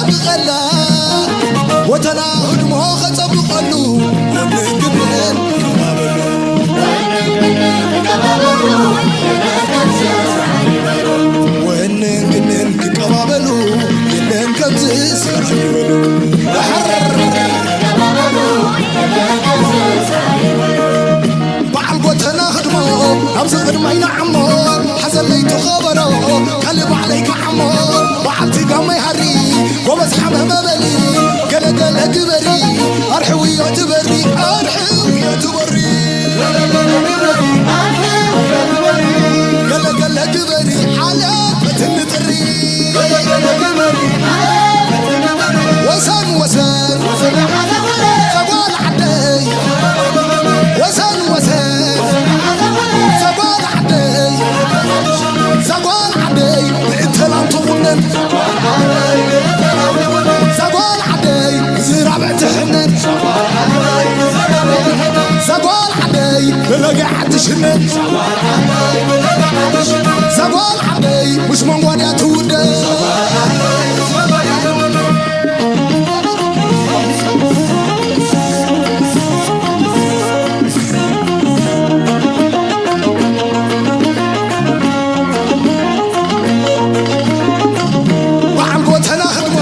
ጸብቐላ ጎተና ህድሞ ኸጸብቐሉ ወንግድን ክባበሉ ወንግድን ክቀባበሉ የለን ከምዚ ስራሕ ይበሉ። በዓል ጎተና ህድሞ ናብዚ ቅድማይ ንዓሞ ሓዘለይ ተኸበሮ ካልእ ባዕለይ ክዓሞ በዓልቲ ጋመይ ሃሪ ጎበዝ ሓመመ በሊ ገለገለ ግበሪ ኣርሕውዮ ትበሪ ኣርሕውዮ ትበሪ ገለገለ ግበሪ ሓለፈትን ጥሪ ወሰን ወሰን ጓል ዓደይ ወሰን ወሰን ጓል ዓደይ ጓል ዓደይ ምእንተ ላም ትኹነን ጓል ዓደይ ዝራብዕ ትሕነን ጓል ዓደይ ብለገ ዓዲ ሽነን ጓል ዓደይ ምስ መንጓድያ ትውደን በዓል ጎተና ህድሞ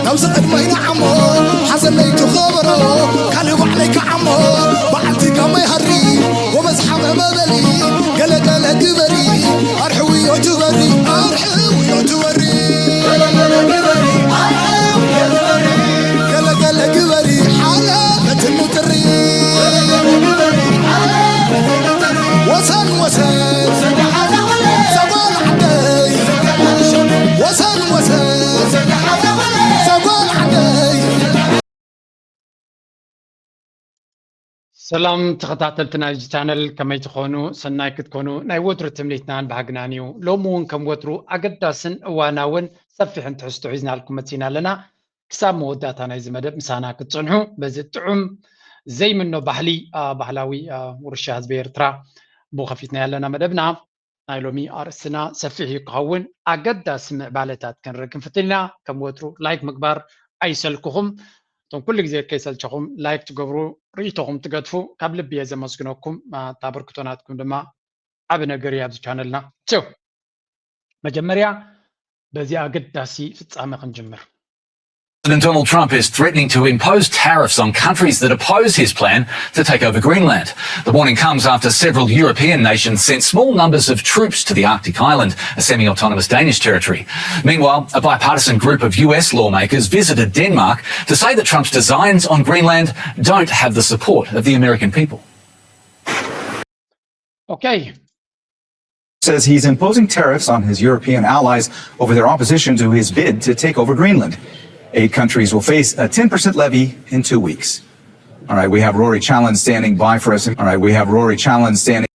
ናብዚ ቅድመይ ንዓሞ ሓዘነይ ትኸበሮ ካልእ ባዕለይ ክዓሞ በዓልቲ ጋመይ ሃሪ ጎበዝ ሓመመ በሊ ገለገለ ግበሪ ኣርሕውዮ ትበሪ ኣርሕውዮ ትበሪ ገለገለ ግበሪ ሓለፈትኒ ጥሪ ወሰን ወሰን ሰጓል ዓደይ ወሰን ወሰን ሰጓል ዓደይ ሰላም ተኸታተልቲ ናይዚ ቻነል ከመይ ትኾኑ? ሰናይ ክትኮኑ ናይ ወትሩ ትምኒትናን ባህግናን እዩ። ሎሚ እውን ከም ወትሩ ኣገዳስን እዋናውን ሰፊሕን ትሕዝቶ ሒዝናልኩም መፂና ኣለና። ክሳብ መወዳእታ ናይዚ መደብ ምሳና ክትፀንሑ በዚ ጥዑም ዘይምኖ ባህሊ፣ አ፣ ባህላዊ፣ አ፣ ውርሻ ህዝቢ ኤርትራ ብኡ ከፊትና ያለና መደብና። ናይ ሎሚ ኣርእስትና ሰፊሕ እዩ ክኸውን። ኣገዳሲ ምዕባለታት ክንርኢ ክንፍትን ኢና። ከም ወትሩ ላይክ ምግባር ኣይሰልክኹም። እቶም ኩሉ ግዜ ከይሰልቸኹም ላይክ ትገብሩ፣ ርእይቶኹም ትገድፉ፣ ካብ ልቢ እየ ዘመስግነኩም። አ፣ እታ ኣበርክቶ ናትኩም ድማ ዓቢ ነገር እዩ ኣብዚ ቻነልና። ሶ፣ መጀመርያ በዚ ኣገዳሲ ፍጻመ ክንጅምር። President Donald Trump is threatening to impose tariffs on countries that oppose his plan to take over Greenland. The warning comes after several European nations sent small numbers of troops to the Arctic island, a semi-autonomous Danish territory. Meanwhile, a bipartisan group of U S lawmakers visited Denmark to say that Trump's designs on Greenland don't have the support of the American people. Okay. Says he's imposing tariffs on his European allies over their opposition to his bid to take over Greenland. Eight countries will face a ten percent levy in two weeks. All right, we have Rory Challen standing by for us. All right, we have Rory Challen standing.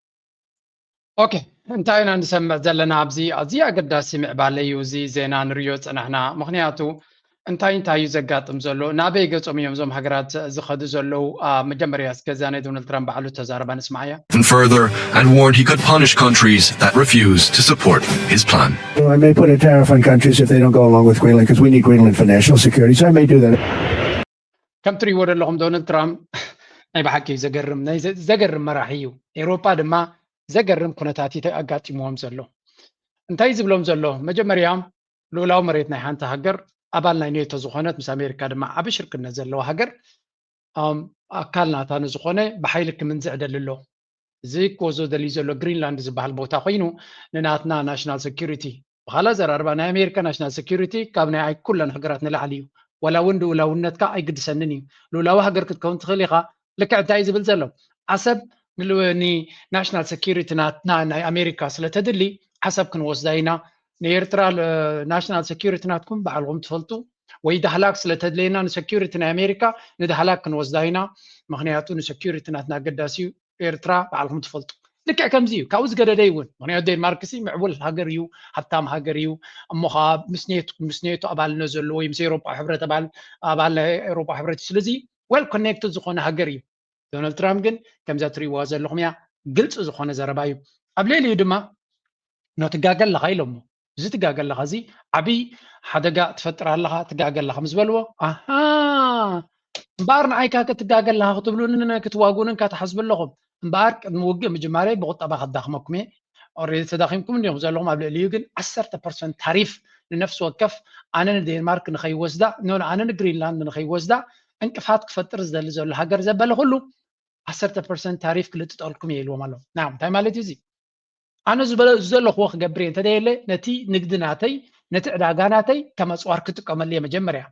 ኦኬ፣ እንታይ ኢና ንሰምዕ ዘለና? ኣብዚ ኣዝዩ ኣገዳሲ ምዕባለ እዩ እዚ ዜና ንርእዮ ጸናሕና። ምኽንያቱ እንታይ እንታይ እዩ ዘጋጥም ዘሎ? ናበይ ገጾም እዮም እዞም ሃገራት ዝኸዱ ዘለዉ? ኣብ መጀመርያ እስከ እዛ ናይ ዶናልድ ትራምፕ ባዕሉ ተዛረባ ንስማዓያ። And further, and warned he could punish countries that refuse to support his plan. I may put a tariff on countries if they don't go along with Greenland, 'cause we need Greenland for national security, so I may do that. ከም ትርእይዎ ዘለኹም ዶናልድ ትራምፕ ናይ ብሓቂ እዩ ዘገርም፣ ናይ ዘ-፣ ዘገርም መራሒ እዩ። ኤውሮጳ ድማ ዘገርም ኩነታት እዩ ኣጋጢምዎም ዘሎ። እንታይ ዝብሎም ዘሎ? መጀመርያ ልኡላዊ መሬት ናይ ሓንቲ ሃገር ኣባል ናይ ኔቶ ዝኾነት ምስ ኣሜሪካ ድማ ዓቢ ሽርክነት ዘለዋ ሃገር፣ ኣም፣ ኣካል ናታ ንዝኾነ ብሓይሊ ክምንዝዕ ደሊ ኣሎ። እዚ ክወስዶ ደልዩ ዘሎ ግሪንላንድ ዝበሃል ቦታ ኮይኑ ንናትና ናሽናል ሴኩሪቲ፣ ብኻልእ ኣዘራርባ ናይ ኣሜሪካ ናሽናል ሴኩሪቲ ካብ ናይ ኣይ-፣ ኩለን ሃገራት ንላዕሊ እዩ። ዋላ እውን ልኡላውነትካ ኣይግድሰንን እዩ። ልኡላዊ ሃገር ክትከውን ትኽእል ኢኻ። ልክዕ እንታይ እዩ ዝብል ዘሎ? ዓሰብ ንል-፣ ንናሽናል ሴኩሪቲ ናትና ናይ ኣሜሪካ ስለ ተድሊ ዓሰብ ክንወስዳ ኢና። ንኤርትራ ል-፣ ናሽናል ሴኩሪቲ ናትኩም ባዕልኹም ትፈልጡ፣ ወይ ዳህላክ ስለ ተድልየና ንሴኩሪቲ ናይ ኣሜሪካ ንዳህላክ ክንወስዳ ኢና። ምኽንያቱ ንሴኩሪቲ ናትና ኣገዳሲ እዩ። ኤርትራ ባዕልኹም ትፈልጡ። ልክዕ ከምዚ እዩ። ካብኡ ዝገደደ እውን፣ ምኽንያቱ ዴንማርክ ሲ ምዕቡል ሃገር እዩ፣ ሃብታም ሃገር እዩ። እሞ ኸዓ ምስ ኔቶ፣ ምስ ኔቶ ኣባልነት ዘለዎ እዩ፣ ምስ ኤውሮጳ ሕብረት ኣባል፣ ኣባል ናይ ኤውሮጳ ሕብረት እዩ። ስለዚ ዌል ኮኔክትድ ዝኾነ ሃገር እዩ። ዶናልድ ትራምፕ ግን ከምዛ ትርእይዋ ዘለኹም እያ፣ ግልፂ ዝኾነ ዘረባ እዩ። ኣብ ልዕሊኡ ድማ ኖ ትጋገ ኣለኻ ኢሎሞ። እዚ ትጋገ ኣለኻ፣ እዚ ዓብይ ሓደጋ ትፈጥር ኣለኻ፣ ትጋገ ኣለኻ ምስ በልዎ፣ ኣሃ፣ እምበኣር ንዓይ ካከ ትጋገ ኣለኻ ክትብሉንን ክትዋጉንን ካትሓስቡ ኣለኹም። እምበኣር ቅድሚ ውግእ ምጅማረይ ብቁጠባ ከዳኽመኩም እየ። ኦሬዲ ተዳኺምኩም እንዲኹም ዘለኹም ኣብ ልዕሊኡ፣ ግን ዓሰርተ ፐርሰንት ታሪፍ ንነፍሲ ወከፍ፣ ኣነ ንዴንማርክ ንኸይወስዳ፣ ኖ፣ ኣነ ንግሪንላንድ ንኸይወስዳ ዕንቅፋት ክፈጥር ዝደሊ ዘሎ ሃገር ዘበለ ኩሉ ዓሰርተ ፐርሰንት ታሪፍ ክልጥጠልኩም እየ ኢልዎም ኣሎ። ና፣ እንታይ ማለት እዩ እዚ? ኣነ ዝበለ-፣ ዝደለኽዎ ክገብር እየ እንተደየለ፣ ነቲ ንግዲ ናተይ፣ ነቲ ዕዳጋ ናተይ ከም ኣፅዋር ክጥቀመሉ እየ መጀመርያ።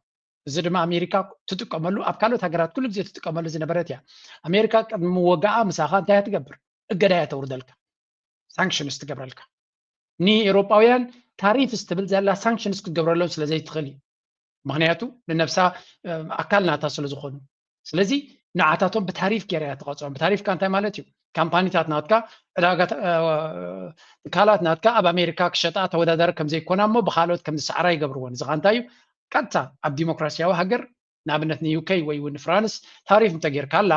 እዚ ድማ ኣሜሪካ ትጥቀመሉ፣ ኣብ ካልኦት ሃገራት ኩሉ ግዜ ትጥቀመሉ ዝነበረት እያ። ኣሜሪካ ቅድሚ ምወጋኣ ምሳኻ እንታይ እያ ትገብር? እገዳ እያ ተውርደልካ፣ ሳንክሽንስ ትገብረልካ። ንኤውሮጳውያን ታሪፍስ ትብል ዘላ ሳንክሽንስ ክትገብረሎም ስለ ዘይትኽእል እዩ። ምኽንያቱ ንነብሳ፣ እ፣ ኣካል ናታ ስለ ዝኾኑ። ስለዚ ንዓታቶም ብታሪፍ ገይራ እያ ትቐፅዖም። ብታሪፍካ እንታይ ማለት እዩ? ካምፓኒታት ናትካ፣ ዕዳጋ፣ እ፣ ትካላት ናትካ ኣብ ኣሜሪካ ክሸጣ ተወዳዳሪ ከም ዘይኮና እሞ ብኻልኦት ከም ዝሰዓራ ይገብርወን። እዚ ኸ እንታይ እዩ? ቀጥታ ኣብ ዲሞክራሲያዊ ሃገር፣ ንኣብነት ንዩኬ ወይ እውን ንፍራንስ ታሪፍ እንተጌርካላ፣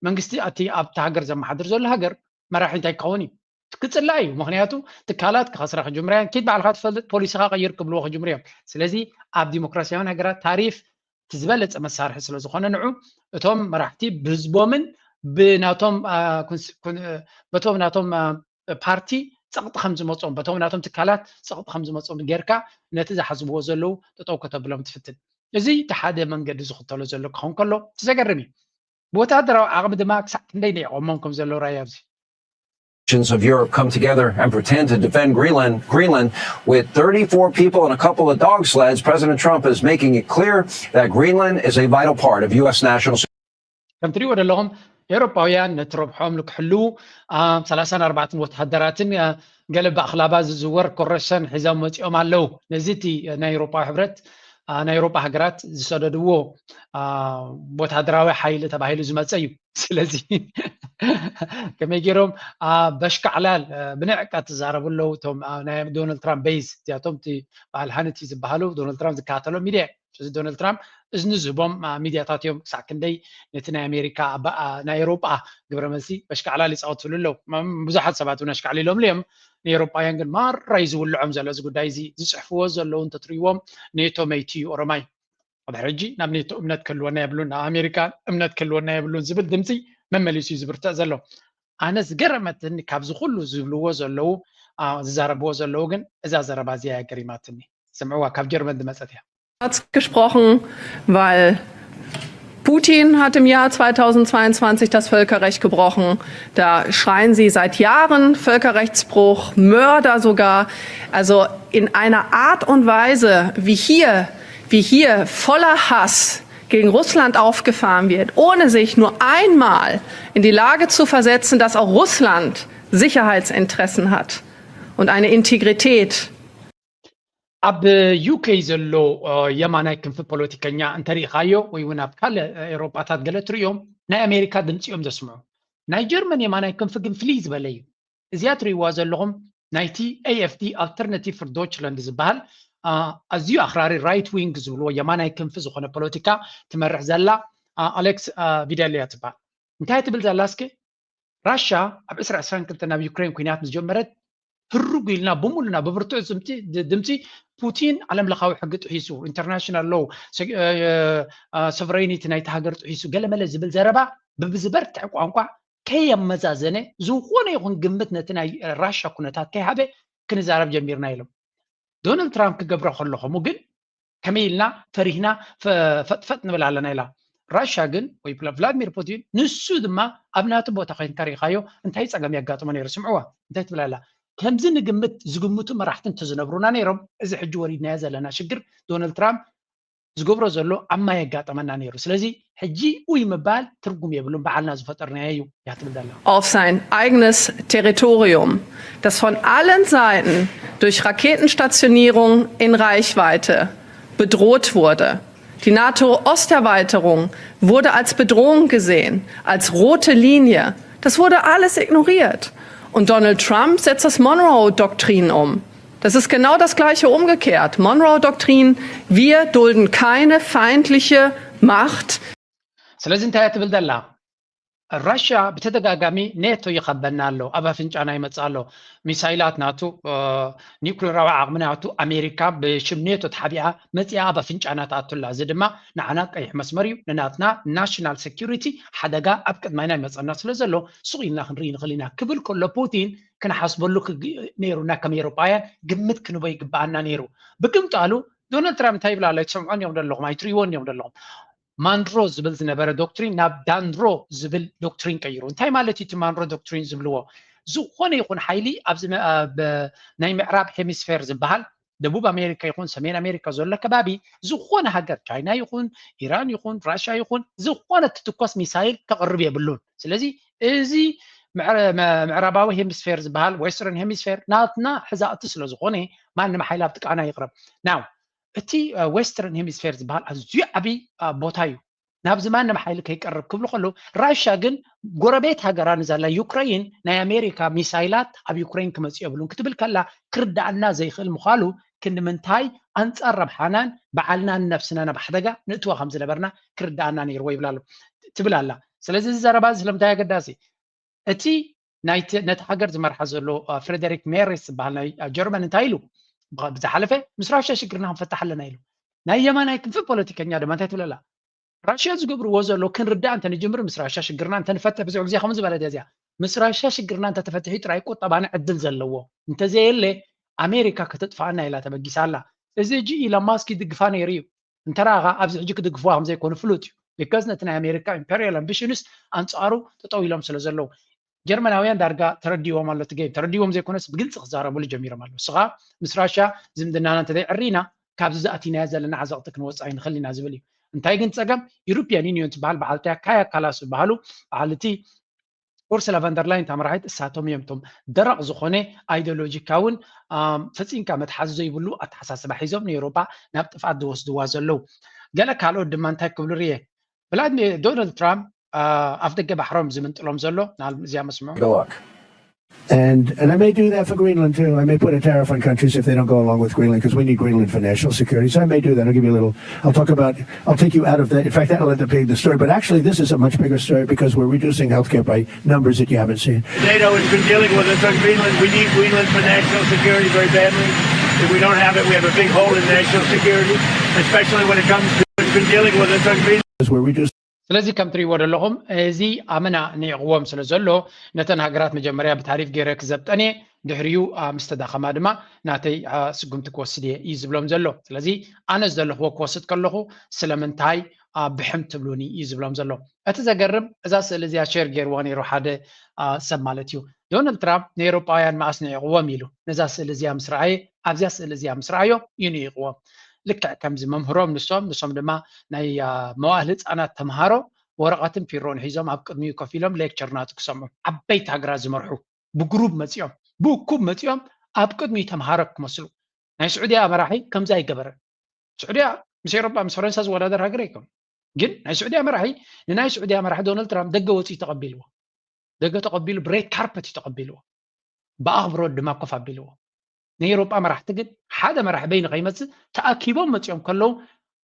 መንግስቲ እቲ ኣብቲ ሃገር ዘመሓድር ዘሎ ሃገር መራሒ እንታይ ክኸውን እዩ? ክጽላእ እዩ። ምኽንያቱ ትካላት ክኸስራ ክጅምራ እየን። ኪድ ባዕልኻ ትፈልጥ፣ ፖሊሲኻ ቀይር ክብልዎ ክጅምሩ እዮም። ስለዚ ኣብ ዲሞክራሲያውያን ሃገራት ታሪፍ እቲ ዝበለጸ መሳርሒ ስለ ዝኾነ፣ ንዑ እቶም መራሕቲ ብህዝቦምን ብናቶም፣ አ፣ ኩንስ-፣ ኩን-፣ በቶም ናቶም፣ አ፣ ፓርቲ ጸቕጢ ከም ዝመጾም፣ በቶም ናቶም ትካላት ጸቕጢ ከም ዝመጾም ጌርካ ነቲ ዝሓስብዎ ዘለዉ ጠጠው ከተብሎም ትፍትን። እዚ እቲ ሓደ መንገዲ ዝኽተሎ ዘሎ ክኸውን ከሎ፣ እቲ ዘገርም እዩ። ብወታደራዊ ዓቕሚ ድማ ክሳዕ ክንደይ ነው የቖሞም ከም ዘሎ ራእይ ኣብዚ። Nations of Europe come together and pretend to defend Greenland, Greenland with thirty-four people and a couple of dog sleds. President Trump is making it clear that Greenland is a vital part of U S national security. ከም ትሪእዎ ዘለኹም ኤውሮጳውያን ነቲ ረብሖም ንክሕልዉ፣ አ፣ ሰላሳን ኣርባዕተን ወታደራትን፣ አ፣ ገለ ብኣኽላባ ዝዝወር ኮረሰን ሒዞም መፂኦም ኣለዉ። ነዚ እቲ ናይ ኤውሮጳዊ ሕብረት፣ አ፣ ናይ ኤውሮጳ ሃገራት ዝሰደድዎ፣ አ፣ ወታደራዊ ሓይሊ ተባሂሉ ዝመፀ እዩ። ስለዚ ከመይ ገይሮም፣ አ፣ በሽካዕላል፣ አ፣ ብንዕቀት ዝዛረቡ ኣለዉ። እቶም፣ አ፣ ናይ ዶናልድ ትራምፕ ቤዝ፣ እዚኣቶም እቲ በዓል ሃነቲ ዝበሃሉ ዶናልድ ትራምፕ ዝከታተሎም ሚድያ እዩ። ስለዚ ዶናልድ ትራምፕ እዝኒ ዝህቦም፣ አ፣ ሚድያታት እዮም። ክሳዕ ክንደይ ነቲ ናይ ኣሜሪካ፣ ኣባ-፣ አ፣ ናይ ኤውሮጳ ግብረ መልሲ በሽካዕላል ይፃወትሉ ኣለዉ። ም-፣ ብዙሓት ሰባት እውን ኣሽካዕሊሎምሉ እዮም። ንኤውሮጳውያን ግን ማራ እዩ ዝውልዖም ዘሎ እዚ ጉዳይ እዚ። ዝፅሕፍዎ ዘለዉ እንተትሪእዎም፣ ኔቶ መይቲ እዩ ኦሮማይ። ኣብ ሕጂ ናብ ኔቶ እምነት ክህልወና የብሉን፣ ናብ ኣሜሪካ እምነት ክህልወና የብሉን ዝብል ድምፂ መመሊሱ እዩ ዝብርትዕ ዘሎ። ኣነ ዝገረመትኒ ካብዚ ኩሉ ዝብልዎ ዘለዉ፣ አ፣ ዝዛረብዎ ዘለዉ ግን እዛ ዘረባ እዚኣ እያ ገሪማትኒ። ስምዕዋ፣ ካብ ጀርመን ዝመጸት እያ። Gesprochen, weil Putin hat im Jahr zweitausendzweiundzwanzig das Völkerrecht gebrochen. Da schreien sie seit Jahren Völkerrechtsbruch, Mörder sogar. Also in einer Art und Weise, wie hier, wie hier voller Hass gegen Russland aufgefahren wird, ohne sich nur einmal in die Lage zu versetzen, dass auch Russland Sicherheitsinteressen hat und eine Integrität. ኣብ ዩኬ ዘሎ፣ እ፣ የማናይ ክንፊ ፖለቲከኛ እንተሪኢኻዮ ወይ እውን ኣብ ካልእ፣ እ፣ ኤውሮጳታት ገለ ትርእዮም ናይ ኣሜሪካ ድምፂ እዮም ዘስምዑ። ናይ ጀርመን የማናይ ክንፊ ግን ፍልይ ዝበለ እዩ። እዚኣ ትርእይዋ ዘለኹም ናይቲ ኤ ኤፍ ዲ ኣልተርናቲቭ ፍር ዶችላንድ ዝበሃል፣ አ፣ ኣዝዩ ኣኽራሪ ራይት ዊንግ ዝብልዎ የማናይ ክንፊ ዝኾነ ፖለቲካ ትመርሕ ዘላ፣ አ፣ ኣሌክስ፣ አ፣ ቪደል እያ ትበሃል። እንታይ ትብል ዘላ እስኪ? ራሻ ኣብ ዕስራ ዕስራን ክልተ ናብ ዩክሬን ኲናት ምስ ጀመረት ህሩግ ኢልና ብሙሉና ብብርቱዕ ድምፂ፣ ድምፂ ፑቲን ዓለም ለኻዊ ሕጊ ጥሒሱ፣ ኢንተርናሽናል ሎው፣ ሶቨሬኒቲ ናይቲ ሃገር ጥሒሱ ገለመለ ዝብል ዘረባ ብብዝበርትዕ ቋንቋ ከየመዛዘነ ዝኾነ ይኹን ግምት ነቲ ናይ ራሻ ኩነታት ከይሃበ ክንዛረብ ጀሚርና ኢሎም። ዶናልድ ትራምፕ ክገብሮ ከሎ ከምኡ ግን ከመይ ኢልና ፈሪህና ፈ-፣ ፈጥፈጥ ንብል ኣለና ኢላ። ራሻ ግን ወይ ቭላ-፣ ቭላድሚር ፑቲን ንሱ ድማ ኣብ ናቱ ቦታ ኮይንካ ሪኢኻዮ እንታይ ጸገም የጋጥሞ ነይሩ? ስምዕዋ እንታይ ትብል ኣላ? ከምዚ ንግምት ዝግምቱ መራሕቲ እንተዝነብሩና ነይሮም እዚ ሕጂ ወሪድናዮ ዘለና ሽግር ዶናልድ ትራምፕ ዝገብሮ ዘሎ ኣብ ማይ የጋጠመና ነይሩ። ስለዚ ሕጂ ኡይ ምባል ትርጉም የብሉን፣ ባዕልና ዝፈጠርናዮ እዩ እያ ትብል ዘላ። Auf sein eigenes Territorium, das von allen Seiten durch Raketenstationierung in Reichweite bedroht wurde. Die NATO-Osterweiterung wurde als Bedrohung gesehen, als rote Linie. Das wurde alles ignoriert. Und Donald Trump setzt das Monroe-Doktrin um. Das ist genau das Gleiche umgekehrt. Monroe-Doktrin, wir dulden keine feindliche Macht. ስለዚ እንታይ እያ ትብል ዘላ? ራሽያ ብተደጋጋሚ ኔቶ ይኸበና ኣሎ፣ ኣብ ኣፍንጫና ይመጽእ ኣሎ። ሚሳይላት ናቱ፣ ኒኩሌራዊ ዓቕሚ ናቱ ኣሜሪካ ብሽም ኔቶ ተሓቢኣ መጺኣ ኣብ ኣፍንጫና ትኣቱላ። እዚ ድማ ንዓና ቀይሕ መስመር እዩ፣ ንናትና ናሽናል ሴኩሪቲ ሓደጋ ኣብ ቅድማይና ይመጸና ስለ ዘሎ ሱቕ ኢልና ክንርኢ ንኽእል ኢና ክብል ከሎ ፑቲን ክንሓስበሉ ነይሩና ከም ኤሮጳውያን ግምት ክንቦ ይግብኣና ነይሩ። ብግምጣሉ ዶናልድ ትራምፕ እንታይ ይብል ኣሎ ኣይትሰምዖን እዮም ዘለኹም ኣይትሪእዎን እዮም ዘለኹም። ማንድሮ ዝብል ዝነበረ ዶክትሪን ናብ ዳንድሮ ዝብል ዶክትሪን ቀይሩ። እንታይ ማለት እዩ እቲ ማንድሮ ዶክትሪን ዝብልዎ? ዝኾነ ይኹን ሓይሊ ኣብዚ ናይ ምዕራብ ሄሚስፌር ዝበሃል ደቡብ ኣሜሪካ ይኹን ሰሜን ኣሜሪካ ዘሎ ከባቢ ዝኾነ ሃገር ቻይና ይኹን ኢራን ይኹን ራሽያ ይኹን ዝኾነ ትትኮስ ሚሳይል ከቕርብ የብሉን። ስለዚ እዚ ምዕራባዊ ሄሚስፌር ዝበሃል ዌስተርን ሄሚስፌር ናትና ሕዛእቲ ስለ ዝኾነ ማንም ሓይሊ ኣብ ጥቃና ይቕረብ። ናው እቲ ዌስተርን ሄሚስፌር ዝበሃል ኣዝዩ ዓብዪ ቦታ እዩ። ናብዚ ማንም ሓይሊ ከይቀርብ ክብሉ ከለዉ ራሽያ ግን ጎረቤት ሃገራ ንዘላ ዩክረይን ናይ ኣሜሪካ ሚሳይላት ኣብ ዩክረይን ክመፅእ የብሉን ክትብል ከላ ክርዳኣና ዘይኽእል ምዃሉ ክንዲ ምንታይ ኣንፃር ረብሓናን ባዕልናን ነፍስና ናብ ሓደጋ ንእትዋ ከም ዝነበርና ክርዳኣና ነይርዎ ይብላ ኣሎ ትብል ኣላ። ስለዚ እዚ ዘረባ እዚ ስለምንታይ ኣገዳሲ እቲ ናይቲ ነቲ ሃገር ዝመርሓ ዘሎ ፍሬደሪክ ሜርስ ዝበሃል ናይ ጀርመን እንታይ ኢሉ ብዝሓለፈ ምስ ራሽያ ሽግርና ክንፈታሕ ኣለና ኢሉ ናይ የማናይ ክንፊ ፖለቲከኛ ድማ እንታይ ትብለላ ራሽያ ዝገብርዎ ዘሎ ክንርዳእ እንተንጅምር ምስ ራሽያ ሽግርና እንተንፈትሕ ብዙሕ ግዜ ከምኡ ዝበለት እያ እዚኣ ምስ ራሽያ ሽግርና እንተተፈትሒ ጥራይ ቁጠባና ዕድል ዘለዎ እንተዘየለ ኣሜሪካ ከተጥፋኣና ኢላ ተበጊሳ ኣላ እዚ ሕጂ ኢሎን ማስክ ይድግፋ ነይሩ እዩ እንተረኣኻ ኣብዚ ሕጂ ክድግፍዋ ከምዘይኮኑ ፍሉጥ እዩ because ነቲ ናይ ኣሜሪካ ኢምፔሪያል ኣምቢሽንስ ኣንፃሩ ጠጠው ኢሎም ስለ ዘለዉ ጀርመናውያን ዳርጋ ተረዲዎም ኣሎ እቲ ጌም ተረዲዎም ዘይኮነስ ብግልፂ ክዛረብሉ ጀሚሮም ኣለዉ ስኻ ምስ ራሽያ ዝምድናና እንተዘይዕሪና ካብዚ ዝኣቲናዮ ዘለና ዓዘቕቲ ክንወፅእ ኣይንኽእል ኢና ዝብል እዩ እንታይ ግን ፀገም ዩሮፒያን ዩኒዮን ዝበሃል በዓልቲያ ካያ ካላስ ዝበሃሉ በዓል እቲ ኡርሱላ ቫንደርላይን ተመራሒት እሳቶም እዮም እቶም ደረቕ ዝኾነ ኣይዲዮሎጂካውን ፈፂምካ መትሓዚ ዘይብሉ ኣተሓሳስባ ሒዞም ንኤውሮጳ ናብ ጥፍኣት ዝወስድዋ ዘለዉ ገለ ካልኦት ድማ እንታይ ክብሉ ርየ ቭላድሚር ዶናልድ ትራምፕ ኣፍ ደገ ባሕሮም ዝምንጥሎም ዘሎ እዚኣ መስምዑ And, and I may do that for Greenland too. I may put a tariff on countries if they don't go along with Greenland because we need Greenland for national security. So I may do that. I'll give you a little, I'll talk about, I'll take you out of that. In fact, that'll end up being the story. But actually, this is a much bigger story because we're reducing healthcare by numbers that you haven't seen. NATO has been dealing with us on Greenland. We need Greenland for national security very badly. If we don't have it, we have a big hole in national security, especially when it comes to it's been dealing with us on Greenland. We're reducing ስለዚ ከም ትሪእዎ ዘለኹም እዚ ኣመና ንዕቕዎም ስለ ዘሎ ነተን ሃገራት መጀመርያ ብታሪፍ ገይረ ክዘብጠን እየ ድሕሪኡ ምስ ተዳኸማ ድማ ናተይ ስጉምቲ ክወስድ እየ እዩ ዝብሎም ዘሎ ስለዚ ኣነ ዘለኽዎ ክወስድ ከለኹ ስለምንታይ ብሕም ትብሉኒ እዩ ዝብሎም ዘሎ እቲ ዘገርም እዛ ስእሊ እዚኣ ሼር ገይርዋ ነይሩ ሓደ ሰብ ማለት እዩ ዶናልድ ትራምፕ ንኤውሮጳውያን መኣስ ንዒቕዎም ኢሉ ነዛ ስእሊ እዚኣ ምስ ረኣየ ኣብዚኣ ስእሊ እዚኣ ምስ ረኣዮ እዩ ንዒቕዎም ልክዕ ከምዚ መምህሮም ንሶም ንሶም ድማ ናይ መዋእል ህፃናት ተምሃሮ ወረቐትን ፒሮን ሒዞም ኣብ ቅድሚኡ ኮፍ ኢሎም ሌክቸር ናቱ ክሰምዑ ዓበይቲ ሃገራት ዝመርሑ ብግሩብ መፂኦም ብእኩብ መፂኦም ኣብ ቅድሚኡ ተምሃሮ ክመስሉ ናይ ስዑድያ መራሒ ከምዚ ኣይገበረን ስዑድያ ምስ ኤሮጳ ምስ ፈረንሳ ዝወዳደር ሃገር ኣይኮን ግን ናይ ስዑድያ መራሒ ንናይ ስዑድያ መራሒ ዶናልድ ትራምፕ ደገ ወፂኡ ተቐቢልዎ ደገ ተቐቢሉ ብሬድ ካርፐት እዩ ተቐቢልዎ ብኣኽብሮት ድማ ኮፍ ኣቢልዎ ናይ ኤሮጳ መራሕቲ ግን ሓደ መራሒ በይኑ ከይመፅእ ተኣኪቦም መፂኦም ከለዉ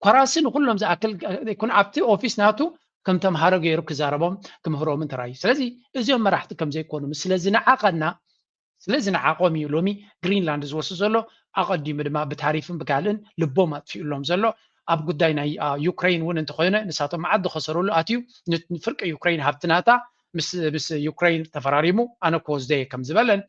ኮራሲ ንኩሎም ዝኣክል ይኩን ኣብቲ ኦፊስ ናቱ ከም ተምሃሮ ገይሩ ክዛረቦም ክምህሮምን ተራዩ ስለዚ እዚኦም መራሕቲ ከም ዘይኮኑ ስለ ዝነዓቐና ስለ ዝነዓቖም እዩ ሎሚ ግሪንላንድ ዝወስድ ዘሎ ኣቐዲሙ ድማ ብታሪፍን ብካልእን ልቦም ኣጥፊኡሎም ዘሎ ኣብ ጉዳይ ናይ ዩክሬን እውን እንተኾይነ ንሳቶም መዓት ዝኸሰሩሉ ኣትዩ ንፍርቂ ዩክሬን ሃብቲ ናታ ምስ ምስ ዩክሬን ተፈራሪሙ ኣነ ክወስዶ እየ ከም ዝበለን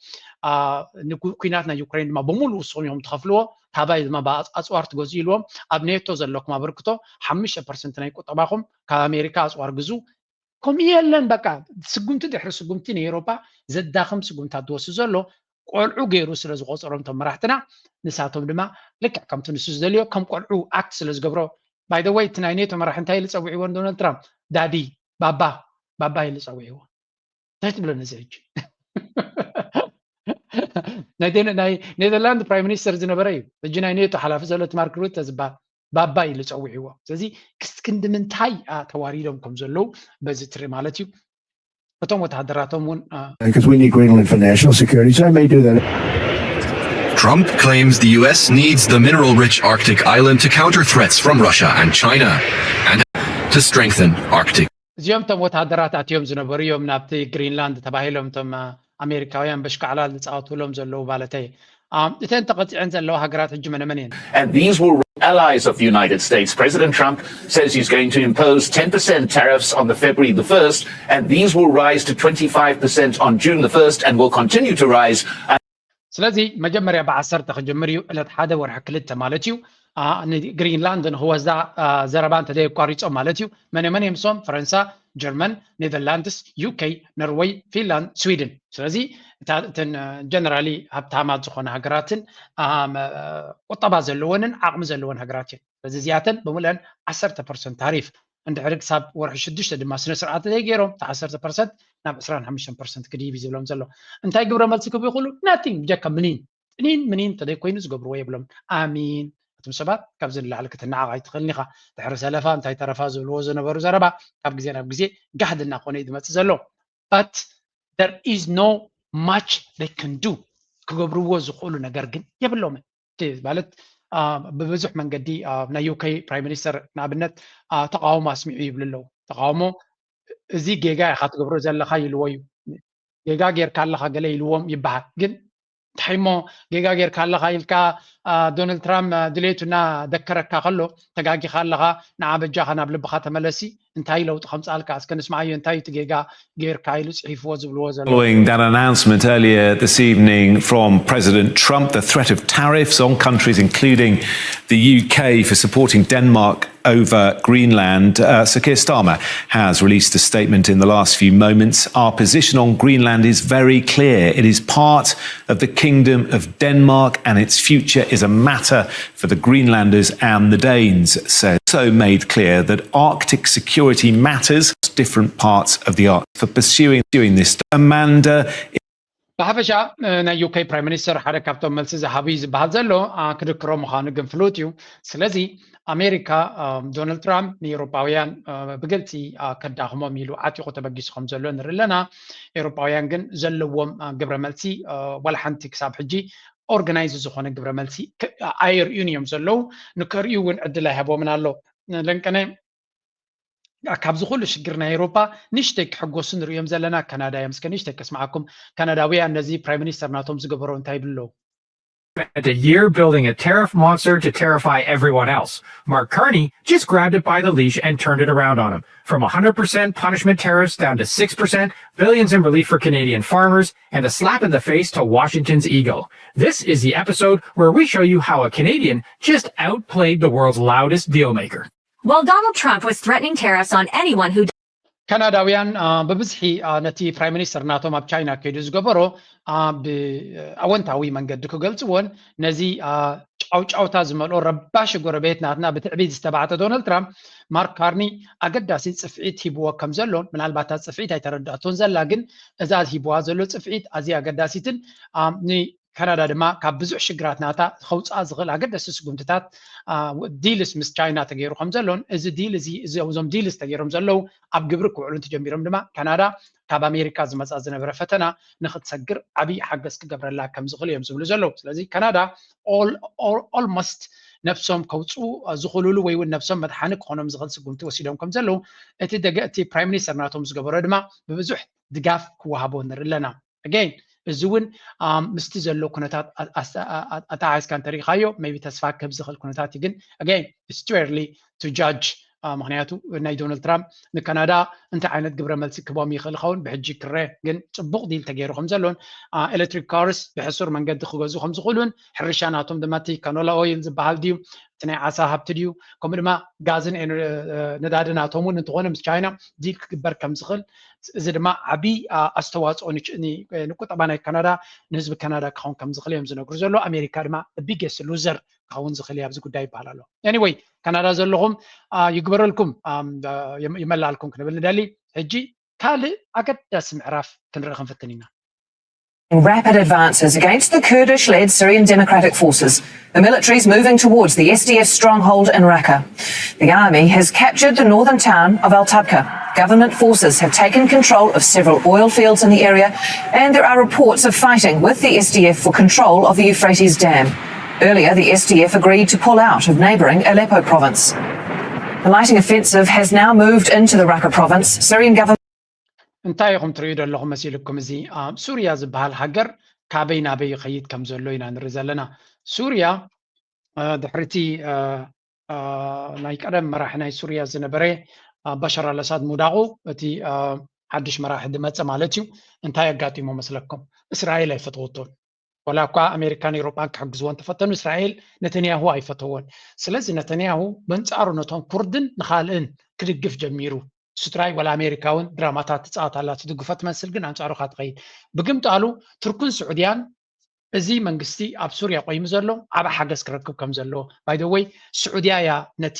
ንኩናት ናይ ዩክሬን ድማ ብሙሉእ ንስኹም ኢኹም ትኸፍልዎ ካባይ ድማ ኣፅዋር ትገዝኡ ኢልዎም ኣብ ኔቶ ዘለኩም ኣበርክቶ ሓሙሽተ ፐርሰንት ናይ ቁጠባኹም ካብ ኣሜሪካ ኣፅዋር ግዙ ከምኡ የለን በቃ ስጉምቲ ድሕሪ ስጉምቲ ንኤውሮጳ ዘዳኽም ስጉምታት ዝወስድ ዘሎ ቆልዑ ገይሩ ስለ ዝቆፀሮም እቶም መራሕትና ንሳቶም ድማ ልክዕ ከምቲ ንሱ ዝደልዮ ከም ቆልዑ ኣክት ስለ ዝገብሮ by the way እቲ ናይ ኔቶ መራሒ እንታይ ኢሉ ፀዊዕዎ ንዶናልድ ትራምፕ ዳዲ ባባ ባባ ኢሉ ፀዊዕዎ እንታይ ትብሎ ነዚ ሕጂ ናይ ኔዘርላንድ ፕራይም ሚኒስተር ዝነበረ እዩ ሕጂ ናይ ኔቶ ሓላፊ ዘሎ እቲ ማርክ ሩተ ዝበሃል ባባ ኢሉ ፀዊዕዎ ስለዚ ክስክንዲ ምንታይ ተዋሪዶም ከም ዘለዉ በዚ ትርኢ ማለት እዩ እቶም ወተሃደራቶም እውን because we need Greenland for national security, so I may do that. Trump claims the U S needs the mineral rich Arctic island to counter threats from Russia and China and to strengthen Arctic. እዚኦም እቶም ወታደራት ኣትዮም ዝነበሩ እዮም ናብቲ ግሪንላንድ ተባሂሎም እቶም ኣሜሪካውያን በሽካዕላል ዝፃወትሎም ዘለዉ ማለተይ። እተን ተቐፂዐን ዘለዋ ሃገራት ሕጂ መነመን እየን? And these will allies of the United States. President Trump says he's going to impose ten percent tariffs on the February the first, and these will rise to twenty-five percent on June the first and will continue to rise. ስለዚ መጀመርያ ብዓሰርተ ክጅምር እዩ ዕለት ሓደ ወርሒ ክልተ ማለት እዩ። ንግሪንላንድ ንክወስዳ ዘረባ እንተዘየቋሪፆም ማለት እዩ። መነ መን እዮም እሶም? ፈረንሳ፣ ጀርመን፣ ኔዘርላንድስ፣ ዩኬ፣ ኖርወይ፣ ፊንላንድ፣ ስዊድን። ስለዚ እተን ጀነራሊ ሃብታማት ዝኾነ ሃገራትን ቁጠባ ዘለወንን ዓቕሚ ዘለወን ሃገራት እየን። ስለዚ እዚኣተን ብምልአን ዓሰርተ ፐርሰንት ታሪፍ እንድሕሪ ክሳብ ወርሒ ሽዱሽተ ድማ ስነ ስርዓት ተዘይገይሮም እቲ ዓሰርተ ፐርሰንት ናብ ዕስራን ሓሙሽተን ፐርሰንት ክድይብ እዩ ዝብሎም ዘሎ። እንታይ ግብረ መልሲ ክህቡ ይኽእሉ? ናቲንግ፣ ብጀካ ምኒን ጥኒን ምኒን እንተዘይኮይኑ ዝገብርዎ የብሎም። ኣሚን። እቶም ሰባት ካብዚ ንላዕሊ ክትነዓቕ ኣይትኽእልን ኢኻ። ድሕሪ ሰለፋ እንታይ ተረፋ ዝብልዎ ዝነበሩ ዘረባ ካብ ግዜ ናብ ግዜ ጋህዲ እናኾነ እዩ ዝመፅእ ዘሎ። But there is no much they can do። ክገብርዎ ዝኽእሉ ነገር ግን የብሎምን። ማለት ብብዙሕ መንገዲ ናይ ዩኬ ፕራይም ሚኒስተር ንኣብነት ተቃውሞ ኣስሚዑ ይብሉ ኣለዉ። ተቃውሞ እዚ ጌጋ ኢኻ ትገብሮ ዘለኻ ኢልዎ እዩ። ጌጋ ጌርካ ኣለኻ ገለ ኢልዎም ይበሃል። ግን እንታይ እሞ ጌጋ ጌርካ ኣለኻ ኢልካ ዶናልድ ትራምፕ ድሌቱ እናደከረካ ከሎ ተጋጊኻ ኣለኻ፣ ንዓ በጃኻ ናብ ልብኻ ተመለሲ፣ እንታይ ለውጢ ከምፅኣልካ እስከ ንስምዓዮ፣ እንታይ እዩ እቲ ጌጋ ጌርካ ኢሉ ፅሒፍዎ ዝብልዎ ዘሎ። Following that announcement earlier this evening from President Trump, the threat of tariffs on countries including the U K for supporting Denmark over Greenland, uh, Sir Keir Starmer has released a statement in the last few moments. Our position on Greenland is very clear. It is part of the Kingdom of Denmark, and its future is a matter for the Greenlanders and the Danes, says. Also made clear that Arctic security matters, different parts of the Arctic, for pursuing, pursuing this. Amanda. ብሓፈሻ ናይ ዩኬ ፕራይም ሚኒስተር ሓደ ካብቶም መልሲ ዝሃቡ እዩ ዝበሃል ዘሎ ክድክሮ ምዃኑ ግን ፍሉጥ እዩ። ስለዚ ኣሜሪካ፣ ዶናልድ ትራምፕ ንኤውሮጳውያን ብግልፂ ከዳኽሞም ኢሉ ዓጢቑ ተበጊሱ ከም ዘሎ ንርኢ ኣለና። ኤውሮጳውያን ግን ዘለዎም ግብረ መልሲ ዋላ ሓንቲ ክሳብ ሕጂ ኦርጋናይዝ ዝኾነ ግብረ መልሲ ኣይርእዩን እዮም ዘለዉ። ንክርእዩ እውን ዕድል ኣይሃቦምን ኣሎ። ለንቀነ ካብዚ ኩሉ ሽግር ናይ ኤውሮፓ ንሽተይ ክሕጎሱ ንርእዮም ዘለና ካናዳ እዮም። እስከ ንሽተይ ከስምዓኩም፣ ካናዳውያን ነዚ ፕራይም ሚኒስተር ናቶም ዝገበሮ እንታይ ይብሉ ኣለዉ? Spent a year building a tariff monster to terrify everyone else. Mark Carney just grabbed it by the leash and turned it around on him. From one hundred percent punishment tariffs down to six percent, billions in relief for Canadian farmers, and a slap in the face to Washington's ego. This is the episode where we show you how a Canadian just outplayed the world's loudest dealmaker. While Donald Trump was threatening tariffs on anyone who ካናዳውያን ብብዝሒ ነቲ ፕራይም ሚኒስተር ናቶም ኣብ ቻይና ከይዱ ዝገበሮ ብኣወንታዊ መንገዲ ክገልፅዎን ነዚ ጫውጫውታ ዝመልኦ ረባሺ ጎረቤት ናትና ብትዕቢት ዝተባዕጠ ዶናልድ ትራምፕ ማርክ ካርኒ ኣገዳሲ ፅፍዒት ሂብዎ ከም ዘሎን ምናልባት እታ ፅፍዒት ኣይተረዳእቶን ዘላ ግን እዛ ሂብዋ ዘሎ ፅፍዒት ኣዝያ ኣገዳሲትን ካናዳ ድማ ካብ ብዙሕ ሽግራት ናታ ከውፅኣ ዝኽእል ኣገደስቲ ስጉምትታት ዲልስ ምስ ቻይና ተገይሩ ከም ዘሎን እዚ ዲል እዚ እዞም ዲልስ ተገይሮም ዘለዉ ኣብ ግብሪ ክውዕሉ እንትጀሚሮም ድማ ካናዳ ካብ ኣሜሪካ ዝመፃ ዝነበረ ፈተና ንክትሰግር ዓብዪ ሓገዝ ክገብረላ ከም ዝኽእል እዮም ዝብሉ ዘለዉ። ስለዚ ካናዳ ኦልሞስት ነብሶም ከውፅኡ ዝኽእልሉ ወይ እውን ነብሶም መድሓኒ ክኾኖም ዝኽእል ስጉምቲ ወሲዶም ከም ዘለዉ እቲ ደገ እቲ ፕራይም ሚኒስተር ናቶም ዝገበሮ ድማ ብብዙሕ ድጋፍ ክወሃቦ ንርኢ ኣለና። ኣገይን እዚ እውን ምስቲ ዘሎ ኩነታት ኣተሓሒዝካ እንተሪኢኻዮ maybe ተስፋ ክህብ ዝኽእል ኩነታት እዩ። ግን ኣገይን it's too early to judge። ምክንያቱ ናይ ዶናልድ ትራምፕ ንካናዳ እንታይ ዓይነት ግብረ መልሲ ክቦም ይኽእል ይኸውን ብሕጂ ክረ ግን ፅቡቕ ዲል ተገይሩ ከም ዘሎን ኤሌክትሪክ ካርስ ብሕሱር መንገዲ ክገዙ ከም ዝኽእሉን ሕርሻ ናቶም ድማ እቲ ካኖላ ኦይል ዝበሃል ድዩ እቲ ናይ ዓሳ ሃብቲ ድዩ ከምኡ ድማ ጋዝን ነዳዲ ናቶም እውን እንተኾነ ምስ ቻይና ዲል ክግበር ከም ዝኽእል እዚ ድማ ዓብዪ ኣስተዋፅኦ ንቁጠባ ናይ ካናዳ ንህዝቢ ካናዳ ክኸውን ከም ዝኽእል እዮም ዝነግሩ ዘሎ። ኣሜሪካ ድማ ቢገስት ሉዘር ክኸውን ዝኽእል እዩ ኣብዚ ጉዳይ ይበሃል ኣሎ። Anyway ካናዳ ዘለኹም ይግበረልኩም ይመላልኩም ክንብል ንደሊ። ሕጂ ካልእ ኣገዳሲ ምዕራፍ ክንርኢ ክንፍትን ኢና። Rapid advances against the Kurdish led Syrian Democratic Forces. The military is moving towards the S D F stronghold in Raqqa. The army has captured the northern town of Al Tabqa. Government forces have taken control of several oil fields in the area, and there are reports of fighting with the S D F for control of the Euphrates Dam. Earlier, the S D F agreed to pull out of neighbouring Aleppo province. The lighting offensive has now moved into the Raqqa province. Syrian government እንታይ ኢኹም ትርእዩ ዘለኹም መሲልኩም? እዚ ኣብ ሱርያ ዝበሃል ሃገር ካበይ ናበይ ይኸይድ ከም ዘሎ ኢና ንርኢ ዘለና። ሱርያ ድሕሪቲ ናይ ቀደም መራሒ ናይ ሱርያ ዝነበረ ባሻር ኣልኣሳድ ምውዳቑ እቲ ሓድሽ መራሒ ዝመፀ ማለት እዩ። እንታይ ኣጋጢሞ መስለኩም? እስራኤል ኣይፈተወቶን። ወላ እኳ ኣሜሪካን ኤውሮጳን ክሕግዝዎ እንተፈተኑ እስራኤል ነተንያሁ ኣይፈተዎን። ስለዚ ነተንያሁ በንጻሩ ነቶም ኩርድን ንኻልእን ክድግፍ ጀሚሩ። ስድራይ ወላ ኣሜሪካ እውን ድራማታት ትፃወት ኣላ፣ ትድግፎ ትመስል ግን ኣንጻሩ ካ ትኸይድ። ብግምጣሉ ቱርክን ስዑድያን እዚ መንግስቲ ኣብ ሱርያ ቆይሙ ዘሎ ዓብ ሓገዝ ክረክብ ከም ዘለዎ ባይደወይ ስዑድያ እያ ነቲ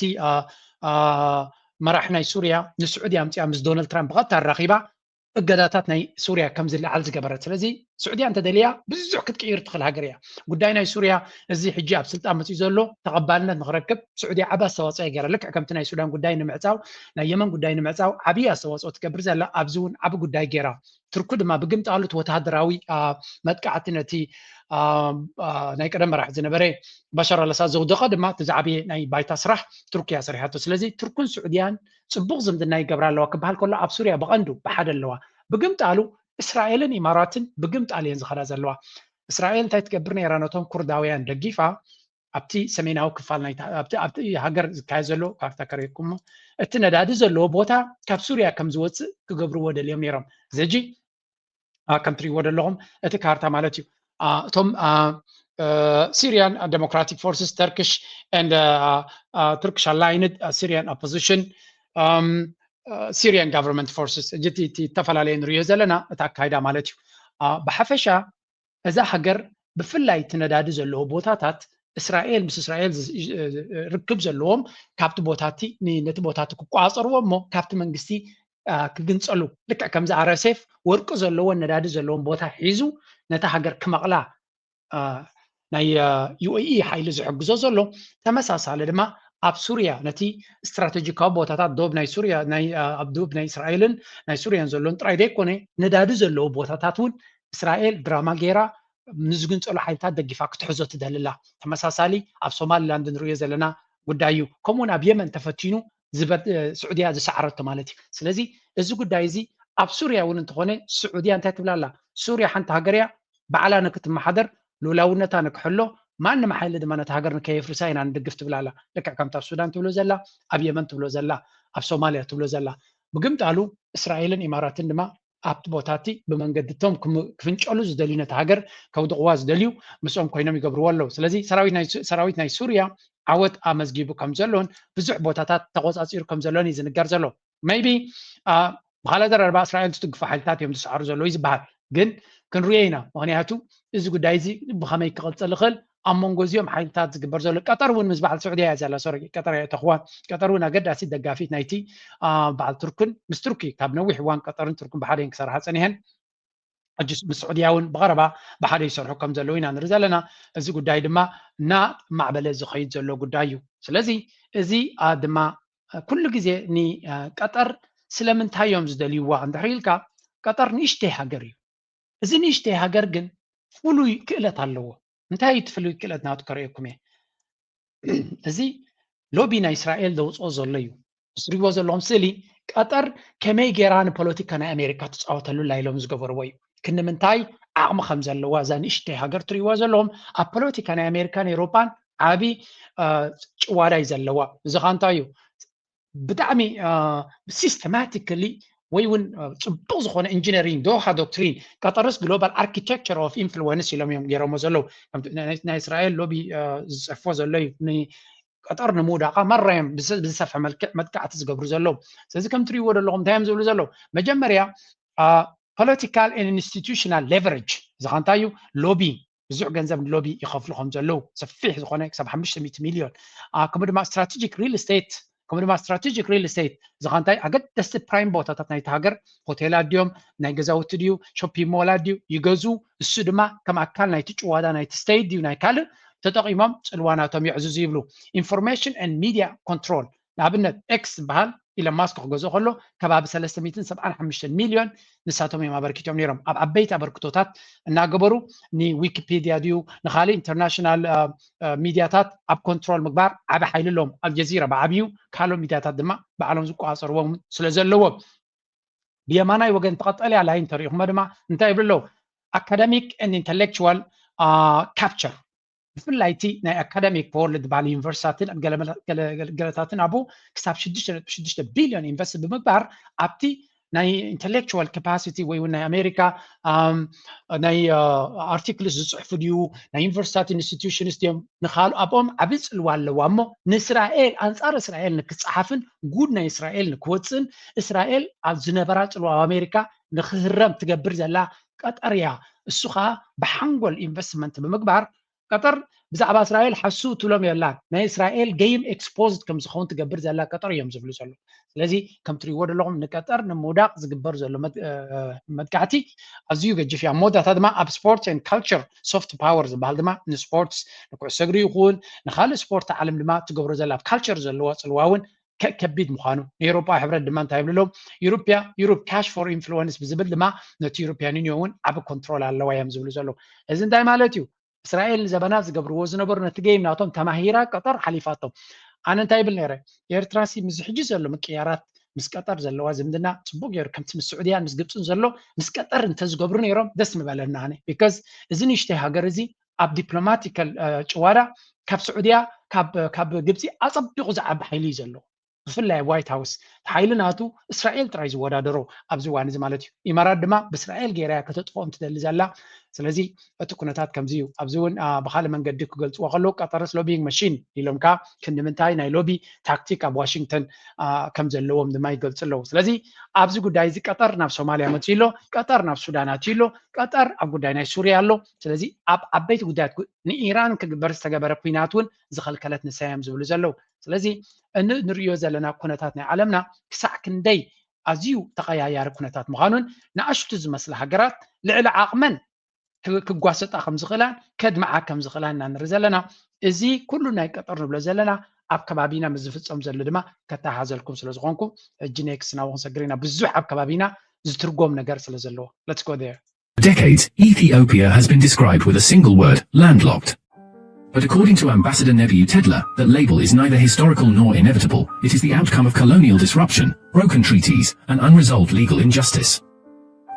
መራሕ ናይ ሱርያ ንስዑድያ ኣምፅያ ምስ ዶናልድ ትራምፕ ብቐጥታ ኣራኺባ እገዳታት ናይ ሱርያ ከም ዝለዓል ዝገበረት። ስለዚ ስዑድያ እንተደልያ ብዙሕ ክትቅይር ትኽእል ሃገር እያ። ጉዳይ ናይ ሱርያ እዚ ሕጂ ኣብ ስልጣን መፅኡ ዘሎ ተቐባልነት ንክረክብ ስዑድያ ዓብ ኣስተዋፅኦ ገይራ። ልክዕ ከምቲ ናይ ሱዳን ጉዳይ ንምዕፃው ናይ የመን ጉዳይ ንምዕፃው ዓብዪ ኣስተዋፅኦ ትገብር ዘላ ኣብዚ እውን ዓብ ጉዳይ ገይራ። ቱርኩ ድማ ብግምጣሉ እቲ ወተሃደራዊ መጥቃዕቲ ነቲ ናይ ቀደም መራሕ ዝነበረ ባሻር ኣልኣሳድ ዘውደቐ ድማ እቲ ዝዓበየ ናይ ባይታ ስራሕ ቱርክ እያ ሰሪሓቶ። ስለዚ ቱርኩን ስዑድያን ፅቡቕ ዝምድና ይገብራ ኣለዋ ክበሃል ከሎ ኣብ ሱርያ ብቐንዱ ብሓደ ኣለዋ። ብግምጣሉ እስራኤልን ኢማራትን ብግምጣል እየን ዝኸዳ ዘለዋ። እስራኤል እንታይ ትገብር ነይራ? ነቶም ኩርዳውያን ደጊፋ ኣብቲ ሰሜናዊ ክፋል ናይቲ ኣብቲ ኣብቲ ሃገር ዝካየድ ዘሎ ካርታ ከርእየኩም እቲ ነዳዲ ዘለዎ ቦታ ካብ ሱርያ ከም ዝወፅእ ክገብርዎ ደልዮም ነይሮም። እዚ ሕጂ ከም ትሪእዎ ዘለኹም እቲ ካርታ ማለት እዩ። እቶም Syrian Democratic Forces, Turkish and Turkish Aligned Syrian Opposition, Syrian Government Forces፣ እቲ ዝተፈላለየ ንሪኦ ዘለና እቲ ኣካይዳ ማለት እዩ። ብሓፈሻ እዛ ሃገር ብፍላይ እቲ ነዳዲ ዘለዎ ቦታታት እስራኤል ምስ እስራኤል ርክብ ዘለዎም ካብቲ ቦታቲ ነቲ ቦታቲ ክቆፃፀርዎ እሞ ካብቲ መንግስቲ ክግንፀሉ ልክዕ ከምዚ ኣረሴፍ ወርቂ ዘለዎን ነዳዲ ዘለዎም ቦታ ሒዙ ነታ ሃገር ክመቕላ ናይ ዩኤኢ ሓይሊ ዝሕግዞ ዘሎ ተመሳሳሊ ድማ ኣብ ሱርያ ነቲ ስትራቴጂካዊ ቦታታት ዶብ ናይ ሱርያ ኣብ ዶብ ናይ እስራኤልን ናይ ሱርያን ዘሎን ጥራይ ዘይኮነ ነዳዲ ዘለዎ ቦታታት እውን እስራኤል ድራማ ገይራ ንዝግንፀሉ ሓይልታት ደጊፋ ክትሕዞ ትደልላ። ተመሳሳሊ ኣብ ሶማሊላንድ ንሪኦ ዘለና ጉዳይ እዩ። ከምኡውን ኣብ የመን ተፈቲኑ ዝበል ስዑድያ ዝሰዓረቶ ማለት እዩ። ስለዚ እዚ ጉዳይ እዚ ኣብ ሱርያ እውን እንተኾነ ስዑድያ እንታይ ትብላ ኣላ? ሱርያ ሓንቲ ሃገር እያ፣ ባዕላ ንክትመሓደር ልኡላውነታ ንክሕሎ ማንም ሓይሊ ድማ ነታ ሃገር ንከየፍርሳ ኢና ንድግፍ ትብላ ኣላ። ልክዕ ከምቲ ኣብ ሱዳን ትብሎ ዘላ፣ ኣብ የመን ትብሎ ዘላ፣ ኣብ ሶማልያ ትብሎ ዘላ። ብግምጣሉ እስራኤልን ኢማራትን ድማ ኣብቲ ቦታቲ ብመንገድቶም ክፍንጨሉ ዝደልዩ ነቲ ሃገር ከውድቕዋ ዝደልዩ ምስኦም ኮይኖም ይገብርዎ ኣለዉ። ስለዚ ሰራዊት ናይ ሱርያ ዓወት ኣመዝጊቡ ከም ዘሎን ብዙሕ ቦታታት ተቆፃፂሩ ከም ዘሎን እዩ ዝንገር ዘሎ። maybe ብካልእ ኣዘራርባ እስራኤል ዝትግፉ ሓይልታት እዮም ዝሰዓሩ ዘለዉ እዩ ዝበሃል። ግን ክንሪኦ ኢና። ምክንያቱ እዚ ጉዳይ እዚ ብከመይ ክቕፅል ይኽእል ኣብ መንጎ እዚኦም ሓይልታት ዝግበር ዘሎ ቀጠር እውን ምስ በዓል ስዑድያ እያ ዘላ። ሶሪ ቀጠር እያ እተኽዋ። ቀጠር እውን ኣገዳሲት ደጋፊት ናይቲ በዓል ቱርክን ምስ ቱርኪ ካብ ነዊሕ እዋን ቀጠርን ቱርክን ብሓደ እየን ክሰርሓ ፀኒሐን። ሕጂ ምስ ስዑድያ እውን ብቐረባ ብሓደ ይሰርሑ ከም ዘለዉ ኢና ንርኢ ዘለና። እዚ ጉዳይ ድማ እናማዕበለ ዝኸይድ ዘሎ ጉዳይ እዩ። ስለዚ እዚ ድማ ኩሉ ግዜ ንቀጠር ስለምንታይ እዮም ዝደልይዋ እንድሕር ኢልካ ቀጠር ንእሽተይ ሃገር እዩ። እዚ ንእሽተይ ሃገር ግን ፍሉይ ክእለት ኣለዎ። እንታይ እዩ እቲ ፍሉይ ክእለት ናቱ ከርእየኩም እየ። እዚ ሎቢ ናይ እስራኤል ዘውፅኦ ዘሎ እዩ። ዝሪእዎ ዘለኹም ስእሊ ቀጠር ከመይ ገይራ ንፖለቲካ ናይ ኣሜሪካ ትፃወተሉ ላ ኢሎም ዝገበርዎ እዩ። ክንምንታይ ዓቕሚ ከም ዘለዋ እዛ ንእሽተይ ሃገር ትሪእዎ ዘለኹም ኣብ ፖለቲካ ናይ ኣሜሪካን ኤውሮጳን ዓብዪ ጭዋዳ እዩ ዘለዋ። እዚ ኸ እንታይ እዩ? ብጣዕሚ systematically ወይ እውን ፅቡቕ ዝኾነ ኢንጂነሪንግ ዶሃ ዶክትሪን ቀጠርስ global architecture of influence ኢሎም እዮም ገይሮሞ ዘለዉ። ናይ እስራኤል ሎቢ ዝፅሕፎ ዘሎ እዩ። ቀጠር ንምውዳቓ ማራ እዮም ብዝሰፍሐ መልክዕ መጥቃዕቲ ዝገብሩ ዘለዉ። ስለዚ ከም ትሪእዎ ዘለኹም እንታይ እዮም ዝብሉ ዘለዉ? መጀመርያ political and institutional leverage እዚ ኸ እንታይ እዩ? ሎቢ ብዙሕ ገንዘብ ንሎቢ ይኸፍሉ ከም ዘለዉ ሰፊሕ ዝኾነ ክሳብ ሓሙሽተ ሚእቲ ሚልዮን ከምኡ ድማ strategic real estate ከምኡ ድማ strategic real estate እዚ ኸ እንታይ ኣገደስቲ ፕራይም ቦታታት ናይቲ ሃገር ሆቴላት ድዮም ናይ ገዛውቲ ድዩ ሾፒንግ ሞላት ድዩ ይገዝኡ። እሱ ድማ ከም ኣካል ናይቲ ጭዋዳ ናይቲ ስቴት ድዩ ናይ ካልእ ተጠቒሞም ፅልዋ ናቶም የዕዝዙ ይብሉ። Information and media control ንኣብነት ኤክስ ዝበሃል ኢለን ማስክ ክገዝኦ ከሎ ከባቢ ሰለስተ ሚእትን ሰብዓን ሓሙሽተን ሚልዮን ንሳቶም እዮም ኣበርኪቶም ነይሮም። ኣብ ዓበይቲ ኣበርክቶታት እናገበሩ ንዊኪፔድያ ድዩ ንካሊእ ኢንተርናሽናል ሚድያታት ኣብ ኮንትሮል ምግባር ዓቢ ሓይሊ ኣለዎም። ኣልጀዚራ ብዓብዩ ካልኦት ሚድያታት ድማ ባዕሎም ዝቆፃፀርዎም ስለ ዘለዎም ብየማናይ ወገን ተቐጠልያ ላይን ተሪኢኹሞ ድማ እንታይ ይብሉ ኣለዉ? Academic and intellectual capture ብፍላይ እቲ ናይ ኣካደሚክ ወርልድ ዝበሃል ዩኒቨርሲታትን ገለታትን ኣብኡ ክሳብ ሽዱሽተ ነጥቢ ሽዱሽተ ቢልዮን ኢንቨስት ብምግባር ኣብቲ ናይ ኢንተሌክቹዋል ካፓሲቲ ወይ እውን ናይ ኣሜሪካ ናይ ኣርቲክልስ ዝፅሕፉ ድዩ ናይ ዩኒቨርሲታት ኢንስቲትዩሽንስ ድዮም ንካልኦ ኣብኦም ዓብዪ ፅልዋ ኣለዋ እሞ ንእስራኤል ኣንፃር እስራኤል ንክፀሓፍን ጉድ ናይ እስራኤል ንክወፅእን እስራኤል ኣብ ዝነበራ ፅልዋ ኣብ ኣሜሪካ ንክህረም ትገብር ዘላ ቀጠር እያ። እሱ ከዓ ብሓንጎል ኢንቨስትመንት ብምግባር ቀጠር ብዛዕባ እስራኤል ሓሱ ትብሎም የላን ናይ እስራኤል ገይም ኤክስፖዝድ ከም ዝኸውን ትገብር ዘላ ቀጠር እዮም ዝብሉ ዘለዉ። ስለዚ ከም ትሪእዎ ዘለኹም ንቀጠር ንምውዳቕ ዝግበር ዘሎ መጥቃዕቲ ኣዝዩ ገጅፍ እያ። መወዳእታ ድማ ኣብ ስፖርት ን ካልቸር ሶፍት ፓወር ዝበሃል ድማ ንስፖርትስ ንኩዕሶ እግሪ ይኹን ንካልእ ስፖርት ዓለም ድማ ትገብሮ ዘላ ኣብ ካልቸር ዘለዋ ፅልዋ እውን ከቢድ ምዃኑ ንኤሮፓዊ ሕብረት ድማ እንታይ ይብሉ ኣለዉ? ዩሮፕያ ዩሮፕ ካሽ ፎር ኢንፍሉወንስ ብዝብል ድማ ነቲ ዩሮፕያን ዩኒዮን እውን ዓቢ ኮንትሮል ኣለዋ እዮም ዝብሉ ዘለዉ። እዚ እንታይ ማለት እዩ? እስራኤል ንዘበናት ዝገብርዎ ዝነበሩ ነቲ ገይም ናቶም ተማሂራ ቀጠር ሓሊፋቶም። ኣነ እንታይ ይብል ነይረ? ኤርትራሲ ምስ ሕጂ ዘሎ ምቅያራት ምስ ቀጠር ዘለዋ ዝምድና ፅቡቅ ገይሩ ከምቲ ምስ ስዑድያን ምስ ግብፅን ዘሎ ምስ ቀጠር እንተዝገብሩ ነይሮም ደስ ምበለና ኣነ። ቢካዝ እዚ ንእሽተይ ሃገር እዚ ኣብ ዲፕሎማቲካል ጭዋዳ ካብ ስዑድያ ካብ ግብፂ ኣፀቢቁ ዝዓቢ ሓይሊ እዩ ዘለዎ። ብፍላይ ኣብ ዋይት ሃውስ ሓይሊ ናቱ እስራኤል ጥራይ ዝወዳደሮ ኣብዚ እዋን እዚ ማለት እዩ። ኢማራት ድማ ብእስራኤል ገይራ እያ ከተጥፍኦም ትደሊ ዘላ። ስለዚ እቲ ኩነታት ከምዚ እዩ። ኣብዚ እውን ብካልእ መንገዲ ክገልፅዎ ከለዉ ቀጠርስ ሎቢንግ መሽን ኢሎም ከዓ ክንዲ ምንታይ ናይ ሎቢ ታክቲክ ኣብ ዋሽንግተን ከም ዘለዎም ድማ ይገልፁ ኣለዉ። ስለዚ ኣብዚ ጉዳይ እዚ ቀጠር ናብ ሶማልያ መፅኡ ኣሎ፣ ቀጠር ናብ ሱዳን ኣትዩ ኣሎ፣ ቀጠር ኣብ ጉዳይ ናይ ሱርያ ኣሎ። ስለዚ ኣብ ዓበይቲ ጉዳያት ንኢራን ክግበር ዝተገበረ ኩናት እውን ዝኸልከለት ንሳ እዮም ዝብሉ ዘለዉ። ስለዚ እንሪኦ ዘለና ኩነታት ናይ ዓለምና ክሳዕ ክንደይ ኣዝዩ ተቐያያሪ ኩነታት ምዃኑን ንኣሽቱ ዝመስላ ሃገራት ልዕሊ ዓቕመን ክጓሰጣ ከም ዝኽእላን ከድምዓ ከም ዝኽእላን ኢና ንርኢ ዘለና። እዚ ኩሉ ናይ ቀጠር ንብሎ ዘለና ኣብ ከባቢና ምስ ዝፍፀም ዘሎ ድማ ከተሓዘልኩም ስለ ዝኾንኩ ሕጂ ኔክስት ናብኡ ክንሰግር ኢና። ብዙሕ ኣብ ከባቢና ዝትርጎም ነገር ስለ ዘለዎ let's go there. For decades, Ethiopia has been described with a single word, landlocked. But according to Ambassador Nebiu Tedla, that label is neither historical nor inevitable, it is the outcome of colonial disruption, broken treaties, and unresolved legal injustice.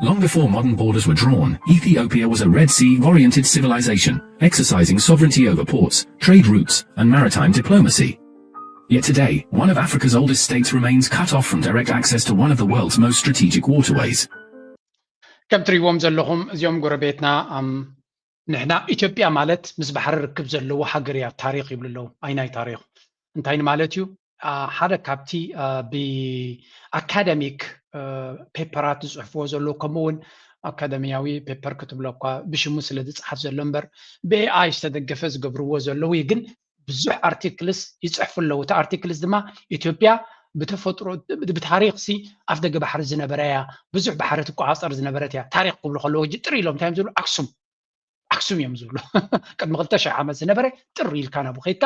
Long before modern borders were drawn, Ethiopia was a Red Sea oriented civilization, exercising sovereignty over ports, trade routes, and maritime diplomacy. Yet today, one of Africa's oldest states remains cut off from direct access to one of the world's most strategic waterways. ከም ትሪእዎም ዘለኹም እዚኦም ጎረቤትና ንሕና ኢትዮጵያ ማለት ምስ ባሕሪ ርክብ ዘለዎ ሃገር እያ ታሪኽ ይብሉ ኣለዉ። ኣይናይ ታሪኽ እንታይ ማለት እዩ? ሓደ ካብቲ ብኣካደሚክ ፔፐራት ዝፅሕፍዎ ዘለዉ ከምኡ እውን ኣካደሚያዊ ፔፐር ክትብሎ እኳ ብሽሙ ስለ ዝፅሓፍ ዘሎ እምበር ብኤኣይ ዝተደገፈ ዝገብርዎ ዘለዉ ግን ብዙሕ ኣርቲክልስ ይፅሕፉ ኣለዉ። እቲ ኣርቲክልስ ድማ ኢትዮጵያ ብተፈጥሮ ብታሪክ ሲ ኣፍ ደገ ባሕሪ ዝነበረ እያ፣ ብዙሕ ባሕሪ ትቆፃፀር ዝነበረት እያ። ታሪክ ክብሉ ከለዉ ሕጂ ጥር ኢሎም እንታይ እዮም ዝብሉ? ኣክሱም ኣክሱም እዮም ዝብሉ። ቅድሚ ክልተ ሽሕ ዓመት ዝነበረ ጥር ኢልካ ናብኡ ከይድካ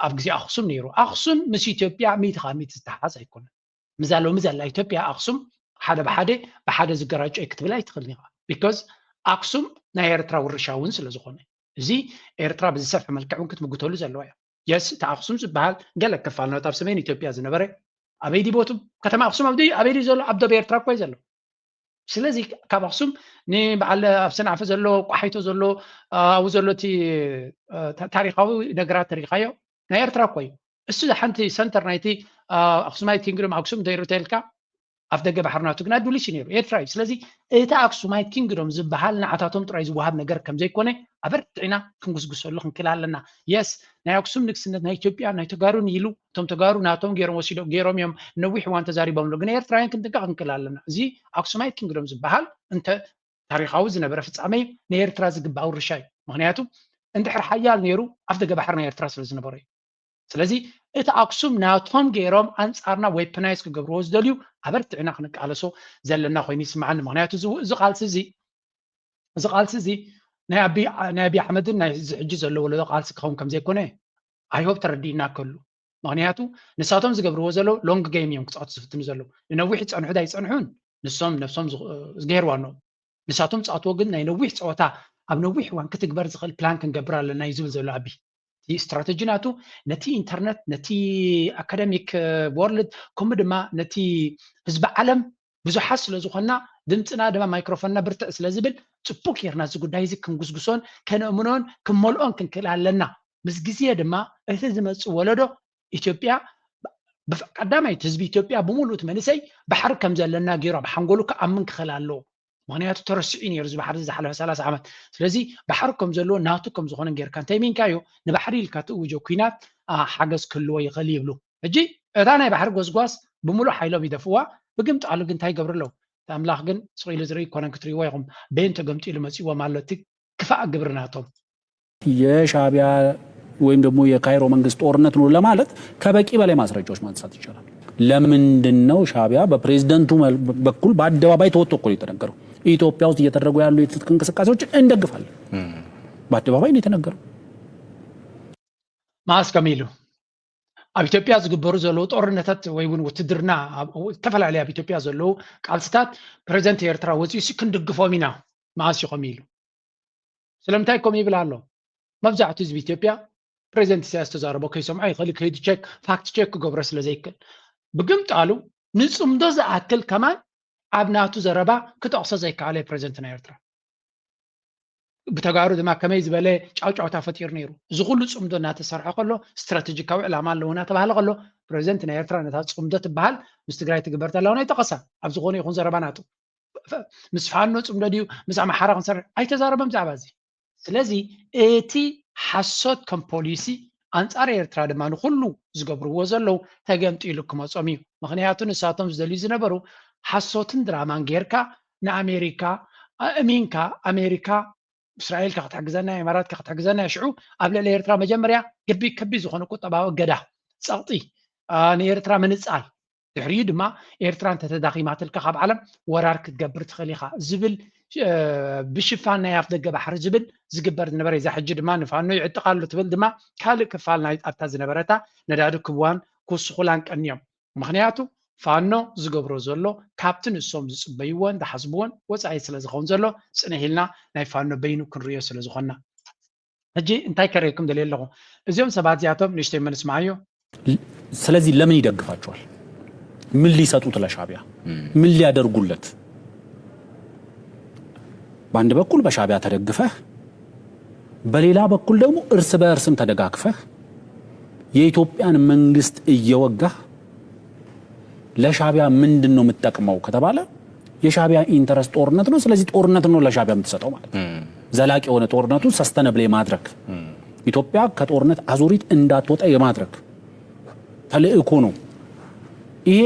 ኣብ ግዜ ኣክሱም ነይሩ። ኣክሱም ምስ ኢትዮጵያ ሚእቲ ካብ ሚእቲ ዝተሓሓዝ ኣይኮነን። ምዛ ሎሚ ዘላ ኢትዮጵያ ኣክሱም ሓደ ብሓደ ብሓደ ዝገራጮ ክትብል ኣይትኽእልን ኢኻ። ቢኮዝ ኣክሱም ናይ ኤርትራ ውርሻ እውን ስለ ዝኾነ እዚ ኤርትራ ብዝሰፍሐ መልክዕ እውን ክትምጉተሉ ዘለዋ እያ። የስ እቲ ኣክሱም ዝበሃል ገለ ክፋል ናብታ ኣብ ሰሜን ኢትዮጵያ ዝነበረ ኣበይ ድዩ ቦቱ? ከተማ ኣክሱም ኣብ ድዩ ኣበይ ድዩ ዘሎ? ኣብ ደቡብ ኤርትራ እኮ እዩ ዘሎ። ስለዚ ካብ ኣክሱም ንበዓል ኣብ ሰንዓፈ ዘሎ ቋሓይቶ ዘሎ ኣብኡ ዘሎ እቲ ታሪካዊ ነገራት ተሪኻዮ ናይ ኤርትራ እኮ እዩ። እሱ ሓንቲ ሰንተር ናይቲ ኣክሱማይት ኪንግዶም ኣክሱም እንተይርተልካ ኣፍ ደገ ባሕሪ ናቱ ግን ኣዱሊስ እዩ ነይሩ ኤርትራ እዩ። ስለዚ እቲ ኣክሱማይት ኪንግዶም ዝበሃል ንዓታቶም ጥራይ ዝወሃብ ነገር ከም ዘይኮነ ኣበርቲዕና ክንጉስጉሰሉ ክንክእል ኣለና። የስ ናይ ኣክሱም ንግስነት ናይ ኢትዮጵያ ናይ ተጋሩ ንኢሉ እቶም ተጋሩ ናቶም ገይሮም ወሲዶም ገይሮም እዮም ነዊሕ እዋን ተዛሪቦምሉ። ግን ኤርትራውያን ክንጥንቀቕ ክንክእል ኣለና። እዚ ኣክሱማይት ኪንግዶም ዝበሃል እንተ ታሪኻዊ ዝነበረ ፍጻመ እዩ፣ ንኤርትራ ዝግባእ ውርሻ እዩ። ምክንያቱ እንድሕር ሓያል ነይሩ ኣፍ ደገ ባሕሪ ናይ ኤርትራ ስለ ዝነበረ እዩ። ስለዚ እቲ ኣክሱም ናቶም ገይሮም ኣንጻርና ዌፐናይዝ ክገብርዎ ዝደልዩ ኣበርቲዕና ክንቃለሶ ዘለና ኮይኑ ይስምዓኒ። ምክንያቱ እዚ ቃልሲ እዚ እዚ ቃልሲ እዚ ናይ ኣቢ ኣሕመድን ናይ እዚ ሕጂ ዘሎ ወለዶ ቃልሲ ክኸውን ከም ዘይኮነ ኣይሆፕ ተረዲእና ከሉ ምክንያቱ ንሳቶም ዝገብርዎ ዘለዉ long game እዮም ክፃወቱ ዝፍትኑ ዘለዉ። ንነዊሕ ይፀንሑ ዳይፀንሑን ንሶም ነብሶም ዝገይርዋ ኣለዎም። ንሳቶም ዝፃወትዎ ግን ናይ ነዊሕ ፀወታ ኣብ ነዊሕ እዋን ክትግበር ዝኽእል ፕላን ክንገብር ኣለና እዩ ዝብል ዘሎ ኣቢ። እቲ ስትራተጂ ናቱ ነቲ ኢንተርነት፣ ነቲ ኣካደሚክ ወርልድ፣ ከምኡ ድማ ነቲ ህዝቢ ዓለም ብዙሓት ስለ ዝኾንና፣ ድምፅና ድማ ማይክሮፎንና ብርትዕ ስለ ዝብል፣ ፅቡቅ ጌርና እዚ ጉዳይ እዚ ክንጉስጉሶን ከነእምኖን ክንመልኦን ክንክእል ኣለና። ምስ ግዜ ድማ እቲ ዝመፅእ ወለዶ ኢትዮጵያ ቀዳማይ ህዝቢ ኢትዮጵያ ብምሉእ እቲ መንእሰይ ባሕሪ ከም ዘለና ገይሩ ኣብ ሓንጎሉ ክኣምን ክኽእል ኣለዎ። ምክንያቱ ተረሲዑ ነይሩ እዚ ባሕሪ ዝሓለፈ ሰላሳ ዓመት። ስለዚ ባሕሪ ከም ዘለዎ ናቱ ከም ዝኾነ ጌርካ እንተይሚንካዮ ንባሕሪ ኢልካ ትእውጆ ኩናት ሓገዝ ክህልዎ ይኽእል ይብሉ። ሕጂ እታ ናይ ባሕሪ ጎስጓስ ብምሉእ ሓይሎም ይደፍዋ። ብግምጣሉ ግን እንታይ ይገብሩ ኣለዉ? ኣምላኽ ግን ስቕ ኢሉ ዝርኢ ይኮነን ክትርእይዎ ኢኹም። በየን ተገምጢሉ መጺእዎም ኣሎ እቲ ክፋእ ግብሪ ናቶም። የሻቢያ ወይም ደግሞ የካይሮ መንግስት ጦርነት ነው ለማለት ከበቂ በላይ ማስረጃዎች ማንሳት ይቻላል። ለምንድን ነው ሻቢያ በፕሬዝደንቱ በኩል በአደባባይ ተወጥቶ እኮ ነው የተነገረው። ኢትዮጵያ ውስጥ እየተደረጉ ያሉ የትጥቅ እንቅስቃሴዎች እንደግፋለን። በአደባባይ ነው የተነገረው። ማስ ከሚሉ ኣብ ኢትዮጵያ ዝግበሩ ዘለዉ ጦርነታት ወይ እውን ውትድርና ዝተፈላለዩ ኣብ ኢትዮጵያ ዘለዉ ቃልስታት ፕሬዚደንት ኤርትራ ወፂኡ ሲ ክንድግፎም ኢና ማስ ይኸም ኢሉ። ስለምንታይ ከምኡ ይብል ኣሎ? መብዛሕቱ ህዝቢ ኢትዮጵያ ፕሬዚደንት ኢሳያስ ተዛረቦ ከይሰምዖ ይኽእል። ከይዱ ቸክ ፋክት ቸክ ክገብሮ ስለ ዘይክእል ብግምጣሉ ንፅምዶ ዝኣክል ከማን ኣብ ናቱ ዘረባ ክጠቕሶ ዘይከኣለ ፕሬዚደንት ናይ ኤርትራ። ብተጋሩ ድማ ከመይ ዝበለ ጫውጫውታ ፈጢሩ ነይሩ። እዚ ኩሉ ፅምዶ እናተሰርሐ ከሎ ስትራቴጂካዊ ዕላማ ኣለዎ እናተባሃለ ከሎ ፕሬዚደንት ናይ ኤርትራ ነታ ፅምዶ ትበሃል ምስ ትግራይ ትግበር ተላ ናይ ጠቐሳ ኣብ ዝኾነ ይኹን ዘረባ ናቱ ምስ ፋኖ ፅምዶ ድዩ ምስ ኣምሓራ ክንሰርሕ ኣይተዛረበም ብዛዕባ እዚ። ስለዚ እቲ ሓሶት ከም ፖሊሲ ኣንፃር ኤርትራ ድማ ንኩሉ ዝገብርዎ ዘለዉ ተገምጢሉ ክመፆም እዩ። ምክንያቱ ንሳቶም ዝደልዩ ዝነበሩ ሓሶትን ድራማን ጌርካ ንኣሜሪካ ኣእሚንካ ኣሜሪካ እስራኤል ከ ክትሕግዘና እያ፣ ኢማራት ከ ክትሕግዘና እያ። ሽዑ ኣብ ልዕሊ ኤርትራ መጀመርያ ገቢ ከቢ ዝኾነ ቁጠባዊ እገዳ፣ ጸቕጢ፣ ንኤርትራ ምንጻል፣ ድሕሪኡ ድማ ኤርትራ እንተተዳኺማትልካ ካብ ዓለም ወራር ክትገብር ትኽእል ኢኻ ዝብል ብሽፋን ናይ ኣፍ ደገ ባሕሪ ዝብል ዝግበር ዝነበረ እዛ ሕጂ ድማ ንፋኖ ይዕጥቕ ኣሎ ትብል ድማ ካልእ ክፋል ናይ ኣብታ ዝነበረታ ነዳዲ ክብዋን ክውስኹላን ቀንዮም። ምኽንያቱ ፋኖ ዝገብሮ ዘሎ ካብቲ ንሶም ዝፅበይዎን ዝሓስብዎን ወፃኢ ስለ ዝኸውን ዘሎ ፅንሕ ኢልና ናይ ፋኖ በይኑ ክንርእዮ ስለ ዝኾንና። ሕጂ እንታይ ከርእየኩም ደልየ ኣለኹ? እዚኦም ሰባት እዚኣቶም ንእሽተይ መንስማዓዮ። ስለዚህ ለምን ይደግፋቸዋል? ምን ሊሰጡት ለሻቢያ? ምን ሊያደርጉለት? በአንድ በኩል በሻቢያ ተደግፈህ በሌላ በኩል ደግሞ እርስ በእርስም ተደጋግፈህ የኢትዮጵያን መንግስት እየወጋህ ለሻቢያ ምንድን ነው የምትጠቅመው ከተባለ የሻቢያ ኢንተረስት ጦርነት ነው። ስለዚህ ጦርነት ነው ለሻቢያ የምትሰጠው ማለት ነው። ዘላቂ የሆነ ጦርነቱን ሰስተነብል የማድረግ ኢትዮጵያ ከጦርነት አዙሪት እንዳትወጣ የማድረግ ተልእኮ ነው። ይሄ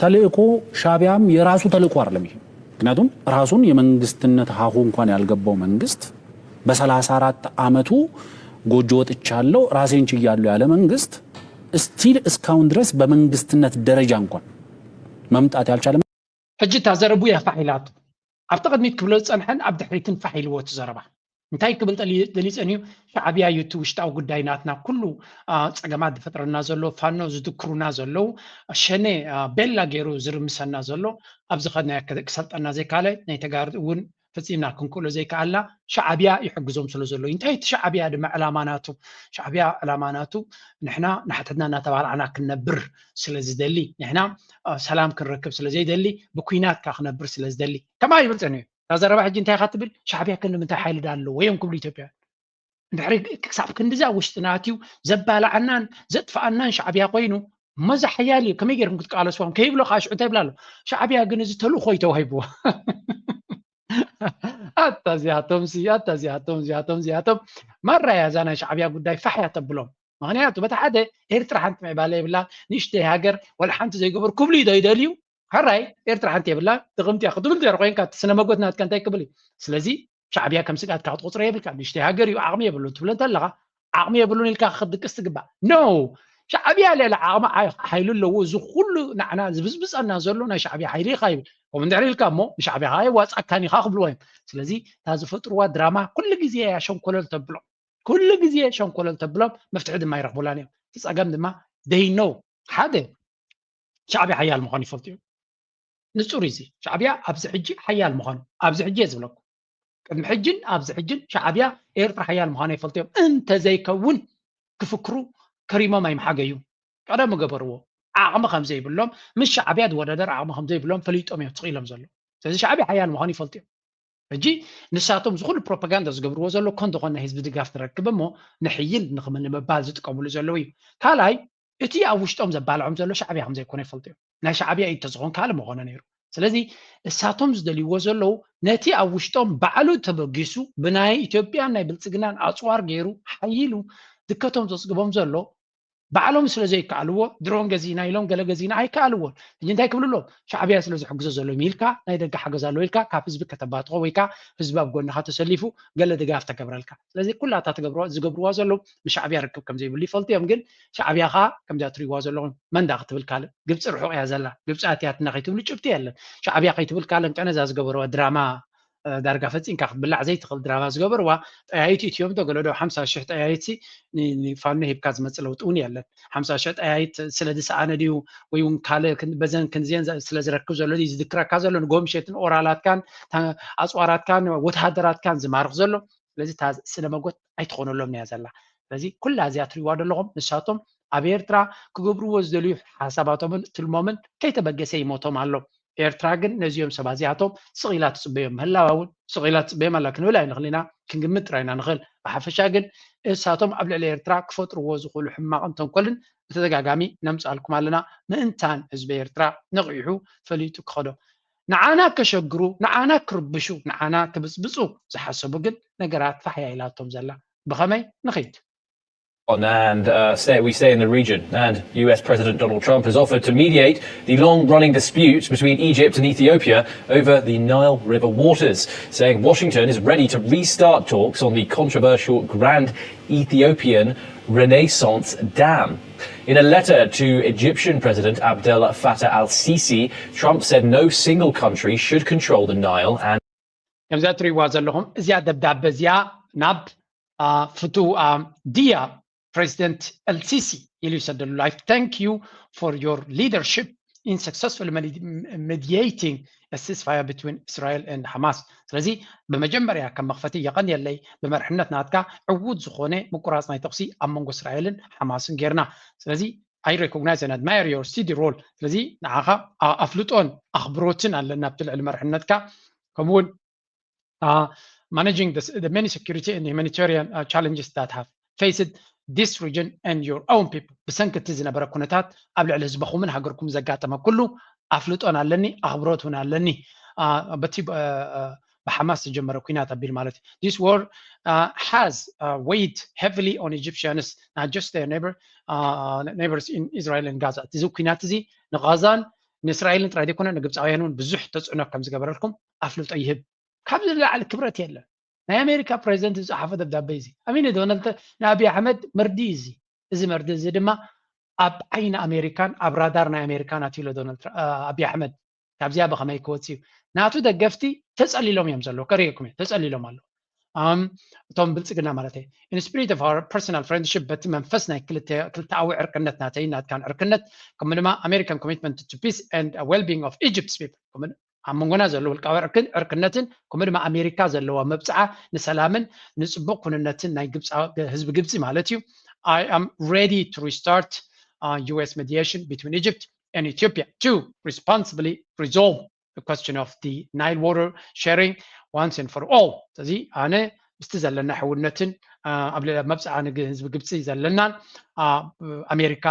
ተልእኮ ሻቢያም የራሱ ተልእኮ አይደለም። ይሄ ምክንያቱም ራሱን የመንግስትነት ሀሁ እንኳን ያልገባው መንግስት በሰላሳ አራት አመቱ ጎጆ ወጥቻለሁ ራሴን ችያለሁ ያለ መንግስት ስቲል እስካሁን ድረስ በመንግስትነት ደረጃ እንኳን መምጣት ያልቻለ። ሕጂ እታ ዘረቡ እያ ፋሕ ኢላቶ። ኣብቲ ቅድሚት ክብሎ ዝጸንሐን ኣብ ድሕሪትን ፋሕ ኢልዎ እቲ ዘረባ። እንታይ ክብል ደልዩ ጸንዩ? ሻዕብያ እዩ እቲ ውሽጣዊ ጉዳይ ናትና፣ ኩሉ ጸገማት ዝፈጥረና ዘሎ፣ ፋኖ ዝድክሩና ዘለዉ፣ ሸኔ ቤላ ገይሩ ዝርምሰና ዘሎ፣ ኣብ ዝኸድናዮ ክሰልጠና ዘይካለ ናይ ተጋሩ እውን ፈጺምና ክንክእሎ ዘይከኣልና ሻዕብያ ይሕግዞም ስለ ዘሎ እዩ። እንታይ እቲ ሻዕብያ ድማ ዕላማ ናቱ? ሻዕብያ ዕላማ ናቱ ንሕና ንሓድሕድና እናተባላዕና ክንነብር ስለ ዝደሊ፣ ንሕና ሰላም ክንረክብ ስለ ዘይደሊ፣ ብኲናት ከኣ ክነብር ስለ ዝደሊ። ከምኣ ይብል ጸኒሑ። እታ ዘረባ ሕጂ እንታይ ኢኻ ትብል? ሻዕብያ ክንዲ ምንታይ ሓይሊ ድኣ ኣለዎ እዮም ክብሉ ኢትዮጵያውያን። እንድሕሪ ክሳብ ክንድዚ ኣብ ውሽጥና ኣትዩ ዘባልዓናን ዘጥፍኣናን ሻዕብያ ኮይኑ፣ እሞ እዚ ሓያል እዩ፣ ከመይ ገይርኩም ክትቃለስዎም ከይብሎ ከዓ ሽዑ እንታይ ይብል ኣሎ? ሻዕብያ ግን እዚ ተልእኾ እዩ ተዋሂብዎ። ኣታ እዚኣቶም ሲ ኣታ እዚኣቶም እዚኣቶም እዚኣቶም ማራ እያ እዛ ናይ ሻዕብያ ጉዳይ ፋሕ እያ ተብሎም። ምክንያቱ በቲ ሓደ ኤርትራ ሓንቲ ምዕባለ የብላ፣ ንእሽተይ ሃገር ወላ ሓንቲ ዘይገበሩ ክብሉ ዶ ይደልዩ? ሕራይ ኤርትራ ሓንቲ የብላ፣ ድቕምቲ እያ ክትብል ዶ ኮይንካ እቲ ስነ መጎት ናትካ እንታይ ክብል እዩ? ስለዚ ሻዕብያ ከም ስግኣት ካብ ትቆፅሮ የብልካ። ንእሽተይ ሃገር እዩ ዓቕሚ የብሉን ትብሎ እንተለኻ ዓቕሚ የብሉን ኢልካ ክትድቅስ ትግባእ። ኖ ሻዕብያ ሌላ ዓቕሚ ሓይሉ ኣለዎ። እዚ ኩሉ ንዓና ዝብዝብፀና ዘሎ ናይ ሻዕብያ ሓይሊ ኢኻ ይብል። ከምኡ እንድሕር ኢልካ እሞ ንሻዕብያ ከዓ የዋፅኣካን ኢኻ ክብልዎ እዮም። ስለዚ እታ ዝፈጥርዋ ድራማ ኩሉ ግዜ እያ ሸንኮለል ተብሎም። ኩሉ ግዜ ሸንኮለል ተብሎም መፍትሒ ድማ ይረኽቡላን እዮም። እቲ ፀገም ድማ they know ሓደ ሻዕብያ ሓያል ምዃኑ ይፈልጡ እዮም። ንጹር እዩ እዚ። ሻዕብያ ኣብዚ ሕጂ ሓያል ምዃኑ ኣብዚ ሕጂ እየ ዝብለኩም። ቅድሚ ሕጅን ኣብዚ ሕጅን ሻዕብያ ኤርትራ ሓያል ምዃኑ ይፈልጡ እዮም። እንተዘይከውን ክፍክሩ ከሪሞም ኣይምሓገዩ። ቀደም ገበርዎ። ዓቕሚ ከም ዘይብሎም ምስ ሻዕብያ ዝወዳደር ዓቕሚ ከም ዘይብሎም ፈሊጦም እዮም ትኽኢሎም ዘለዉ። ስለዚ ሻዕብያ ሓያል ምዃኑ ይፈልጡ እዮም። ሕጂ ንሳቶም ዝኹሉ ፕሮፓጋንዳ ዝገብርዎ ዘሎ ኮን ዝኾነ ህዝቢ ድጋፍ ትረክብ እሞ ንሕይል ንኽምን ንምባል ዝጥቀምሉ ዘለዉ እዩ። ካልኣይ እቲ ኣብ ውሽጦም ዘባልዖም ዘሎ ሻዕብያ ከም ዘይኮነ ይፈልጡ እዮም። ናይ ሻዕብያ ኢድ ተዝኾን ካልእ ምኾነ ነይሩ። ስለዚ እሳቶም ዝደልይዎ ዘለዉ ነቲ ኣብ ውሽጦም ባዕሉ ተበጊሱ ብናይ ኢትዮጵያን ናይ ብልጽግናን ኣጽዋር ገይሩ ሓይሉ ድከቶም ዘጽግቦም ዘሎ ባዕሎም ስለ ዘይከኣልዎ ድሮን ገዚእና ኢሎም ገለ ገዚእና ኣይከኣልዎን። ሕጂ እንታይ ክብሉ ኣለዎም? ሻዕብያ ስለ ዝሕግዞ ዘሎ ኢልካ ናይ ደገ ሓገዝ ኣለዎ ኢልካ ካብ ህዝቢ ከተባትኾ ወይ ከዓ ህዝቢ ኣብ ጎንኻ ተሰሊፉ ገለ ድጋፍ ተገብረልካ። ስለዚ ኩላታ ዝገብርዋ ዘለዉ ምስ ሻዕብያ ርክብ ከም ዘይብሉ ይፈልጡ እዮም። ግን ሻዕብያ ከዓ ከምዚኣ ትሪእዋ ዘለኹም መን ዳ ክትብል ካልእ ግብፂ ርሑቕ እያ ዘላ። ግብፂ ኣትያትና ከይትብሉ ጭብጢ የለን። ሻዕብያ ከይትብል ካልእ እንቀነዛ ዝገበርዋ ድራማ ዳርጋ ፈፂምካ ክትብላዕ ዘይትኽእል ድራማ ዝገበርዋ ጠያይት ኢትዮም ዶ ገለ ዶ ሓምሳ ሽሕ ጠያይት ሲ ን- ንፋኖ ሂብካ ዝመፅእ ለውጢ እውን የለን። ሓምሳ ሽሕ ጠያይት ስለ ዝሰኣነ ድዩ ወይ እውን ካልእ ክን- በዘን ክንዝየን ዘ- ስለ ዝረክብ ዘሎ ድዩ ዝድክረካ ዘሎ ንጎምሸትን ኦራላትካን ታ- ኣፅዋራትካን ወተሃደራትካን ዝማርኽ ዘሎ? ስለዚ እታ ስነ መጎት ኣይትኾነሎም እያ ዘላ። ስለዚ ኩላ እዚኣ ትሪእዋ ዘለኹም ንሳቶም ኣብ ኤርትራ ክገብርዎ ዝደልዩ ሓሳባቶምን ትልሞምን ከይተበገሰ ይሞቶም ኣሎ። ኤርትራ ግን ነዚኦም ሰባት እዚኣቶም ስቕ ኢላ ትጽበዮም ምህላዋ እውን ስቕ ኢላ ትጽበዮም ኣላ ክንብል ኣይንኽእል ኢና፣ ክንግምት ጥራይ ኢና ንኽእል። ብሓፈሻ ግን እሳቶም ኣብ ልዕሊ ኤርትራ ክፈጥርዎ ዝኽእሉ ሕማቕን ተንኮልን ብተደጋጋሚ ነምጽኣልኩም ኣለና። ምእንታን ህዝቢ ኤርትራ ነቒሑ ፈሊጡ ክኸዶ ንዓና ከሸግሩ፣ ንዓና ክርብሹ፣ ንዓና ክብጽብጹ ዝሓሰቡ ግን ነገራት ፋሕያ ኢላቶም ዘላ። ብኸመይ ንኺድ? On and uh, stay, we stay in the region. And U S President Donald Trump has offered to mediate the long running dispute between Egypt and Ethiopia over the Nile River waters, saying Washington is ready to restart talks on the controversial Grand Ethiopian Renaissance Dam. In a letter to Egyptian President Abdel Fattah al Sisi, Trump said no single country should control the Nile and ከምዚኣ ትሪእዋ ዘለኹም እዚኣ ደብዳበ እዚኣ ናብ ፍቱ ድያ ፕሬዚደንት ኤልሲሲ ኢሉ ይሰደሉ። I thank you for your leadership in successfully mediating a ceasefire between Israel and Hamas. ስለዚ ብመጀመርያ ከም መኽፈቲ የቐንየለይ ብመርሕነት ናትካ ዕዉት ዝኾነ ምቁራፅ ናይ ተኹሲ ኣብ መንጎ እስራኤልን ሓማስን ጌርና። ስለዚ I recognize and admire your steady role። ስለዚ ንዓኻ ኣፍልጦን ኣኽብሮትን ኣለና ኣብቲ ልዕሊ መርሕነትካ ከምኡውን uh, managing the, the many security and humanitarian uh, challenges that have faced this region and your own people ብሰንኪ እቲ ዝነበረ ኩነታት ኣብ ልዕሊ ህዝበኹምን ሃገርኩም ዘጋጠመ ኩሉ ኣፍልጦን ኣለኒ ኣኽብሮት እውን ኣለኒ በቲ ብሓማስ ዝጀመረ ኩናት ኣቢል ማለት እዩ this war uh, has uh, weighed heavily on Egyptians not just their neighbor uh, neighbors in Israel and Gaza እዚ ኩናት እዚ ንጋዛን ንእስራኤልን ጥራይ ዘይኮነ ንግብፃውያን እውን ብዙሕ ተፅዕኖ ከም ዝገበረልኩም ኣፍልጦ ይህብ ካብዚ ንላዕሊ ክብረት የለን ናይ ኣሜሪካ ፕሬዚደንት ዝፀሓፎ ደብዳቤ እዚ ኣሚነ ዶናልድ ንኣብይ ኣሕመድ መርዲ እዚ እዚ መርዲ እዚ ድማ ኣብ ዓይኒ ኣሜሪካን ኣብ ራዳር ናይ ኣሜሪካን ኣትዩሎ ዶናልድ ኣብይ ኣሕመድ ካብዚኣ ብኸመይ ክወፅ እዩ ናቱ ደገፍቲ ተፀሊሎም እዮም ዘለዉ ከሪእኩም እዮም ተፀሊሎም ኣለዉ እቶም ብልፅግና ማለት እዩ in spirit of our personal friendship በቲ መንፈስ ናይ ክልተኣዊ ዕርቅነት ናተይ ናትካን ዕርቅነት ከምኡ ድማ American commitment to peace and well being of Egypt's people ኣብ መንጎና ዘሎ ውልቃዊ ዕርክነትን ከምኡ ድማ ኣሜሪካ ዘለዋ መብፅዓ ንሰላምን ንፅቡቅ ኩንነትን ናይ ህዝቢ ግብፂ ማለት እዩ I am ready to restart uh, U S mediation between Egypt and Ethiopia to responsibly resolve the question of the Nile water sharing once and for all ስለዚ ኣነ ምስቲ ዘለና ሕውነትን ኣብ ልዕሊ መብፅዓ ንህዝቢ ግብፂ ዘለናን ኣሜሪካ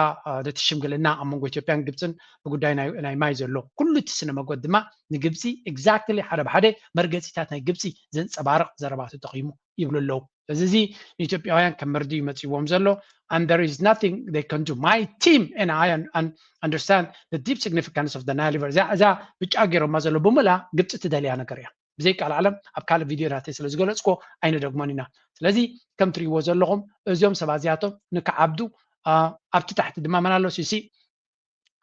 ነቲ ሽምግልና ኣብ መንጎ ኢትዮጵያን ግብፅን ብጉዳይ ናይ ማይ ዘሎ ኩሉ እቲ ስነ መጎት ድማ ንግብፂ exactly ሓደ ብሓደ መርገፂታት ናይ ግብፂ ዘንፀባርቕ ዘረባቱ ተኺሙ ይብሉ ኣለዉ እዚ እዚ ንኢትዮጵያውያን ከም መርድእ ይመፅዎም ዘሎ and there is nothing they can do my team and I understand the deep significance of the Nile River እዛ ብጫ ገይሮማ ዘሎ ብምላ ግብፂ ትደልያ ነገር እያ ብዘይቃል ዓለም ኣብ ካልእ ቪድዮ ናተይ ስለ ዝገለፅኮ ኣይንደግሞን ኢና ስለዚ ከም ትሪእዎ ዘለኹም እዚኦም ሰባት እዚኣቶም ንክዓብዱ ኣብቲ ታሕቲ ድማ መን ኣሎ ሲሲ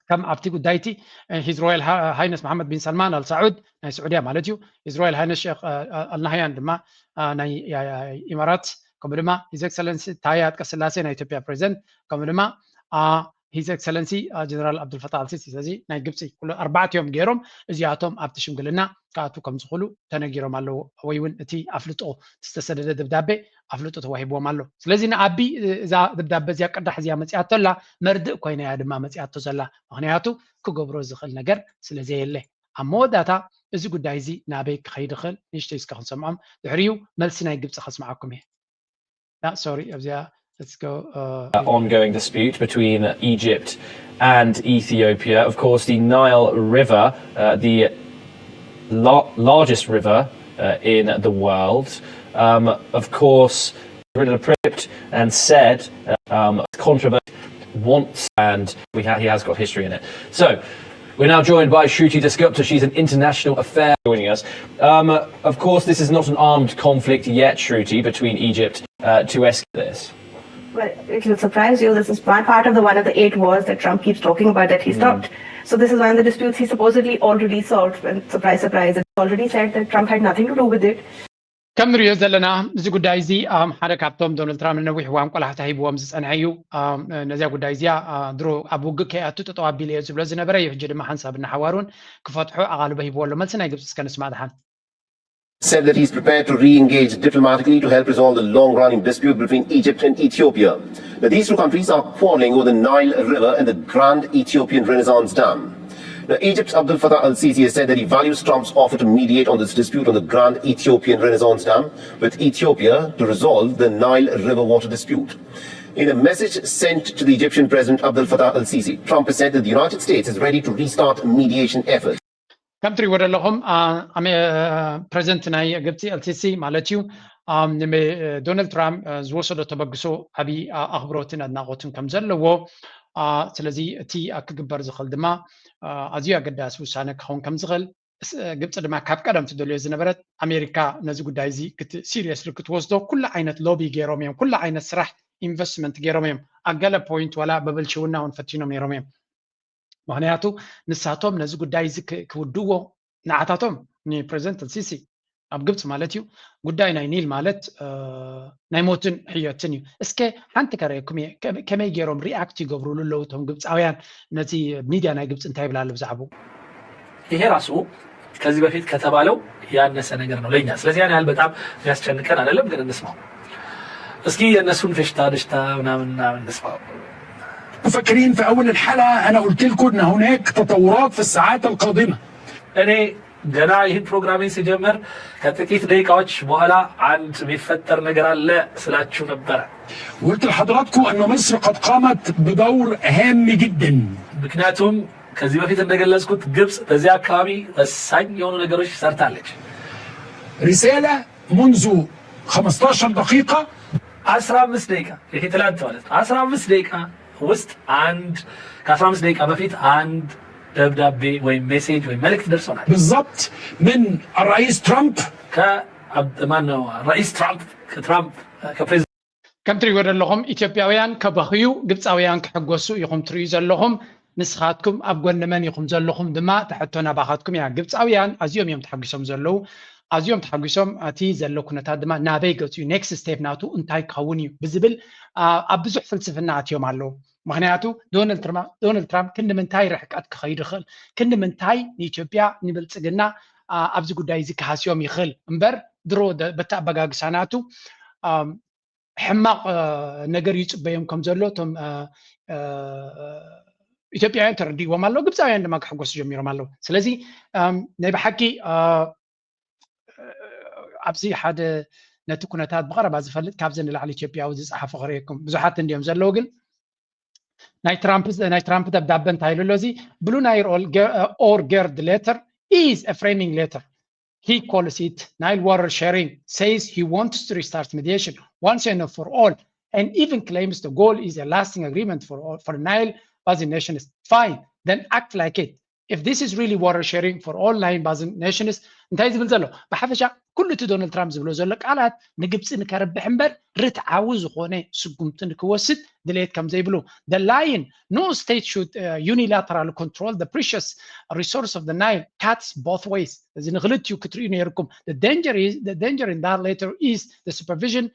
ከም ኣብቲ ጉዳይቲ His Royal Highness መሓመድ ቢን ሰልማን ኣልሳዑድ ናይ ስዑድያ ማለት እዩ His Royal Highness ሼክ ኣልናህያን ድማ ናይ ኢማራት ከምኡ ድማ His Excellency ታየ ኣጥቀስላሴ ናይ ኢትዮጵያ ፕሬዚደንት ከምኡ ድማ His Excellency ጀነራል ኣብዱልፈታህ ኣልሲሲ። ስለዚ ናይ ግብፂ ኩሉ ኣርባዕቲኦም ገይሮም እዚኣቶም ኣብቲ ሽምግልና ክኣትዉ ከም ዝኽእሉ ተነጊሮም ኣለዉ። ወይ እውን እቲ ኣፍልጦ ዝተሰደደ ደብዳቤ ኣፍልጦ ተዋሂብዎም ኣሎ። ስለዚ ንኣቢ እዛ ደብዳቤ እዚኣ ቅዳሕ እዚኣ መፂኣቶ ኣላ፣ መርድእ ኮይና እያ ድማ መፂኣቶ ዘላ። ምክንያቱ ክገብሮ ዝኽእል ነገር ስለ ዘየለ ኣብ መወዳእታ እዚ ጉዳይ እዚ ናበይ ክኸይድ ይኽእል ንእሽተይ እስከ ክንሰምዖም፣ ድሕሪኡ መልሲ ናይ ግብፂ ከስምዓኩም እየ። ሶሪ ኣብዚኣ ongoing dispute between Egypt and Ethiopia. Of course, the Nile River, uh, the la- largest river uh, in the world, um, of course, rid of Egypt and said uh, um, controversy wants, and we ha- he has got history in it. So we're now joined by Shruti Dasgupta. She's an international affairs joining us. Um, of course, this is not an armed conflict yet, Shruti, between Egypt uh, to escalate this. Well, it will surprise you. This is one part of the one of the eight wars that Trump keeps talking about that he stopped. So this is one of the disputes he supposedly already solved. And surprise, surprise, it's already said that Trump had nothing to do with it. ከም ንሪኦ ዘለና እዚ ጉዳይ እዚ ሓደ ካብቶም ዶናልድ ትራምፕ ንነዊሕ እዋን ቆላሕታ ሂብዎም ዝፀንሐ እዩ። ነዚያ ጉዳይ እዚኣ ድሮ ኣብ ውግእ ከይኣቱ ጠጠው ኣቢለ እየ ዝብሎ ዝነበረ እዩ። ሕጂ ድማ ሓንሳብ እናሓዋሩን ክፈትሖ ኣቓልቦ ሂብዎ ኣሎ። መልሲ ናይ ግብፂ እስከ ንስማዕ ድሓን። said that he's prepared to re-engage diplomatically to help resolve the long-running dispute between Egypt and Ethiopia. Now, these two countries are quarreling over the Nile River and the Grand Ethiopian Renaissance Dam. Now, Egypt's Abdel Fattah al-Sisi has said that he values Trump's offer to mediate on this dispute on the Grand Ethiopian Renaissance Dam with Ethiopia to resolve the Nile River water dispute. In a message sent to the Egyptian President Abdel Fattah al-Sisi, Trump has said that the United States is ready to restart mediation efforts. ከም ትሪእዎ ዘለኹም ፕሬዚደንት ናይ ግብፂ ኤልሲሲ ማለት እዩ ዶናልድ ትራምፕ ዝወሰዶ ተበግሶ ዓብዪ ኣኽብሮትን ኣድናቖትን ከም ዘለዎ፣ ስለዚ እቲ ክግበር ዝኽእል ድማ ኣዝዩ ኣገዳሲ ውሳነ ክኸውን ከም ዝኽእል፣ ግብፂ ድማ ካብ ቀደም ትደልዮ ዝነበረት ኣሜሪካ ነዚ ጉዳይ እዚ ሲሪየስሊ ክትወስዶ ኩሉ ዓይነት ሎቢ ገይሮም እዮም፣ ኩሉ ዓይነት ስራሕ ኢንቨስትመንት ገይሮም እዮም። ኣብ ገለ ፖይንት ዋላ ብብልሽውና እውን ፈቲኖም ነይሮም እዮም። ምክንያቱ ንሳቶም ነዚ ጉዳይ እዚ ክውድዎ ንዓታቶም ንፕሬዚደንት ሲሲ ኣብ ግብፂ ማለት እዩ ጉዳይ ናይ ኒል ማለት ናይ ሞትን ሕየትን እዩ። እስከ ሓንቲ ከረየኩም እየ ከመይ ገይሮም ሪኣክት ይገብሩሉ ኣለዉ እቶም ግብፃውያን ነዚ ሚድያ ናይ ግብፂ እንታይ ይብላ ኣሎ ብዛዕባኡ። ይሄ ራሱ ከዚህ በፊት ከተባለው ያነሰ ነገር ነው ለኛ። ስለዚህ ያን ያህል በጣም የሚያስጨንቀን አይደለም፣ ግን እንስማው እስኪ የእነሱን ፌሽታ ደሽታ ምናምን ምናምን እንስማው። مفكرين في أول الحلقة أنا قلت لكم إن هناك تطورات في الساعات القادمة. እኔ ገና ይህን ፕሮግራሜን ስጀምር ከጥቂት ደቂቃዎች በኋላ አንድ የሚፈጠር ነገር አለ ስላችሁ ነበረ። قلت لحضراتكم أن مصر قد قامت بدور هام جدا. ምክንያቱም ከዚህ በፊት እንደገለጽኩት ግብጽ በዚህ አካባቢ ወሳኝ የሆኑ ነገሮች ሰርታለች። رسالة منذ خمستاشر دقيقة. አስራ አምስት ደቂቃ ይሄ ትላንት ማለት ነው። አስራ አምስት ደቂቃ ውስጥ አንድ ከአስራ አምስት ደቂቃ በፊት አንድ ደብዳቤ ወይም ሜሴጅ ወይም መልእክት ደርሶናል። بالضبط من الرئيس ترامب. ከማን ነው? ራኢስ ትራምፕ ከትራምፕ ከፕሬዚደንት ከም ትሪእዎ ዘለኹም ኢትዮጵያውያን ከበኽዩ ግብፃውያን ክሕጎሱ ኢኹም ትሪኡ ዘለኹም። ንስኻትኩም ኣብ ጎኒ መን ኢኹም ዘለኹም ድማ ተሕቶ ናባኻትኩም እያ። ግብፃውያን ኣዝዮም እዮም ተሓጒሶም ዘለዉ። ኣዝዮም ተሓጒሶም። እቲ ዘሎ ኩነታት ድማ ናበይ ገፁ እዩ፣ ኔክስት ስቴፕ ናቱ እንታይ ክኸውን እዩ ብዝብል ኣብ ብዙሕ ፍልስፍና ኣትዮም ኣለዉ። ምክንያቱ ዶናልድ ትራምፕ ክንዲ ምንታይ ርሕቀት ክኸይድ ይኽእል፣ ክንዲ ምንታይ ንኢትዮጵያ ንብልፅግና ኣብዚ ጉዳይ እዚ ክሃስዮም ይኽእል እምበር ድሮ በቲ ኣበጋግሳ ናቱ ሕማቕ ነገር ይፅበዮም ከም ዘሎ እቶም ኢትዮጵያውያን ተረዲእዎም ኣለዉ፣ ግብፃውያን ድማ ክሕጎሱ ጀሚሮም ኣለዉ። ስለዚ ናይ ብሓቂ ኣብዚ ሓደ ነቲ ኩነታት ብቐረባ ዝፈልጥ ካብዚ ንላዕሊ ኢትዮጵያዊ ዝፀሓፎ ክርእየኩም ብዙሓት እንዲዮም ዘለዉ፣ ግን ናይ ትራምፕ ናይ ትራምፕ ደብዳበ እንታይ ኢሉ ኣሎ? እዚ Blue Nile or Gerd letter is a framing letter. He calls it Nile water sharing, says he wants to restart mediation once and for all, and even claims the goal is a lasting agreement for all, for Nile basin nations. Fine, then act like it. If this is really water sharing for all Nile basin nations, እንታይ ዝብል ዘሎ ብሓፈሻ ኩሉ እቲ ዶናልድ ትራምፕ ዝብሎ ዘሎ ቃላት ንግብፂ ንከርብሕ እምበር ርትዓዊ ዝኾነ ስጉምቲ ንክወስድ ድሌት ከም ዘይብሉ። The line, no state should uh, unilaterally control the precious resource of the Nile, cuts both ways. እዚ ንክልቲኡ ክትርእዩ ነይርኩም። The danger is the danger in that letter is the supervision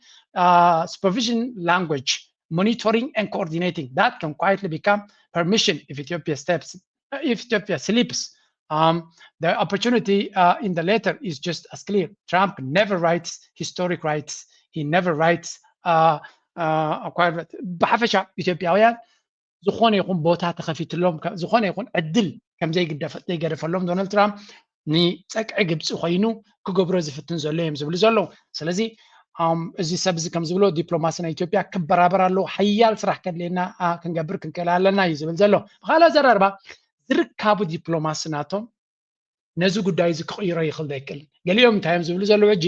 uh, supervision language. monitoring and coordinating. That can quietly become permission if Ethiopia steps, if Ethiopia sleeps. Um, the opportunity uh, in the latter is just as clear. Trump never writes historic rights. He never writes uh, uh, acquired rights. ብሓፈሻ ኢትዮጵያውያን ዝኾነ ይኹን ቦታ ተኸፊትሎም፣ ዝኾነ ይኹን ዕድል ከም ዘይገደፈሎም ዶናልድ ትራምፕ ንፀቅዒ ግብፂ ኮይኑ ክገብሮ ዝፍትን ዘሎ እዮም ዝብሉ ዘለዉ። ስለዚ እዚ ሰብ እዚ ከም ዝብሎ ዲፕሎማሲ ናይ ኢትዮጵያ ክበራበር ኣለዎ፣ ሓያል ስራሕ ከድልየና ክንገብር ክንክእል ኣለና እዩ ዝብል ዘሎ። ብካልእ ኣዘራርባ ዝርካቡ ዲፕሎማሲ ናቶም ነዚ ጉዳይ እዚ ክቕይሮ ይኽእል ዶ ኣይክእልን? ገሊኦም እንታይ እዮም ዝብሉ ዘለዉ? ሕጂ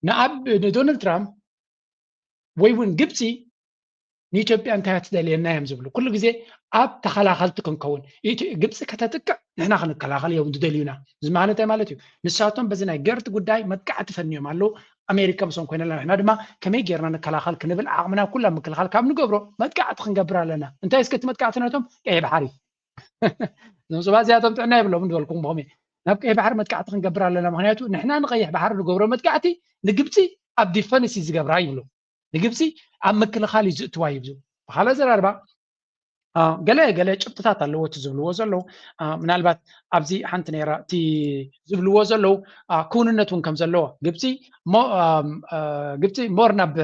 ንኣብ ንዶናልድ ትራምፕ ወይ እውን ግብፂ ንኢትዮጵያ እንታይ እያ ትደልየና እዮም ዝብሉ። ኩሉ ግዜ ኣብ ተኸላኸልቲ ክንከውን፣ ግብፂ ከተጥቅዕ ንሕና ክንከላኸል እዮም ዝደልዩና። እዚ ማለት እንታይ ማለት እዩ? ንሳቶም በዚ ናይ ገርድ ጉዳይ መጥቃዕቲ ፈንዮም ኣለዉ። ኣሜሪካ ምስኦም ኮይና ኣላ፣ ንሕና ድማ ከመይ ጌርና ንከላኸል ክንብል ዓቕምና ኩላ ምክልኻል ካብ ንገብሮ መጥቃዕቲ ክንገብር ኣለና። እንታይ እስከ እቲ መጥቃዕቲ ናቶም? ቀይሕ ባሕሪ። እዞም ሰባት እዚኣቶም ጥዕና የብሎም ዝበልኩም ብኸመይ ናብ ቀይሕ ባሕሪ መጥቃዕቲ ክንገብር ኣለና? ምክንያቱ ንሕና ንቀይሕ ባሕሪ ንገብሮ መጥቃዕቲ ንግብፂ ኣብ ዲፈንስ እዩ ዝገብራ ይብሉ። ንግብፂ ኣብ ምክልኻል እዩ ዝእትዋ ይብሉ። ብካልእ ኣዘራርባ ገለ ገለ ጭብጥታት ኣለዎ እቲ ዝብልዎ ዘለዉ። ምናልባት ኣብዚ ሓንቲ ነይራ እቲ ዝብልዎ ዘለዉ ክውንነት እውን ከም ዘለዎ ግብፂ ግብፂ ሞር ናብ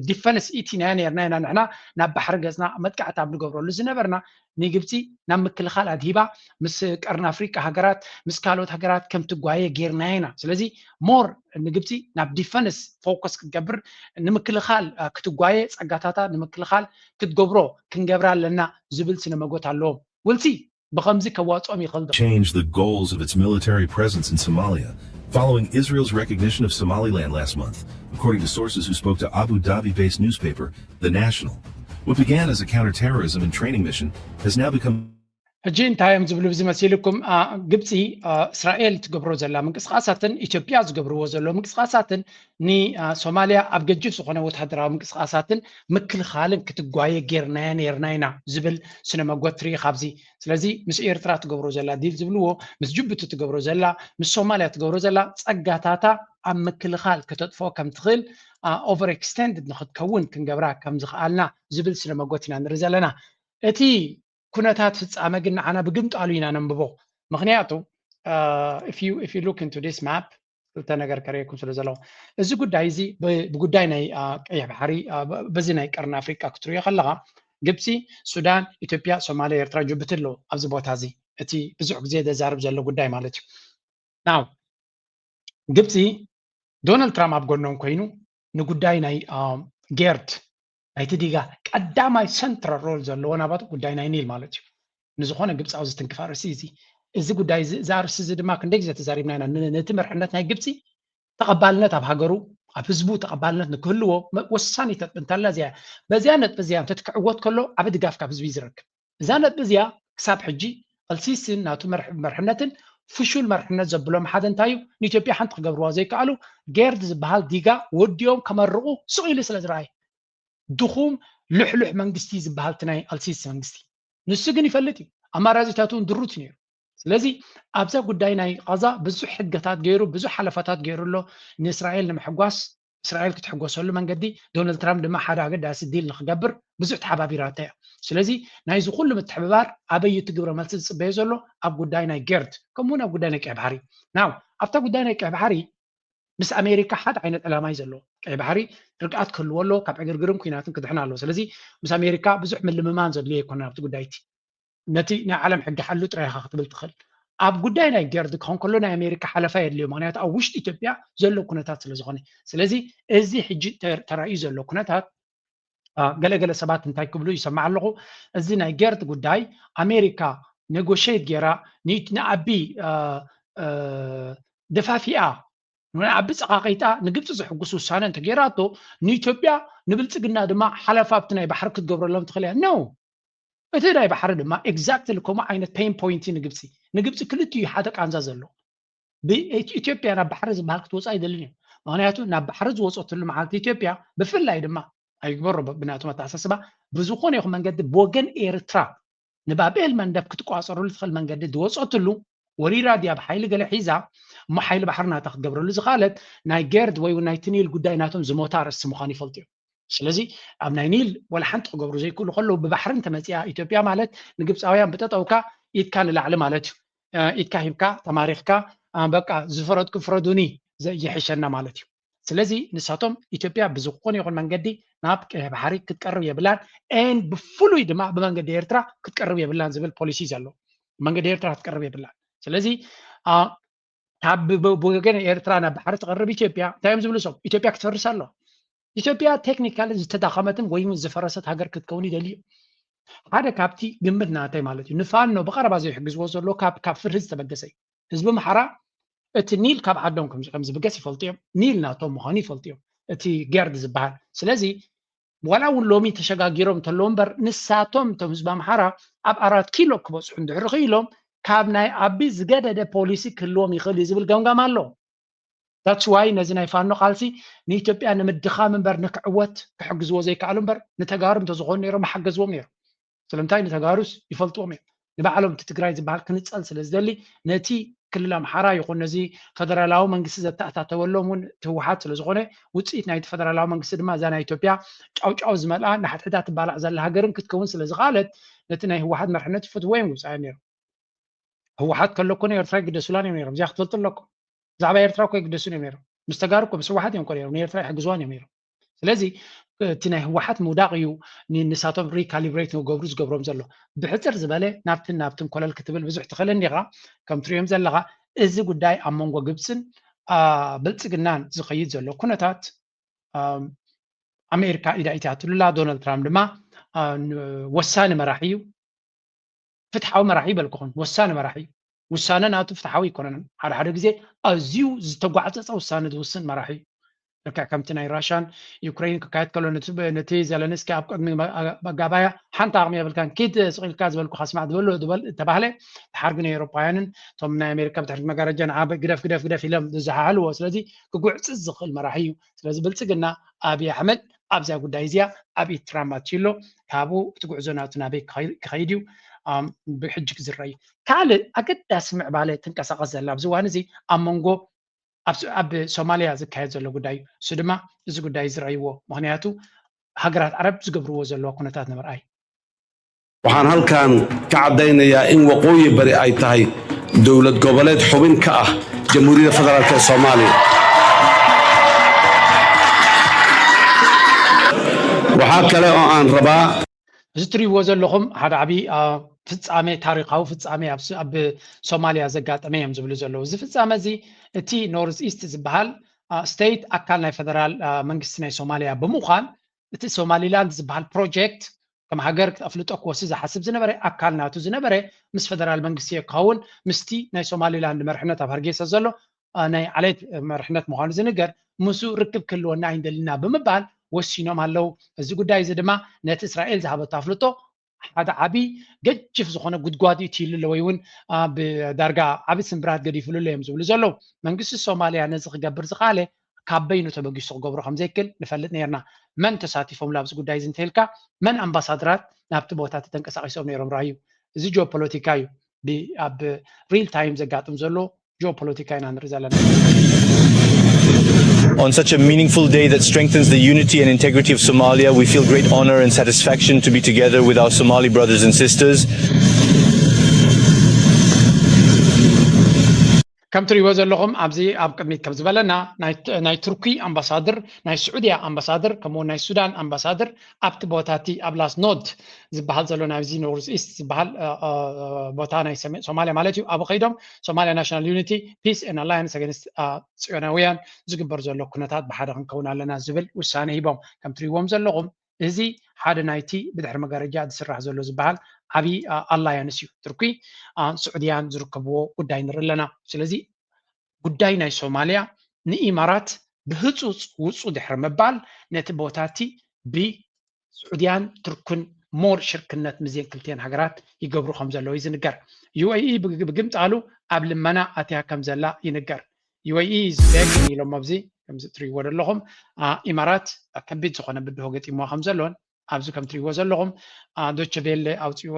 ዲፈንስ ኢቲናያ ነርና ኢና ንሕና ናብ ባሕሪ ገፅና መጥቃዕቲ ኣብ ንገብረሉ ዝነበርና ንግብፂ ናብ ምክልኻል ኣድሂባ ምስ ቀርኒ ኣፍሪቃ ሃገራት ምስ ካልኦት ሃገራት ከም ትጓየ ጌርናያ ኢና። ስለዚ ሞር ንግብፂ ናብ ዲፈንስ ፎከስ ክትገብር ንምክልኻል ክትጓየ ፀጋታታ ንምክልኻል ክትገብሮ ክንገብራ ኣለና ዝብል ስነ መጎት ኣለዎም። ውልሲ ብኸምዚ ከዋፅኦም ይኽእል ዶ? Change the goals of its military presence in Somalia following Israel's recognition of Somaliland last month, according to sources who spoke to Abu Dhabi-based newspaper The National. What began as a counterterrorism and training mission has now become ሕጂ እንታይ እዮም ዝብሉ ብዚ መሲልኩም? ግብፂ እስራኤል ትገብሮ ዘላ ምንቅስቃሳትን ኢትዮጵያ ዝገብርዎ ዘሎ ምንቅስቃሳትን ንሶማሊያ ኣብ ገጅፍ ዝኾነ ወታደራዊ ምንቅስቃሳትን ምክልኻልን ክትጓየ ጌርናያ ነርና ኢና ዝብል ስነ መጎት ትርኢ ካብዚ። ስለዚ ምስ ኤርትራ ትገብሮ ዘላ ዲል ዝብልዎ ምስ ጅቡቲ ትገብሮ ዘላ ምስ ሶማሊያ ትገብሮ ዘላ ፀጋታታ ኣብ ምክልኻል ከተጥፍኦ ከም ትኽእል ኦቨር ኤክስቴንድድ ንክትከውን ክንገብራ ከም ዝኽኣልና ዝብል ስነ መጎት ኢና ንርኢ ዘለና። እቲ ኩነታት ፍፃመ ግን ንዓና ብግምጣሉ ኢና ነንብቦ። ምክንያቱ if you look into this map ክልተ ነገር ከርእየኩም ስለ ዘለኹ እዚ ጉዳይ እዚ ብጉዳይ ናይ ቀይሕ ባሕሪ በዚ ናይ ቀርኒ ኣፍሪቃ ክትሪኦ ከለካ ግብፂ፣ ሱዳን፣ ኢትዮጵያ፣ ሶማሊያ፣ ኤርትራ፣ ጅቡቲ ኣለዉ ኣብዚ ቦታ እዚ። እቲ ብዙሕ ግዜ ዘዛርብ ዘሎ ጉዳይ ማለት እዩ። ናው ግብፂ ዶናልድ ትራምፕ ኣብ ጎኖም ኮይኑ ንጉዳይ ናይ ጌርድ ናይቲ ዲጋ ቀዳማይ ሰንትራል ሮል ዘለዎ ናባቱ ጉዳይ ናይ ኒል ማለት እዩ። ንዝኾነ ግብፃዊ ዝትንክፍ ኣርእሲ እዚ እዚ ጉዳይ እዚ እዚ ኣርእሲ እዚ ድማ ክንደይ ግዜ ተዛሪብና ኢና። ነቲ መርሕነት ናይ ግብፂ ተቐባልነት ኣብ ሃገሩ ኣብ ህዝቡ ተቐባልነት ንክህልዎ ወሳኒት ነጥቢ እንታላ እዚያ በዚያ ነጥቢ እዚያ እንተትክዕወት ከሎ ዓብ ድጋፍ ካብ ህዝቢ ዝረክብ እዛ ነጥቢ እዚኣ ክሳብ ሕጂ ኣልሲስን ናቱ መርሕነትን ፍሹል መርሕነት ዘብሎም ሓደ እንታይ እዩ? ንኢትዮጵያ ሓንቲ ክገብርዋ ዘይከኣሉ ጌርድ ዝበሃል ዲጋ ወዲኦም ከመርቑ ስቕ ኢሉ ስለ ዝረኣየ ድኹም ልሕሉሕ መንግስቲ ዝበሃል እቲ ናይ ኣልሲሲ መንግስቲ ንሱ ግን ይፈልጥ እዩ። ኣማራጺታቱ እውን ድሩት እዩ ነይሩ። ስለዚ ኣብዛ ጉዳይ ናይ ቃዛ ብዙሕ ሕገታት ገይሩ ብዙሕ ሓለፋታት ገይሩ ኣሎ። ንእስራኤል ንምሕጓስ እስራኤል ክትሕጎሰሉ መንገዲ ዶናልድ ትራምፕ ድማ ሓደ ኣገዳሲ ዲል ንክገብር ብዙሕ ተሓባቢራታ እያ። ስለዚ ናይዚ ኩሉ ምትሕብባር ኣበይ እቲ ግብረ መልሲ ዝፅበዮ ዘሎ? ኣብ ጉዳይ ናይ ጌርድ ከምኡውን ኣብ ጉዳይ ናይ ቀይ ባሕሪ ናው ኣብታ ጉዳይ ናይ ቀይ ባሕሪ ምስ ኣሜሪካ ሓደ ዓይነት ዕላማ እዩ ዘለዎ። ቀይ ባሕሪ ርግኣት ክህልዎ ኣለዎ፣ ካብ ዕግርግርን ኩናትን ክድሕን ኣለዎ። ስለዚ ምስ ኣሜሪካ ብዙሕ ምልምማን ዘድልዮ ኣይኮነን ኣብቲ ጉዳይ እቲ። ነቲ ናይ ዓለም ሕጊ ሓሉ ጥራይ ኢኻ ክትብል ትኽእል። ኣብ ጉዳይ ናይ ጌርድ ክኾን ከሎ ናይ ኣሜሪካ ሓለፋ የድልዮ፣ ምክንያቱ ኣብ ውሽጢ ኢትዮጵያ ዘሎ ኩነታት ስለ ዝኾነ። ስለዚ እዚ ሕጂ ተራእዩ ዘሎ ኩነታት ገለገለ ሰባት እንታይ ክብሉ ይሰማዕ ኣለኹ፣ እዚ ናይ ጌርድ ጉዳይ ኣሜሪካ ኔጎሽት ጌራ ንኣቢ ደፋፊኣ ንኣቢ ፀቃቂጣ ንግብፂ ዘሕጉስ ውሳነ እንተጌራቶ ንኢትዮጵያ ንብልፅግና ድማ ሓለፋ ኣብቲ ናይ ባሕሪ ክትገብረሎም ትኽእል እያ ነው። እቲ ናይ ባሕሪ ድማ ኤግዛክትሊ ከምኡ ዓይነት ፔን ፖይንት ንግብፂ ንግብፂ ክልቲኡ ሓደ ቃንዛ ዘሎ ኢትዮጵያ ናብ ባሕሪ ዝበሃል ክትወፃ ኣይደልን እዩ። ምክንያቱ ናብ ባሕሪ ዝወፀትሉ መዓልቲ ኢትዮጵያ ብፍላይ ድማ ኣይግበሮ ብናቶም ኣተሓሳስባ ብዝኾነ ይኹን መንገዲ ብወገን ኤርትራ ንባብኤል መንደብ ክትቋፀረሉ ትኽእል መንገዲ ዝወፀትሉ ወሪራ ድያ ብሓይሊ ገለ ሒዛ እሞ ሓይሊ ባሕሪ ናታ ክትገብረሉ ዝኽኣለት ናይ ጌርድ ወይ እውን ናይ ትኒል ጉዳይ ናቶም ዝሞታ ኣርእስቲ ምዃኑ ይፈልጡ እዮም። ስለዚ ኣብ ናይ ኒል ወላ ሓንቲ ክገብሩ ዘይክእሉ ከለዉ፣ ብባሕሪ እንተመፂኣ ኢትዮጵያ ማለት ንግብፃውያን ብጠጠውካ ኢድካ ንላዕሊ ማለት እዩ። ኢድካ ሂብካ ተማሪኽካ፣ በቃ ዝፈረድኩም ፍረዱኒ ይሕሸና ማለት እዩ። ስለዚ ንሳቶም ኢትዮጵያ ብዝኾነ ይኹን መንገዲ ናብ ቀይሕ ባሕሪ ክትቀርብ የብላን፣ ን ብፍሉይ ድማ ብመንገዲ ኤርትራ ክትቀርብ የብላን ዝብል ፖሊሲ ዘሎ። መንገዲ ኤርትራ ክትቀርብ የብላን። ስለዚ ካብ ብወገን ኤርትራ ናብ ባሕሪ ትቐርብ ኢትዮጵያ እንታይ እዮም ዝብሉ? ሰብ ኢትዮጵያ ክትፈርስ ኣሎ። ኢትዮጵያ ቴክኒካሊ ዝተዳኸመትን ወይ እውን ዝፈረሰት ሃገር ክትከውን ይደልዩ። ሓደ ካብቲ ግምት ናተይ ማለት እዩ፣ ንፋኖ ብቐረባ ዘይሕግዝዎ ዘሎ ካብ ካብ ፍርሂ ዝተበገሰ እዩ። ህዝቢ ኣምሓራ እቲ ኒል ካብ ዓዶም ከም ከም ዝብገስ ይፈልጡ እዮም። ኒል ናቶም ምዃኑ ይፈልጡ እዮም፣ እቲ ገርድ ዝበሃል። ስለዚ ዋላ እውን ሎሚ ተሸጋጊሮም እንተለዉ እምበር፣ ንሳቶም እቶም ህዝቢ ኣምሓራ ኣብ ኣራት ኪሎ ክበፅሑ እንድሕሪ ክኢሎም ካብ ናይ ኣቢ ዝገደደ ፖሊሲ ክህልዎም ይኽእል እዩ ዝብል ገምጋም ኣሎ። That's why ነዚ ናይ ፋኖ ቃልሲ ንኢትዮጵያ ንምድኻም እምበር ንክዕወት ክሕግዝዎ ዘይከኣሉ እምበር፣ ንተጋሩ እንተዝኾኑ ነይሮም ምሓገዝዎም ነይሩ። ስለምንታይ? ንተጋሩስ ይፈልጥዎም እዮም። ንባዕሎም እቲ ትግራይ ዝበሃል ክንፀል ስለ ዝደሊ፣ ነቲ ክልል ኣምሓራ ይኹን ነዚ ፈደራላዊ መንግስቲ ዘተኣታተወሎም እውን እቲ ህወሓት ስለ ዝኾነ፣ ውፅኢት ናይቲ ፈደራላዊ መንግስቲ ድማ እዛ ናይ ኢትዮጵያ ጫውጫው ዝመልኣ ንሓድሕዳ ትባላዕ ዘላ ሃገርን ክትከውን ስለ ዝኸኣለት፣ ነቲ ናይ ህወሓት መርሕነት ይፈትዎ እዮም ግብፃውያን ነይሮም። ህወሓት ከሎ እኮ ንኤርትራ ይግደሱላን እዮም ነይሮም። እዚኣ ክትፈልጡ ኣለኩም። ብዛዕባ ኤርትራ እኮ ይግደሱን እዮም ነይሮም። ምስ ተጋሩ እኮ ምስ ህወሓት እዮም እኮ ነይሮም፣ ንኤርትራ ይሕግዝዋን እዮም ነይሮም። ስለዚ እቲ ናይ ህወሓት ምውዳቕ እዩ ን- ንሳቶም ሪካሊብሬት ንክገብሩ ዝገብሮም ዘሎ። ብሕፅር ዝበለ ናብትን ናብትን ኮለል ክትብል ብዙሕ ትኽእል እንዲኻ። ከም ትሪኦም ዘለኻ እዚ ጉዳይ ኣብ መንጎ ግብፅን አ፣ ብልፅግናን ዝኸይድ ዘሎ ኩነታት፣ አ፣ ኣሜሪካ ኢዳ ኢታትሉላ፣ ዶናልድ ትራምፕ ድማ አ፣ ን- ወሳኒ መራሒ እዩ። ፍትሓዊ መራሒ ይበልኩኹም፣ ወሳኒ መራሒ እዩ። ውሳነ ናቱ ፍትሓዊ ኣይኮነን። ሓደ ሓደ ግዜ ኣዝዩ ዝተጓዕፀፀ ውሳነ ዝውስን መራሒ እዩ። ልክዕ ከምቲ ናይ ራሻን ዩክሬን ክካየድ ከሎ ነቲ ነቲ ዘለንስኪ ኣብ ቅድሚ መ- መጋባያ ሓንቲ ዓቕሚ የብልካን፣ ኪድ ስቕ ኢልካ ዝበልኩኻ ስማዕ ዝበሎ ዝበል ተባህለ። ድሓር ግን ኤውሮጳውያንን እቶም ናይ ኣሜሪካ ብድሕሪት መጋረጃ ንዓ ግደፍ ግደፍ ግደፍ ኢሎም ዝዘሓሃልዎ። ስለዚ ክጉዕፅፅ ዝኽእል መራሒ እዩ። ስለዚ ብልፅግና ኣብይ ኣሕመድ ኣብዛ ጉዳይ እዚኣ ኣብ ኢድ ትራምፕ ኣትዩ ኣሎ። ካብኡ እቲ ጉዕዞ ናቱ ናበይ ክኸይ- ክኸይድ እዩ? ኣም፣ ብሕጂ ክዝረእ እዩ። ካልእ ኣገዳሲ ምዕባለ ትንቀሳቐስ ዘላ ኣብዚ እዋን እዚ ኣብ መንጎ ኣብ ሶ- ኣብ ሶማልያ ዝካየድ ዘሎ ጉዳይ እዩ። እሱ ድማ እዚ ጉዳይ ዝረእይዎ፣ ምኽንያቱ ሃገራት ዓረብ ዝገብርዎ ዘለዋ ኩነታት ንምርኣይ። Waxaan halkan ka caddaynayaa in waqooyi bari ay tahay dowlad goboleed xubin ka ah Jamhuuriyadda Federaalk ee Soomaaliya. Waxaa kale oo aan rabaa እዚ ትሪእዎ ዘለኹም ሓደ ዓብዪ አ፣ ፍጻሜ፣ ታሪኻዊ ፍጻሜ ኣብ ስ- ኣብ ሶማልያ ዘጋጠመ እዮም ዝብሉ ዘለዉ። እዚ ፍጻሜ እዚ እቲ ኖርዝ ኢስት ዝበሃል አ፣ ስቴት ኣካል ናይ ፈደራል አ፣ መንግስቲ ናይ ሶማልያ ብምዃን እቲ ሶማሊላንድ ዝበሃል ፕሮጀክት ከም ሃገር ኣፍልጦ ክወስድ ዝሓስብ ዝነበረ ኣካል ናቱ ዝነበረ ምስ ፈደራል መንግስቲ ክኸውን ምስቲ ናይ ሶማሊላንድ መርሕነት ኣብ ሃርጌሳ ዘሎ አ፣ ናይ ዓሌት መርሕነት ምዃኑ ዝንገር ምስኡ ርክብ ክህልወና ኣይንደልና ብምባል ወሲኖም ኣለዉ። እዚ ጉዳይ እዚ ድማ ነቲ እስራኤል ዝሃበቶ ኣፍልጦ ሓደ ዓቢ ገጅፍ ዝኾነ ጉድጓድ እዩ እትይሉ ኣሎ ወይ እውን አ፣ ብዳርጋ ዓቢ ስምብራት ገዲፍሉ ኣሎ እዮም ዝብሉ ዘለዉ። መንግስቲ ሶማልያ ነዚ ክገብር ዝኸኣለ ካብ በይኑ ተበጊሱ ክገብሮ ከም ዘይክእል ንፈልጥ ነርና። መን ተሳቲፎምሉ ኣብዚ ጉዳይ እዚ እንተኢልካ፣ መን ኣምባሳደራት ናብቲ ቦታ ተንቀሳቒሶም ነይሮም ራእዩ። እዚ ጂኦፖለቲካ እዩ። ብ- ኣብ ሪል ታይም ዘጋጥም ዘሎ ጂኦፖለቲካ ኢና ንርኢ ዘለና። On such a meaningful day that strengthens the unity and integrity of Somalia, we feel great honor and satisfaction to be together with our Somali brothers and sisters. ከም ትሪእዎ ዘለኹም ኣብዚ ኣብ ቅድሚት ከም ዝበለና ናይ ት- ናይ ቱርኪ ኣምባሳድር፣ ናይ ስዑድያ ኣምባሳድር፣ ከምኡ እውን ናይ ሱዳን ኣምባሳድር ኣብቲ ቦታ እቲ ኣብ ላስ ኖድ ዝበሃል ዘሎ ናብዚ ኖርዝ ኢስት ዝበሃል አ፣ አ፣ ቦታ ናይ ሰሜ- ሶማልያ ማለት እዩ ኣብኡ ከይዶም ሶማልያ ናሽናል ዩኒቲ ፒስ ን ኣላያንስ ኣገንስት ጽዮናውያን ዝግበር ዘሎ ኩነታት ብሓደ ክንከውን ኣለና ዝብል ውሳነ ሂቦም። ከም ትሪእዎም ዘለኹም እዚ ሓደ ናይቲ ብድሕሪ መጋረጃ ዝስራሕ ዘሎ ዝበሃል ዓብዪ ኣላያንስ እዩ። ቱርኪ ስዑድያን ዝርከብዎ ጉዳይ ንርኢ ኣለና። ስለዚ ጉዳይ ናይ ሶማልያ ንኢማራት ብህፁፅ ውፁ ድሕሪ ምባል ነቲ ቦታ እቲ ብስዑድያን ቱርክን ሞር ሽርክነት ምስዘን ክልቲአን ሃገራት ይገብሩ ከም ዘለዉ እዩ ዝንገር። ዩ ኤ ኢ ብግምጣሉ ኣብ ልመና ኣትያ ከም ዘላ ይንገር። ዩ ኤ ኢ ኢዝ ቤጊንግ ኢሎም ኣብዚ ከምዚ እትሪእዎ ዘለኹም ኢማራት ከቢድ ዝኾነ ብድሆ ገጢምዋ ከም ዘሎን ኣብዚ ከም ትሪእዎ ዘለኹም ዶቸቬለ ኣውፅዎ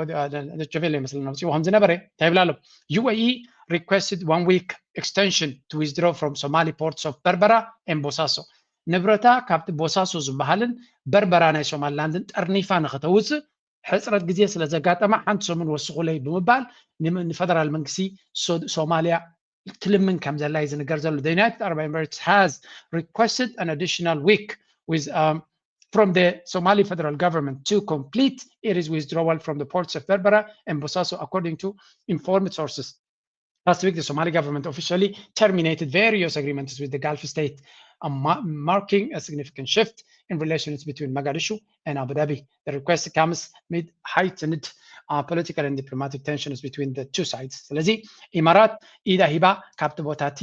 ዶቸቬለ ይመስለና ኣውፅዎ ከም ዝነበረ እንታይ ይብላ ኣሎ? U A E requested one week extension to withdraw from Somali ports of Berbera and Bosaso. ንብረታ ካብቲ ቦሳሶ ዝበሃልን በርበራ ናይ ሶማሊላንድን ጠርኒፋ ንክተውፅእ ሕፅረት ግዜ ስለ ዘጋጠማ ሓንቲ ሰሙን ወስኹለይ ብምባል ንፈደራል መንግስቲ ሶማሊያ ትልምን ከም ዘላ እዩ ዝንገር ዘሎ። The United Arab Emirates has requested an additional week with um, from the Somali federal government to complete its withdrawal from the ports of Berbera and Bosaso, according to informed sources. Last week, the Somali government officially terminated various agreements with the Gulf state, uh, ma- marking a significant shift in relations between Mogadishu and Abu Dhabi. The request comes amid heightened uh, political and diplomatic tensions between the two sides. ስለዚ ኢማራት ኢዳ ሂባ ካብቲ ቦታ እቲ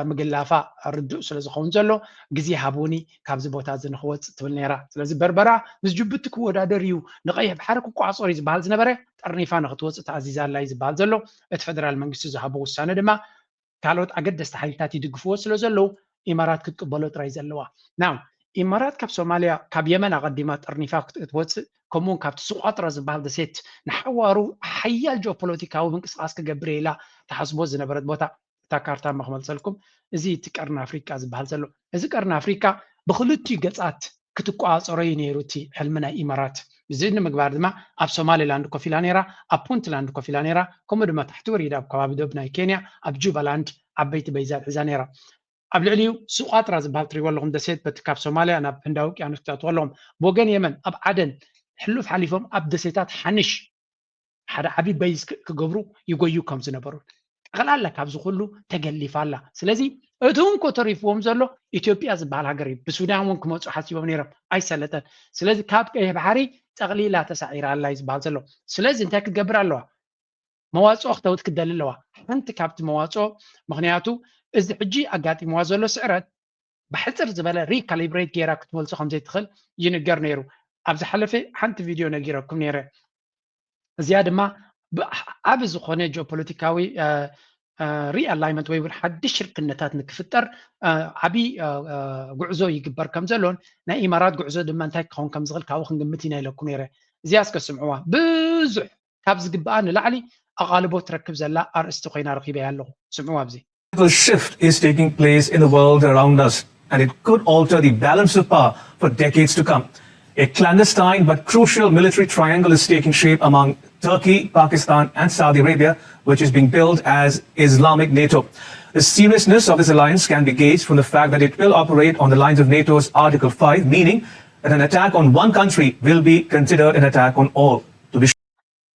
ምግላፋ ርዱእ ስለ ዝኸውን ዘሎ ግዜ ሃቡኒ ካብዚ ቦታ እዚ ንክወፅእ ትብል ነይራ። ስለዚ በርበራ ምስ ጅቡቲ ክወዳደር እዩ፣ ንቀይሕ ባሕሪ ክቋፀር እዩ ዝበሃል ዝነበረ ጠርኒፋ ንክትወፅእ ተኣዚዛ ኣላ እዩ ዝበሃል ዘሎ። እቲ ፈደራል መንግስቲ ዝሃቦ ውሳነ ድማ ካልኦት ኣገደስቲ ሓይልታት ይድግፍዎ ስለ ዘለዉ ኢማራት ክትቅበሎ ጥራይ ዘለዋ። ናው ኢማራት ካብ ሶማልያ ካብ የመን ኣቐዲማ ጠርኒፋ ክትወፅእ ከምኡውን ካብቲ ዝቋጥራ ዝበሃል ደሴት ንሓዋሩ ሓያል ጂኦፖለቲካዊ ምንቅስቃስ ክገብር ኢላ ተሓስቦ ዝነበረት ቦታ እታ ካርታ መክመልፀልኩም እዚ እቲ ቀርኒ ኣፍሪቃ ዝበሃል ዘሎ እዚ ቀርኒ ኣፍሪቃ ብክልቲኡ ገፃት ክትቋፀሮ እዩ ነይሩ እቲ ሕልሚ ናይ ኢማራት። እዚ ንምግባር ድማ ኣብ ሶማሊላንድ ኮፍ ኢላ ነይራ፣ ኣብ ፑንትላንድ ኮፍ ኢላ ነይራ፣ ከምኡ ድማ ታሕቲ ወሪዳ ኣብ ከባቢ ዶብ ናይ ኬንያ ኣብ ጁባላንድ ዓበይቲ በይዛት ሒዛ ነይራ። ኣብ ልዕሊኡ ሱቋጥራ ዝበሃል ትሪእዎ ኣለኹም ደሴት በቲ ካብ ሶማልያ ናብ ህንዳዊ ውቅያኖስ ክትኣትዉ ኣለኹም። ብወገን የመን ኣብ ዓደን ሕሉፍ ሓሊፎም ኣብ ደሴታት ሓንሽ ሓደ ዓቢ በይዝ ክገብሩ ይጎዩ ከም ዝነበሩ ጠቕላላ ካብዚ ኩሉ ተገሊፋ ኣላ። ስለዚ እቲ እንኮ ተሪፍዎም ዘሎ ኢትዮጵያ ዝበሃል ሃገር እዩ። ብሱዳን እውን ክመፁ ሓሲቦም ነይሮም ኣይሰለጠን። ስለዚ ካብ ቀይሕ ባሕሪ ጠቕሊላ ተሳዒራ ኣላ እዩ ዝበሃል ዘሎ። ስለዚ እንታይ ክትገብር ኣለዋ? መዋፅኦ ክተውት ክደሊ ኣለዋ። ሓንቲ ካብቲ መዋፅኦ ምክንያቱ እዚ ሕጂ ኣጋጢምዋ ዘሎ ስዕረት ብሕፅር ዝበለ ሪካሊብሬት ገይራ ክትመልሶ ከምዘይትኽእል ይንገር ነይሩ። ኣብ ዝሓለፈ ሓንቲ ቪድዮ ነጊረኩም ነይረ። እዚኣ ድማ ዓቢ ዝኾነ ጂኦፖለቲካዊ ሪኣላይመንት ወይ እውን ሓድሽ ሽርክነታት ንክፍጠር ዓቢ ጉዕዞ ይግበር ከም ዘሎን ናይ ኢማራት ጉዕዞ ድማ እንታይ ክኸውን ከም ዝኽእል ካብኡ ክንግምት ኢና ኢለኩም ነይረ። እዚኣ እስከ ስምዕዋ። ብዙሕ ካብ ዝግብኣ ንላዕሊ ኣቓልቦ ትረክብ ዘላ ኣርእስቲ ኮይና ረኺበያ ኣለኹ። ስምዕዋ ኣብዚ። A shift is taking place in the world around us, and it could alter the balance of power for decades to come. A clandestine but crucial military triangle is taking shape among Turkey, Pakistan, and Saudi Arabia, which is being billed as Islamic NATO. The seriousness of this alliance can be gauged from the fact that it will operate on the lines of NATO's Article five, meaning that an attack on one country will be considered an attack on all. To be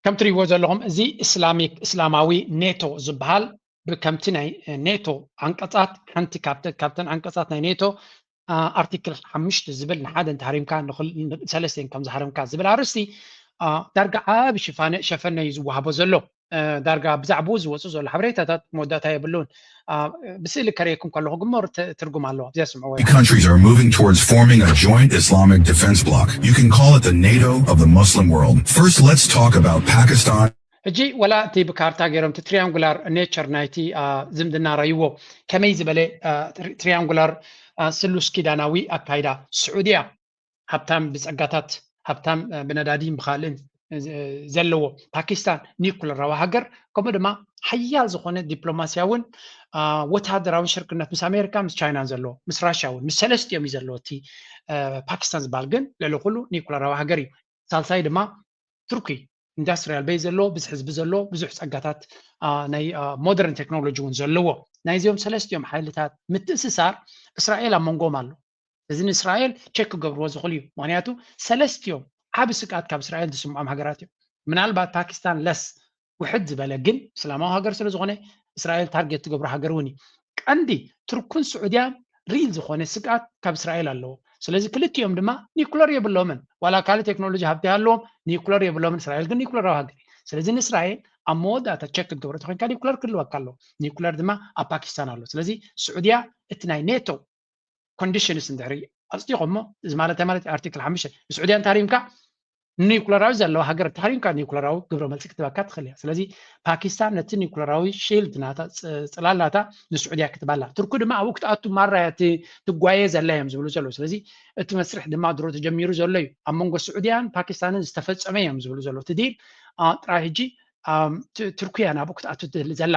ከም ትሪእዎ ዘለኹም እዚ እስላሚክ እስላማዊ ኔቶ ዝበሃል ብከምቲ ናይ ኔቶ ዓንቀፃት ሓንቲ ካብተን ዓንቀፃት ናይ ኔቶ ኣርቲክል ሓሙሽተ ዝብል ንሓደ እንተሃሪምካ ሰለስተ ከም ዝሃረምካ ዝብል ኣርእስቲ ዳርጋ ዓቢ ሸፈነ እዩ ዝወሃቦ ዘሎ። ዳርጋ ብዛዕባኡ ዝወፁ ዘሎ ሓበሬታታት መወዳእታ የብሉን። ብስእሊ ከርእየኩም ከለኹ ግመሩ ትርጉም ኣለዎ። እዚኣ ስምዕዎ። Countries are moving towards forming a joint Islamic defense bloc. You can call it the NATO of the Muslim world. First, let's talk about Pakistan. ሕጂ ወላ እቲ ብካርታ ገይሮም እቲ ትሪያንጉላር ኔቸር ናይቲ ዝምድና ረይዎ ከመይ ዝበለ ትሪያንጉላር ስሉስ ኪዳናዊ ኣካይዳ ስዑድያ ሃብታም ብፀጋታት ሃብታም ብነዳዲን ብካልእን ዘለዎ ፓኪስታን ኒኩለራዊ ሃገር ከምኡ ድማ ሓያል ዝኾነ ዲፕሎማስያውን ወታደራውን ሽርክነት ምስ ኣሜሪካ ምስ ቻይናን ዘለዎ ምስ ራሽያ እውን ምስ ሰለስቲኦም እዩ ዘለዎ እቲ ፓኪስታን ዝበሃል ግን ልዕሊ ኩሉ ኒኩለራዊ ሃገር እዩ። ሳልሳይ ድማ ቱርኪ ኢንዳስትሪያል ቤዝ ዘለዎ ብዙሕ ህዝቢ ዘለዎ ብዙሕ ፀጋታት ናይ ሞደርን ቴክኖሎጂ እውን ዘለዎ ናይዚኦም ሰለስቲኦም ሓይልታት ምትእስሳር እስራኤል ኣብ መንጎም ኣሎ። እዚ ንእስራኤል ቸክ ክገብርዎ ዝኽእሉ እዩ። ምክንያቱ ሰለስቲኦም ዓቢ ስግኣት ካብ እስራኤል ዝስምዖም ሃገራት እዮም። ምናልባት ፓኪስታን ለስ ውሕድ ዝበለ ግን እስላማዊ ሃገር ስለ ዝኾነ እስራኤል ታርጌት ትገብሮ ሃገር እውን እዩ። ቀንዲ ቱርክን ስዑድያን ሪል ዝኾነ ስግኣት ካብ እስራኤል ኣለዎ። ስለዚ ክልቲኦም ድማ ኒኩለር የብሎምን። ዋላ ካልእ ቴክኖሎጂ ሃብቲ ኣለዎም፣ ኒኩለር የብሎምን። እስራኤል ግን ኒኩለራዊ ሃገር እዩ። ስለዚ ንእስራኤል ኣብ መወዳእታ ቸክ ክትገብሮ ተኮይንካ ኒኩለር ክህልወካ ኣለዎ። ኒኩለር ድማ ኣብ ፓኪስታን ኣሎ። ስለዚ ስዑድያ እቲ ናይ ኔቶ ኮንዲሽንስ እንድሕሪ ኣፅዲቖሞ እዚ ማለት እንታይ ማለት ኣርቲክል ሓሙሽተ ንስዑድያ እንተሃሪምካ ኒኩለራዊ ዘለዋ ሃገር እንተሃሪምካ ኒኩለራዊ ግብረ መልሲ ክትበካ ትኽእል እያ። ስለዚ ፓኪስታን ነቲ ኒኩለራዊ ሺልድ ናታ ፅላል ናታ ንስዑድያ ክትባላ ቱርኪ ድማ ኣብኡ ክትኣቱ ማራ እያ ትጓየ ዘላ እዮም ዝብሉ ዘለዉ። ስለዚ እቲ መስርሕ ድማ ድሮ ተጀሚሩ ዘሎ እዩ። ኣብ መንጎ ስዑድያን ፓኪስታንን ዝተፈፀመ እዮም ዝብሉ ዘለዉ። እቲ ዲል ጥራይ ሕጂ ቱርኪ እያ ናብኡ ክትኣቱ ትህሊ ዘላ።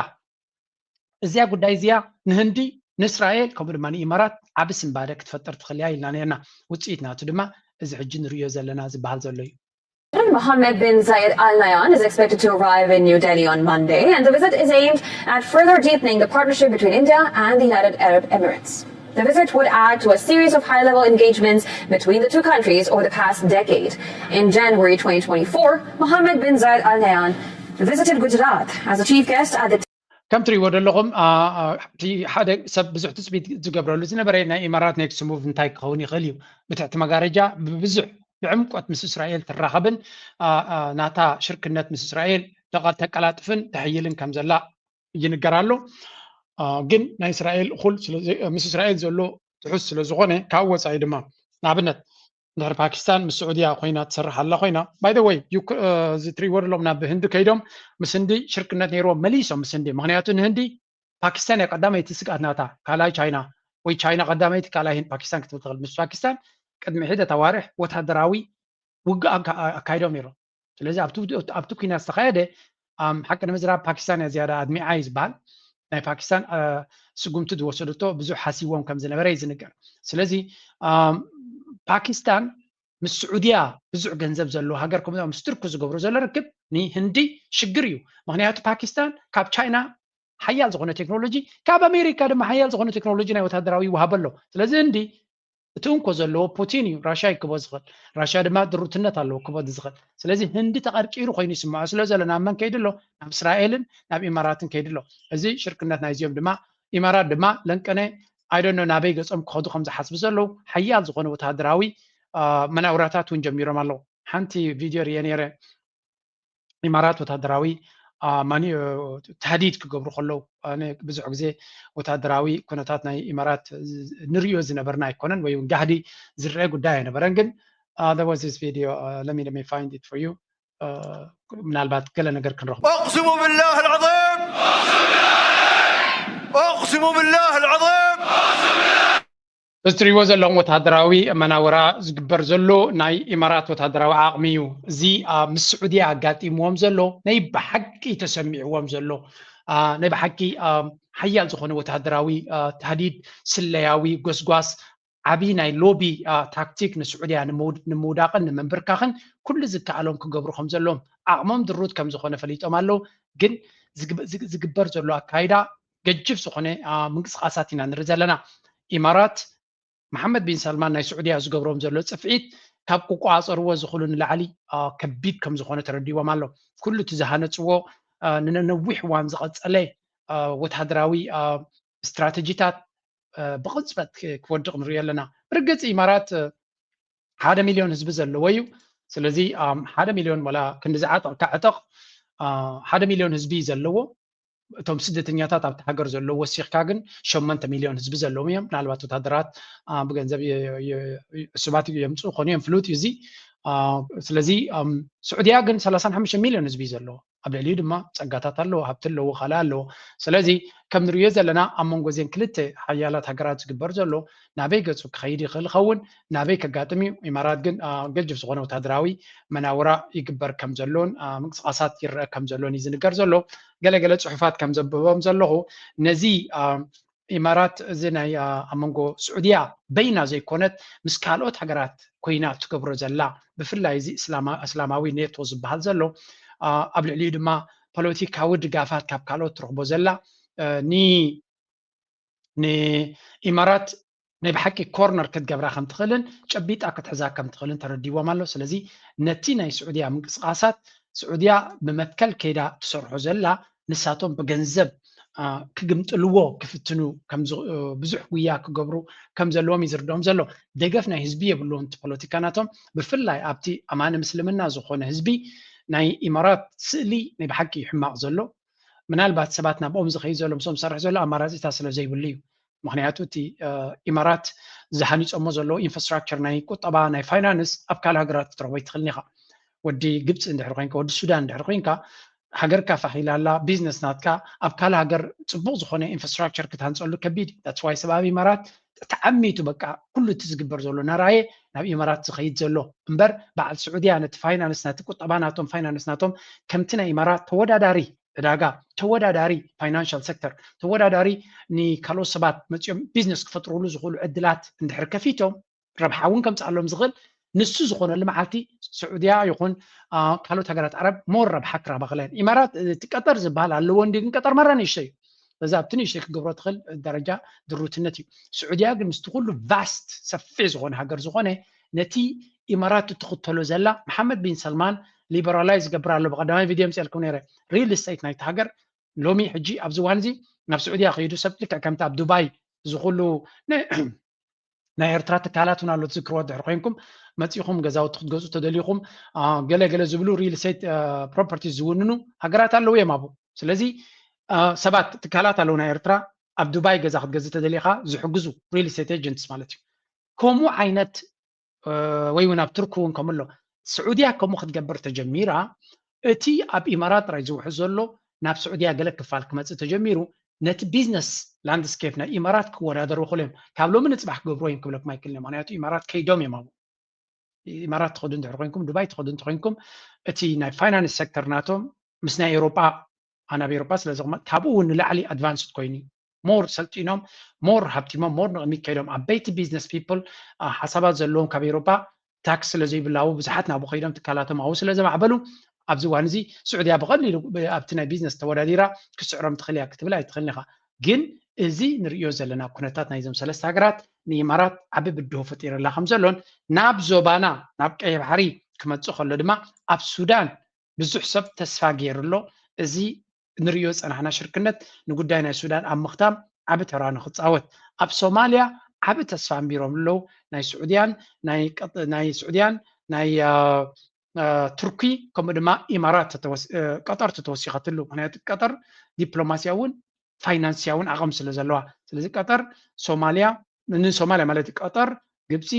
እዚኣ ጉዳይ እዚኣ ንህንዲ ንእስራኤል ከምኡ ድማ ንኢማራት ዓቢ ስንባደ ክትፈጥር ትኽእል እያ ኢልና ነርና። ውፅኢት ናቱ ድማ እዚ ሕጂ ንርእዮ ዘለና ዝበሃል ዘሎ እዩ። Mohammed bin Zayed Al Nahyan is expected to arrive in New Delhi on Monday, and the visit is aimed at further deepening the partnership between India and the United Arab Emirates. The visit would add to a series of high-level engagements between the two countries over the past decade. In January twenty twenty-four, Mohammed bin Zayed Al Nahyan visited Gujarat as a chief guest at the ከም ትሪእዎ ዘለኹም፣ አ፣ አ፣ እቲ ሓደ ሰብ ብዙሕ ትፅቢት ዝገብረሉ ዝነበረ ናይ ኢማራት ኔክስት ሙቭ እንታይ ክኸውን ይኽእል እዩ? ብትሕቲ መጋረጃ ብብዙሕ ብዕምቆት ምስ እስራኤል ትራኸብን፣ አ፣ አ፣ ናታ ሽርክነት ምስ እስራኤል ተቐ-፣ ተቀላጥፍን ተሕይልን ከም ዘላ ይንገር ኣሎ። አ፣ ግን ናይ እስራኤል እኹል ስለ ዘይ-፣ ምስ እስራኤል ዘሎ ትሑዝ ስለ ዝኾነ፣ ካብ ወፃኢ ድማ ንኣብነት እንድሕር ፓኪስታን ምስ ስዑድያ ኮይና ትሰርሕ ኣላ ኮይና፣ by the way፣ ዩክ-፣ እ፣ እዚ ትሪእዎ ዘለኹም ናብ ህንዲ ከይዶም ምስ ህንዲ ሽርክነት ነይርዎም መሊሶም ምስ ህንዲ። ምኽንያቱ ንህንዲ ፓኪስታን እያ ቀዳመይቲ ስግኣት ናታ፣ ካልኣይ ቻይና፣ ወይ ቻይና ቀዳመይቲ፣ ካልኣይ ህንዲ፣ ፓኪስታን ክትብል ትኽእል። ምስ ፓኪስታን ቅድሚ ሒደት ኣዋርሕ ወታደራዊ ውግእ ኣካ-፣ ኣካይዶም ነይሮም። ስለዚ ኣብቲ፣ ኣብቲ ኩናት ዝተኻየደ፣ ኣም፣ ሓቂ ንምዝራብ ፓኪስታን እያ ዝያዳ ኣድሚዓ እዩ ዝበሃል። ናይ ፓኪስታን፣ እ፣ ስጉምቲ ዝወሰደቶ ብዙሕ ሓሲዎም ከም ዝነበረ እዩ ዝንገር። ስለዚ፣ ኣም፣ ፓኪስታን ምስ ስዑድያ ብዙሕ ገንዘብ ዘለዎ ሃገር፣ ከምኡ ምስ ቱርኪ ዝገብሮ ዘሎ ርክብ ንህንዲ ሽግር እዩ። ምኽንያቱ ፓኪስታን ካብ ቻይና ሓያል ዝኾነ ቴክኖሎጂ፣ ካብ ኣሜሪካ ድማ ሓያል ዝኾነ ቴክኖሎጂ ናይ ወታደራዊ ይወሃበ ኣሎ። ስለዚ ህንዲ እቲ እንኮ ዘለዎ ፑቲን እዩ፣ ራሽያ እዩ ክቦ ዝኽእል። ራሽያ ድማ ድሩትነት ኣለዎ ክቦ ዝኽእል። ስለዚ ህንዲ ተቐርቂሩ ኮይኑ ይስምዖ ስለ ዘሎ ናብ መን ከይዱ ኣሎ? ናብ እስራኤልን ናብ ኢማራትን ከይዱ ኣሎ። እዚ ሽርክነት ናይዚኦም ድማ፣ ኢማራት ድማ ለንቀነ፣ I don't know ናበይ ገጾም ክኸዱ ከም ዝሓስቡ ዘለዉ፣ ሓያል ዝኾነ ወተሃደራዊ፣ አ፣ መናውራታት እውን ጀሚሮም ኣለዉ። ሓንቲ ቪድዮ ርየ ነይረ፣ ኢማራት ወታደራዊ፣ አ፣ ማኒ-፣ እ፣ ተህዲድ ክገብሩ ከለዉ፣ ኣነ ብዙሕ ግዜ ወታደራዊ ኩነታት ናይ ኢማራት ዝ-፣ ንርእዮ ዝነበርና ኣይኮነን፣ ወይ እውን ጋህዲ ዝረአ ጉዳይ ኣይነበረን። ግን፣ አ፣ there was this video, አ፣ let me, let me find it for you. አ፣ ምናልባት ገለ ነገር ክንረኽቦ። أقسم بالله العظيم، أقسم بالله العظيم. እዚ ትሪእዎ ዘለኹም ወተሃደራዊ መናውራ ዝግበር ዘሎ ናይ ኢማራት ወተሃደራዊ ዓቕሚ እዩ። እዚ፣ አ፣ ምስ ስዑድያ ኣጋጢምዎም ዘሎ ናይ ብሓቂ ተሰሚዕዎም ዘሎ፣ አ፣ ናይ ብሓቂ፣ አ፣ ሓያል ዝኾነ ወተሃደራዊ፣ አ፣ ተህዲድ፣ ስለያዊ ጎስጓስ፣ ዓቢ ናይ ሎቢ፣ አ፣ ታክቲክ ንስዑድያ ንምውድ-፣ ንምውዳቕን ንምንብርካኽን ኩሉ ዝከኣሎም ክገብሩ ከም ዘለዎም ዓቕሞም ድሩት ከም ዝኾነ ፈሊጦም ኣለዉ። ግን ዝግብ-፣ ዝግ-፣ ዝግበር ዘሎ ኣካይዳ ገጅፍ ዝኾነ፣ አ፣ ምንቅስቃሳት ኢና ንርኢ ዘለና። ኢማራት መሓመድ ቢን ሳልማን ናይ ስዑድያ ዝገብሮም ዘሎ ጽፍዒት ካብ ክቆጻጸርዎ ዝኽእሉ ንላዕሊ፣ አ፣ ከቢድ ከም ዝኾነ ተረዲዎም ኣሎ። ኩሉ እቲ ዝሃነጽዎ፣ አ፣ ንነዊሕ እዋን ዝቐጸለ፣ አ፣ ወተሃደራዊ፣ አ፣ ስትራተጂታት፣ አ፣ ብቕጽበት ክ-፣ ክወድቕ ንሪኦ ኣለና። ብርግጽ ኢማራት፣ አ፣ ሓደ ሚልዮን ህዝቢ ዘለዎ እዩ። ስለዚ፣ ኣም፣ ሓደ ሚልዮን ዋላ ክንዲ ዝዓጠቕካ ዕጠቕ፣ አ፣ ሓደ ሚልዮን ህዝቢ እዩ ዘለዎ። እቶም ስደተኛታት ኣብቲ ሃገር ዘለዉ ወሲኽካ ግን ሸሞንተ ሚልዮን ህዝቢ ዘለዎም እዮም። ምናልባት ወታደራት፣ አ፣ ብገንዘብ የ-፣ የ-፣ የ-፣ ዕሱባት የምጽኡ ክኾኑ እዮም፣ ፍሉጥ እዩ እዚ። አ፣ ስለዚ፣ ኣም፣ ስዑድያ ግን ሰላሳን ሓሙሽተ ሚልዮን ህዝቢ እዩ ዘለዎ። ኣብ ልዕሊኡ ድማ ጸጋታት ኣለዎ፣ ሃብቲ ኣለዎ፣ ካልእ ኣለዎ። ስለዚ ከም ንርእዮ ዘለና ኣብ መንጎ እዘን ክልተ ሓያላት ሃገራት ዝግበር ዘሎ ናበይ ገጹ ክኸይድ ይኽእል ይኸውን፣ ናበይ ከጋጥም እዩ? ኢማራት ግን፣ አ፣ ገጅፍ ዝኾነ ወታደራዊ መናውራ ይግበር ከም ዘሎን፣ አ፣ ምንቅስቃሳት ይረአ ከም ዘሎን እዩ ዝንገር ዘሎ። ገለገለ ጽሑፋት ከም ዘንብቦም ዘለኹ፣ ነዚ፣ አ፣ ኢማራት እዚ ናይ፣ አ፣ ኣብ መንጎ ስዑድያ በይና ዘይኮነት ምስ ካልኦት ሃገራት ኮይና ትገብሮ ዘላ፣ ብፍላይ እዚ እስላማ-፣ እስላማዊ ኔቶ ዝበሃል ዘሎ፣ አ፣ ኣብ ልዕሊኡ ድማ ፖለቲካዊ ድጋፋት ካብ ካልኦት ትረኽቦ ዘላ፣ አ፣ ኒ-፣ ንኢማራት ናይ ብሓቂ ኮርነር ክትገብራ ከም ትኽእልን ጨቢጣ ክትሕዛ ከም ትኽእልን ተረዲዎም ኣሎ። ስለዚ ነቲ ናይ ስዑድያ ምንቅስቃሳት ስዑድያ ብመትከል ከይዳ ትሰርሖ ዘላ ንሳቶም ብገንዘብ፣ አ፣ ክግምጥልዎ ክፍትኑ ከም ዝ-፣ እ፣ ብዙሕ ጉያ ክገብሩ ከም ዘለዎም እዩ ዝርድኦም ዘሎ። ደገፍ ናይ ህዝቢ የብልዎን እቲ ፖለቲካ ናቶም። ብፍላይ ኣብቲ ኣማኒ ምስልምና ዝኾነ ህዝቢ ናይ ኢማራት ስእሊ ናይ ብሓቂ እዩ ሕማቕ ዘሎ። ምናልባት ሰባት ናብኦም ዝኸይድ ዘሎ፣ ምስኦም ዝሰርሕ ዘሎ ኣማራጺታት ስለ ዘይብሉ እዩ። ምኽንያቱ እቲ፣ እ፣ ኢማራት ዝሃኒጾሞ ዘለዉ ኢንፍራስትራክቸር ናይ ቁጠባ፣ ናይ ፋይናንስ ኣብ ካልእ ሃገራት ክትረኽቦ ኣይትኽእልን ኢኻ። ወዲ ግብጺ እንድሕር ኮይንካ፣ ወዲ ሱዳን እንድሕር ኮይንካ፣ ሃገርካ ፋሕ ኢላ ኣላ፣ ቢዝነስ ናትካ ኣብ ካልእ ሃገር ጽቡቕ ዝኾነ ኢንፍራስትራክቸር ክትሃንጸሉ ከቢድ እዩ። That's why ሰብ ኣብ ኢማራት ተዓሚቱ በቃ ኩሉ እቲ ዝግበር ዘሎ ናራየ ናብ ኢማራት ዝኸይድ ዘሎ እምበር በዓል ስዑድያ ነቲ ፋይናንስ፣ ነቲ ቁጠባ ናቶም፣ ፋይናንስ ናቶም ከምቲ ናይ ኢማራት ተወዳዳሪ ዕዳጋ፣ ተወዳዳሪ ፋይናንሻል ሴክተር፣ ተወዳዳሪ ንካልኦት ሰባት መፂኦም ቢዝነስ ክፈጥሩሉ ዝኽእሉ ዕድላት እንድሕር ከፊቶም ረብሓ እውን ከምፅኣሎም ዝኽእል ንሱ ዝኾነሉ መዓልቲ ስዑድያ ይኹን ካልኦት ሃገራት ዓረብ ሞር ረብሓ ክረኽባ ክእላ እየን። ኢማራት እቲ ቀጠር ዝበሃል ኣለዎ እንዲ ግን ቀጠር ማራ ንእሽተይ እዩ። በዛ ኣብቲ ንእሽተይ ክገብሮ ትኽእል ደረጃ ድሩትነት እዩ። ስዑድያ ግን ምስቲ ኩሉ ቫስት ሰፊሕ ዝኾነ ሃገር ዝኾነ ነቲ ኢማራት እትኽተሎ ዘላ መሓመድ ቢን ሰልማን ሊበራላይዝ ዝገብር ኣሎ። ብቀዳማይ ቪድዮ ምፅኣልኩም ነይረ ሪል ስቴት ናይቲ ሃገር ሎሚ ሕጂ ኣብዚ እዋን እዚ ናብ ስዑድያ ከይዱ ሰብ ልክዕ ከምቲ ኣብ ዱባይ ዝኩሉ ናይ ኤርትራ ትካላት እውን ኣሎ ትዝክርዎ ድሕር ኮይንኩም መፂኹም ገዛውቲ ክትገዙ ተደሊኹም ገለ ገለ ዝብሉ ሪል ስቴት ፕሮፐርቲ ዝውንኑ ሃገራት ኣለዉ እዮም ኣብኡ። ስለዚ ሰባት ትካላት ኣለዉ ናይ ኤርትራ ኣብ ዱባይ ገዛ ክትገዝእ ተደሊኻ ዝሕግዙ ሪል ስቴት ኤጀንትስ ማለት እዩ። ከምኡ ዓይነት ወይ እውን ኣብ ቱርኪ እውን ከምኡ ኣሎ። ስዑድያ ከምኡ ክትገብር ተጀሚራ እቲ ኣብ ኢማራት ጥራይ ዝውሕዝ ዘሎ ናብ ስዑድያ ገለ ክፋል ክመፅእ ተጀሚሩ ነቲ ቢዝነስ ላንድስኬፕ ናይ ኢማራት ክወዳደሩ ክእሉ እዮም። ካብ ሎሚ ንፅባሕ ክገብርዎ እዮም ክብለኩም ኣይክእልን እዮም። ምክንያቱ ኢማራት ከይዶም እዮም ኣብኡ። ኢማራት ትኸዱ እንድሕር ኮይንኩም ዱባይ ትኸዱ እንተኮይንኩም እቲ ናይ ፋይናንስ ሴክተር ናቶም ምስ ናይ ኤውሮጳ ኣነ ኣብ ኤውሮጳ ስለ ዝቕመጥ ካብኡ እውን ንላዕሊ ኣድቫንስድ ኮይኑ ሞር ሰልጢኖም ሞር ሃብቲሞም ሞር ንቕሚት ከይዶም ዓበይቲ ቢዝነስ ፒፕል ሓሳባት ዘለዎም ካብ ኤውሮጳ ታክስ ስለ ዘይብላው ብዙሓት ናብኡ ከይዶም ትካላቶም ኣብኡ ስለ ዘማዕበሉ ኣብዚ እዋን እዚ ስዑድያ ብቐሊሉ ኣብቲ ናይ ቢዝነስ ተወዳዲራ ክስዕሮም ትኽእል እያ ክትብል ኣይትኽእልን ኢኻ። ግን እዚ ንርእዮ ዘለና ኩነታት ናይዞም ሰለስተ ሃገራት ንኢማራት ዓቢ ብድሆ ፈጢርላ ከም ዘሎን ናብ ዞባና ናብ ቀይሕ ባሕሪ ክመጽእ ከሎ ድማ ኣብ ሱዳን ብዙሕ ሰብ ተስፋ ገይሩ ኣሎ። እዚ ንርእዮ ዝጸናሕና ሽርክነት ንጉዳይ ናይ ሱዳን ኣብ ምኽታም ዓቢ ተራ ንኽጻወት ኣብ ሶማልያ ዓቢ ተስፋ ኣንቢሮም ኣለዉ። ናይ ስዑድያን ናይ ስዑድያን ናይ ቱርኪ ከምኡ ድማ ኢማራት ቀጠር ተተወሲኸትሉ ምክንያቱ ቀጠር ዲፕሎማስያውን ፋይናንስያውን ዓቐም ስለ ዘለዋ ስለዚ ቀጠር ሶማልያ ንሶማልያ ማለት ቀጠር ግብፂ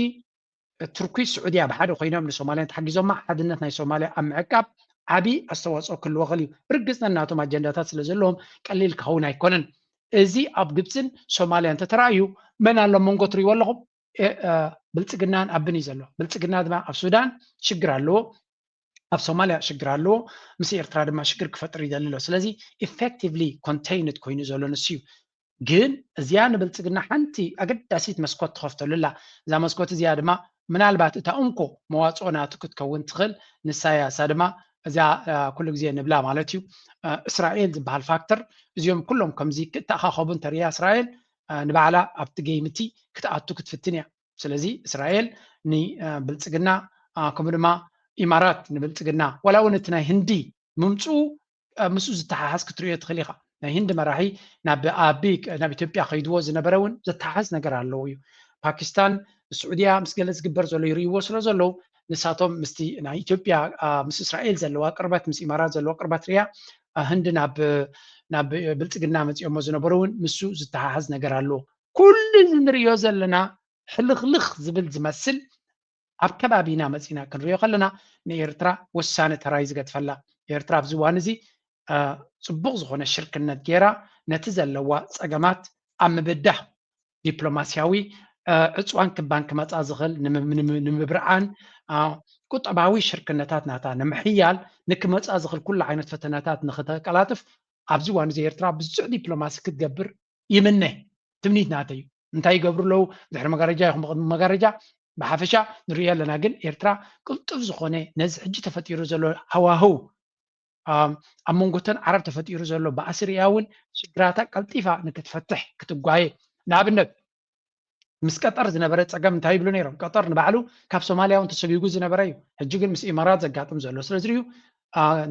ቱርኪ ስዑድያ ብሓደ ኮይኖም ንሶማልያ ተሓጊዞማ ሓድነት ናይ ሶማልያ ኣብ ምዕቃብ ዓብዪ ኣስተዋፅኦ ክህልዎ ክእል እዩ። ብርግፅ ነናቶም ኣጀንዳታት ስለ ዘለዎም ቀሊል ክኸውን ኣይኮነን። እዚ ኣብ ግብፅን ሶማልያ እንተተረኣዩ መን ኣሎ መንጎ ትሪእዎ ኣለኹም? ብልፅግናን ኣብን እዩ ዘሎ። ብልፅግና ድማ ኣብ ሱዳን ሽግር ኣለዎ፣ ኣብ ሶማልያ ሽግር ኣለዎ፣ ምስ ኤርትራ ድማ ሽግር ክፈጥር ይደሊ ኣሎ። ስለዚ ኢፌክቲቭሊ ኮንቴይንድ ኮይኑ ዘሎ ንሱ እዩ። ግን እዚኣ ንብልፅግና ሓንቲ ኣገዳሲት መስኮት ትኸፍተሉ ኣላ። እዛ መስኮት እዚኣ ድማ ምናልባት እታ እንኮ መዋፅኦ ናቱ ክትከውን ትኽእል ንሳ እያ። እሳ ድማ እዚኣ ኩሉ ግዜ ንብላ ማለት እዩ እስራኤል ዝበሃል ፋክተር እዚኦም ኩሎም ከምዚ ክተኣኻኸቡ እንተሪያ እስራኤል ንባዕላ ኣብቲ ጌም እቲ ክትኣቱ ክትፍትን እያ። ስለዚ እስራኤል ንብልፅግና ከምኡ ድማ ኢማራት ንብልፅግና ዋላ እውን እቲ ናይ ህንዲ ምምፅኡ ምስ ዝተሓሓዝ ክትሪኦ ትኽእል ኢኻ። ናይ ህንዲ መራሒ ናብ ኣቢ ናብ ኢትዮጵያ ከይድዎ ዝነበረ እውን ዝተሓሓዝ ነገር ኣለዎ እዩ። ፓኪስታን ስዑድያ ምስ ገለ ዝግበር ዘሎ ይርእይዎ ስለ ዘለዉ ንሳቶም ምስቲ ናይ ኢትዮጵያ ምስ እስራኤል ዘለዋ ቅርበት ምስ ኢማራት ዘለዋ ቅርበት ሪያ ህንዲ ናብ ናብ ብልፅግና መፂኦሞ ዝነበሩ እውን ምሱ ዝተሓሓዝ ነገር ኣለዎ። ኩሉ እዚ ንሪኦ ዘለና ሕልኽልኽ ዝብል ዝመስል ኣብ ከባቢና መፂና ክንሪኦ ከለና ንኤርትራ ወሳኒ ተራይ ዝገድፈላ ኤርትራ ኣብዚ እዋን እዚ ፅቡቕ ዝኾነ ሽርክነት ገይራ ነቲ ዘለዋ ፀገማት ኣብ ምብዳህ ዲፕሎማስያዊ ዕፅዋን ክባን ክመፃ ዝኽእል ንምብርዓን ቁጠባዊ ሽርክነታት ናታ ንምሕያል ንክመፃ ዝኽእል ኩሉ ዓይነት ፈተናታት ንክተቀላጥፍ ኣብዚ እዋን እዚ ኤርትራ ብዙሕ ዲፕሎማሲ ክትገብር ይምነ። ትምኒት ናተይ እዩ። እንታይ ይገብሩ ኣለዉ ድሕሪ መጋረጃ ይኹን ብቕድሚ መጋረጃ ብሓፈሻ ንሪኦ ኣለና። ግን ኤርትራ ቅልጡፍ ዝኾነ ነዚ ሕጂ ተፈጢሩ ዘሎ ሃዋህው ኣብ መንጎተን ዓረብ ተፈጢሩ ዘሎ ባእሲ ሪኣ እውን ሽግራታ ቀልጢፋ ንክትፈትሕ ክትጓየ። ንኣብነት ምስ ቀጠር ዝነበረ ፀገም እንታይ ይብሉ ነይሮም? ቀጠር ንባዕሉ ካብ ሶማልያ እውን ተሰጊጉ ዝነበረ እዩ። ሕጂ ግን ምስ ኢማራት ዘጋጥም ዘሎ ስለ ዝርዩ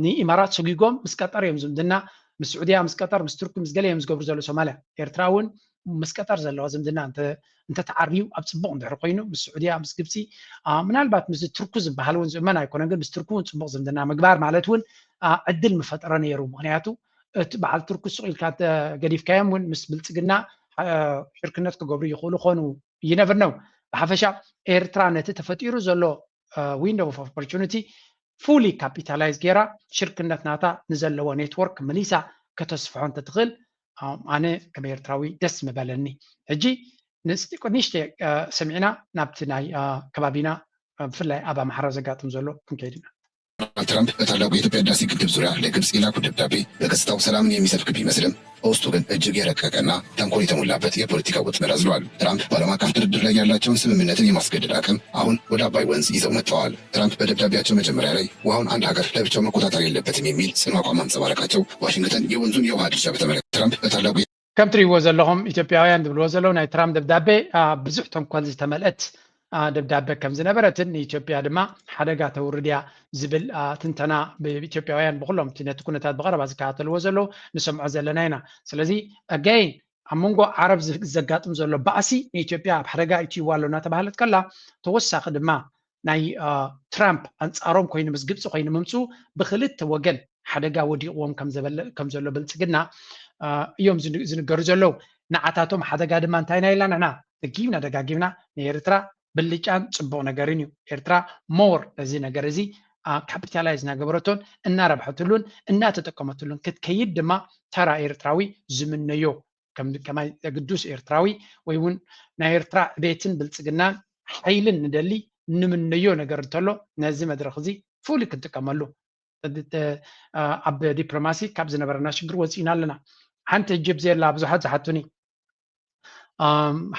ንኢማራት ሰጊጎም ምስ ቀጠር እዮም ዝምድና ምስ ስዑድያ ምስ ቀጠር ምስ ቱርኪ ምስ ገለ እዮም ዝገብሩ ዘሎ ሶማልያ። ኤርትራ እውን ምስ ቀጠር ዘለዋ ዝምድና እንተተዓርዩ ኣብ ፅቡቕ እንድሕር ኮይኑ ምስ ስዑድያ ምስ ግብፂ ምናልባት ምስ ቱርኩ ዝበሃል እውን ዝእመን ኣይኮነን ግን ምስ ቱርኩ እውን ፅቡቕ ዝምድና ምግባር ማለት እውን ዕድል ምፈጠረ ነይሩ። ምክንያቱ እቲ በዓል ቱርኩ ሱቕ ኢልካ ገዲፍካዮም እውን ምስ ብልፅግና ሽርክነት ክገብሩ ይኽእሉ ኾኑ ይነብር ነው። ብሓፈሻ ኤርትራ ነቲ ተፈጢሩ ዘሎ ዊንዶ ኦፍ ኦፖርቹኒቲ ፉሊ ካፒታላይዝ ገይራ ሽርክነት ናታ ንዘለዎ ኔትወርክ መሊሳ ከተስፍሖ እንተትኽእል ኣነ ከም ኤርትራዊ ደስ ምበለኒ። ሕጂ ንእሽተ ሰሚዕና ናብቲ ናይ ከባቢና ብፍላይ ኣብ ኣምሓራ ዘጋጥም ዘሎ ክንከይድ ኢና። ዶናልድ ትራምፕ በታላቁ የኢትዮጵያ ህዳሴ ግድብ ዙሪያ ለግብጽ የላኩት ደብዳቤ በገጽታው ሰላምን የሚሰብክ ቢመስልም በውስጡ ግን እጅግ የረቀቀና ተንኮል የተሞላበት የፖለቲካ ወጥመድ አዝሏል። ትራምፕ በዓለም አቀፍ ድርድር ላይ ያላቸውን ስምምነትን የማስገደድ አቅም አሁን ወደ አባይ ወንዝ ይዘው መጥተዋል። ትራምፕ በደብዳቤያቸው መጀመሪያ ላይ ውሃውን አንድ ሀገር ለብቻው መቆጣጠር የለበትም የሚል ጽኑ አቋም ማንጸባረቃቸው ዋሽንግተን የወንዙን የውሃ ድርሻ በተመለከተ ትራምፕ በታላቁ ከም ትሪእዎ ዘለኹም ኢትዮጵያውያን ዝብልዎ ዘለዉ ናይ ትራምፕ ደብዳቤ ብዙሕ ተንኮል ዝተመልአት ደብዳቤ ከም ዝነበረትን ንኢትዮጵያ ድማ ሓደጋ ተውርድ እያ ዝብል ትንተና ብኢትዮጵያውያን ብኩሎም ነቲ ኩነታት ብቐረባ ዝከታተልዎ ዘለዉ ንሰምዖ ዘለና ኢና። ስለዚ ኣጋይን ኣብ መንጎ ዓረብ ዘጋጥም ዘሎ ባእሲ ንኢትዮጵያ ኣብ ሓደጋ እትይዋ ኣሎ እናተባህለት ከላ ተወሳኺ ድማ ናይ ትራምፕ ኣንፃሮም ኮይኑ ምስ ግብፂ ኮይኑ ምምፅኡ ብክልተ ወገን ሓደጋ ወዲቕዎም ከም ዘሎ ብልፅግና እዮም ዝንገሩ ዘለዉ። ንዓታቶም ሓደጋ ድማ እንታይ ኢና ኢልና ንሕና ደጊምና ደጋጊምና ንኤርትራ ብልጫን ፅቡቕ ነገርን እዩ። ኤርትራ ሞር ነዚ ነገር እዚ ካፒታላይዝ እናገበረቶን እናረብሐትሉን እናተጠቀመትሉን ክትከይድ ድማ ተራ ኤርትራዊ ዝምነዮ ከም ከማይ ግዱስ ኤርትራዊ ወይ እውን ናይ ኤርትራ ዕቤትን ብልፅግናን ሓይልን ንደሊ ንምነዮ ነገር እንተሎ ነዚ መድረኽ እዚ ፍሉይ ክንጥቀመሉ ኣብ ዲፕሎማሲ ካብ ዝነበረና ሽግር ወፂእና ኣለና። ሓንቲ እጅብ ዘላ ብዙሓት ዝሓቱኒ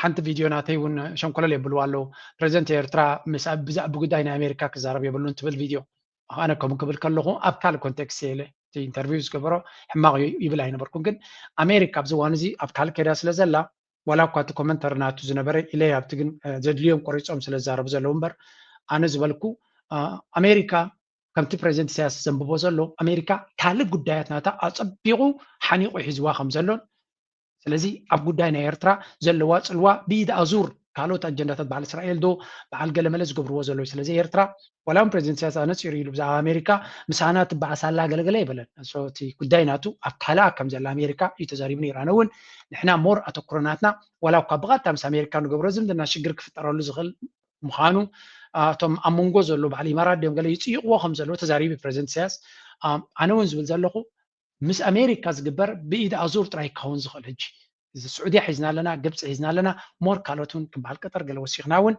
ሓንቲ ቪድዮ ናተይ እውን ሸንኮለል የብልዋ ኣለዉ። ፕሬዚደንት ኤርትራ ምስ ብዛዕባ ጉዳይ ናይ ኣሜሪካ ክዛረብ የብሉን ትብል ቪድዮ ኣነ ከምኡ ክብል ከለኹ ኣብ ካልእ ኮንቴክስት ኢለ እቲ ኢንተርቪው ዝገበሮ ሕማቕ እዩ ይብል ኣይነበርኩን። ግን ኣሜሪካ ኣብዚ እዋን እዚ ኣብ ካልእ ከይዳ ስለ ዘላ ዋላ እኳ እቲ ኮመንተሪ ናቱ ዝነበረ ኢለ ኣብቲ ግን ዘድልዮም ቆሪፆም ስለ ዝዛረቡ ዘለዉ እምበር ኣነ ዝበልኩ ኣሜሪካ ከምቲ ፕሬዚደንት ኢሳያስ ዘንብቦ ዘሎ ኣሜሪካ ካልእ ጉዳያት ናታ ኣፀቢቑ ሓኒቑ ሒዝዋ ከም ዘሎን ስለዚ ኣብ ጉዳይ ናይ ኤርትራ ዘለዋ ፅልዋ ብኢድ ኣዙር ካልኦት ኣጀንዳታት በዓል እስራኤል ዶ በዓል ገለመለ ዝገብርዎ ዘለዉ። ስለዚ ኤርትራ ዋላ እውን ፕሬዚደንት ኢሳያስ ኣነፂሩ ኢሉ ብዛዕባ ኣሜሪካ ምሳና ትበኣስ ኣላ ገለገለ ኣይበለን። እቲ ጉዳይ ናቱ ኣብ ካልኣ ከም ዘላ ኣሜሪካ እዩ ተዛሪቡ ነይሩ። ኣነ እውን ንሕና ሞር ኣተኩሮ ናትና ዋላ እኳ ብቐጥታ ምስ ኣሜሪካ ንገብሮ ዝምድና ሽግር ክፍጠረሉ ዝኽእል ምዃኑ እቶም ኣብ መንጎ ዘሎ በዓል ኢማራት ድዮም ገለ ይፅይቕዎ ከም ዘለዉ ተዛሪቡ ፕሬዚደንት ኢሳያስ። ኣነ እውን ዝብል ዘለኹ ምስ ኣሜሪካ ዝግበር ብኢድ ኣዙር ጥራይ ክኸውን ዝኽእል ሕጂ እዚ ስዑድያ ሒዝና ኣለና፣ ግብፂ ሒዝና ኣለና፣ ሞር ካልኦት እውን ክበሃል ቀጠር ገለ ወሲኽና እውን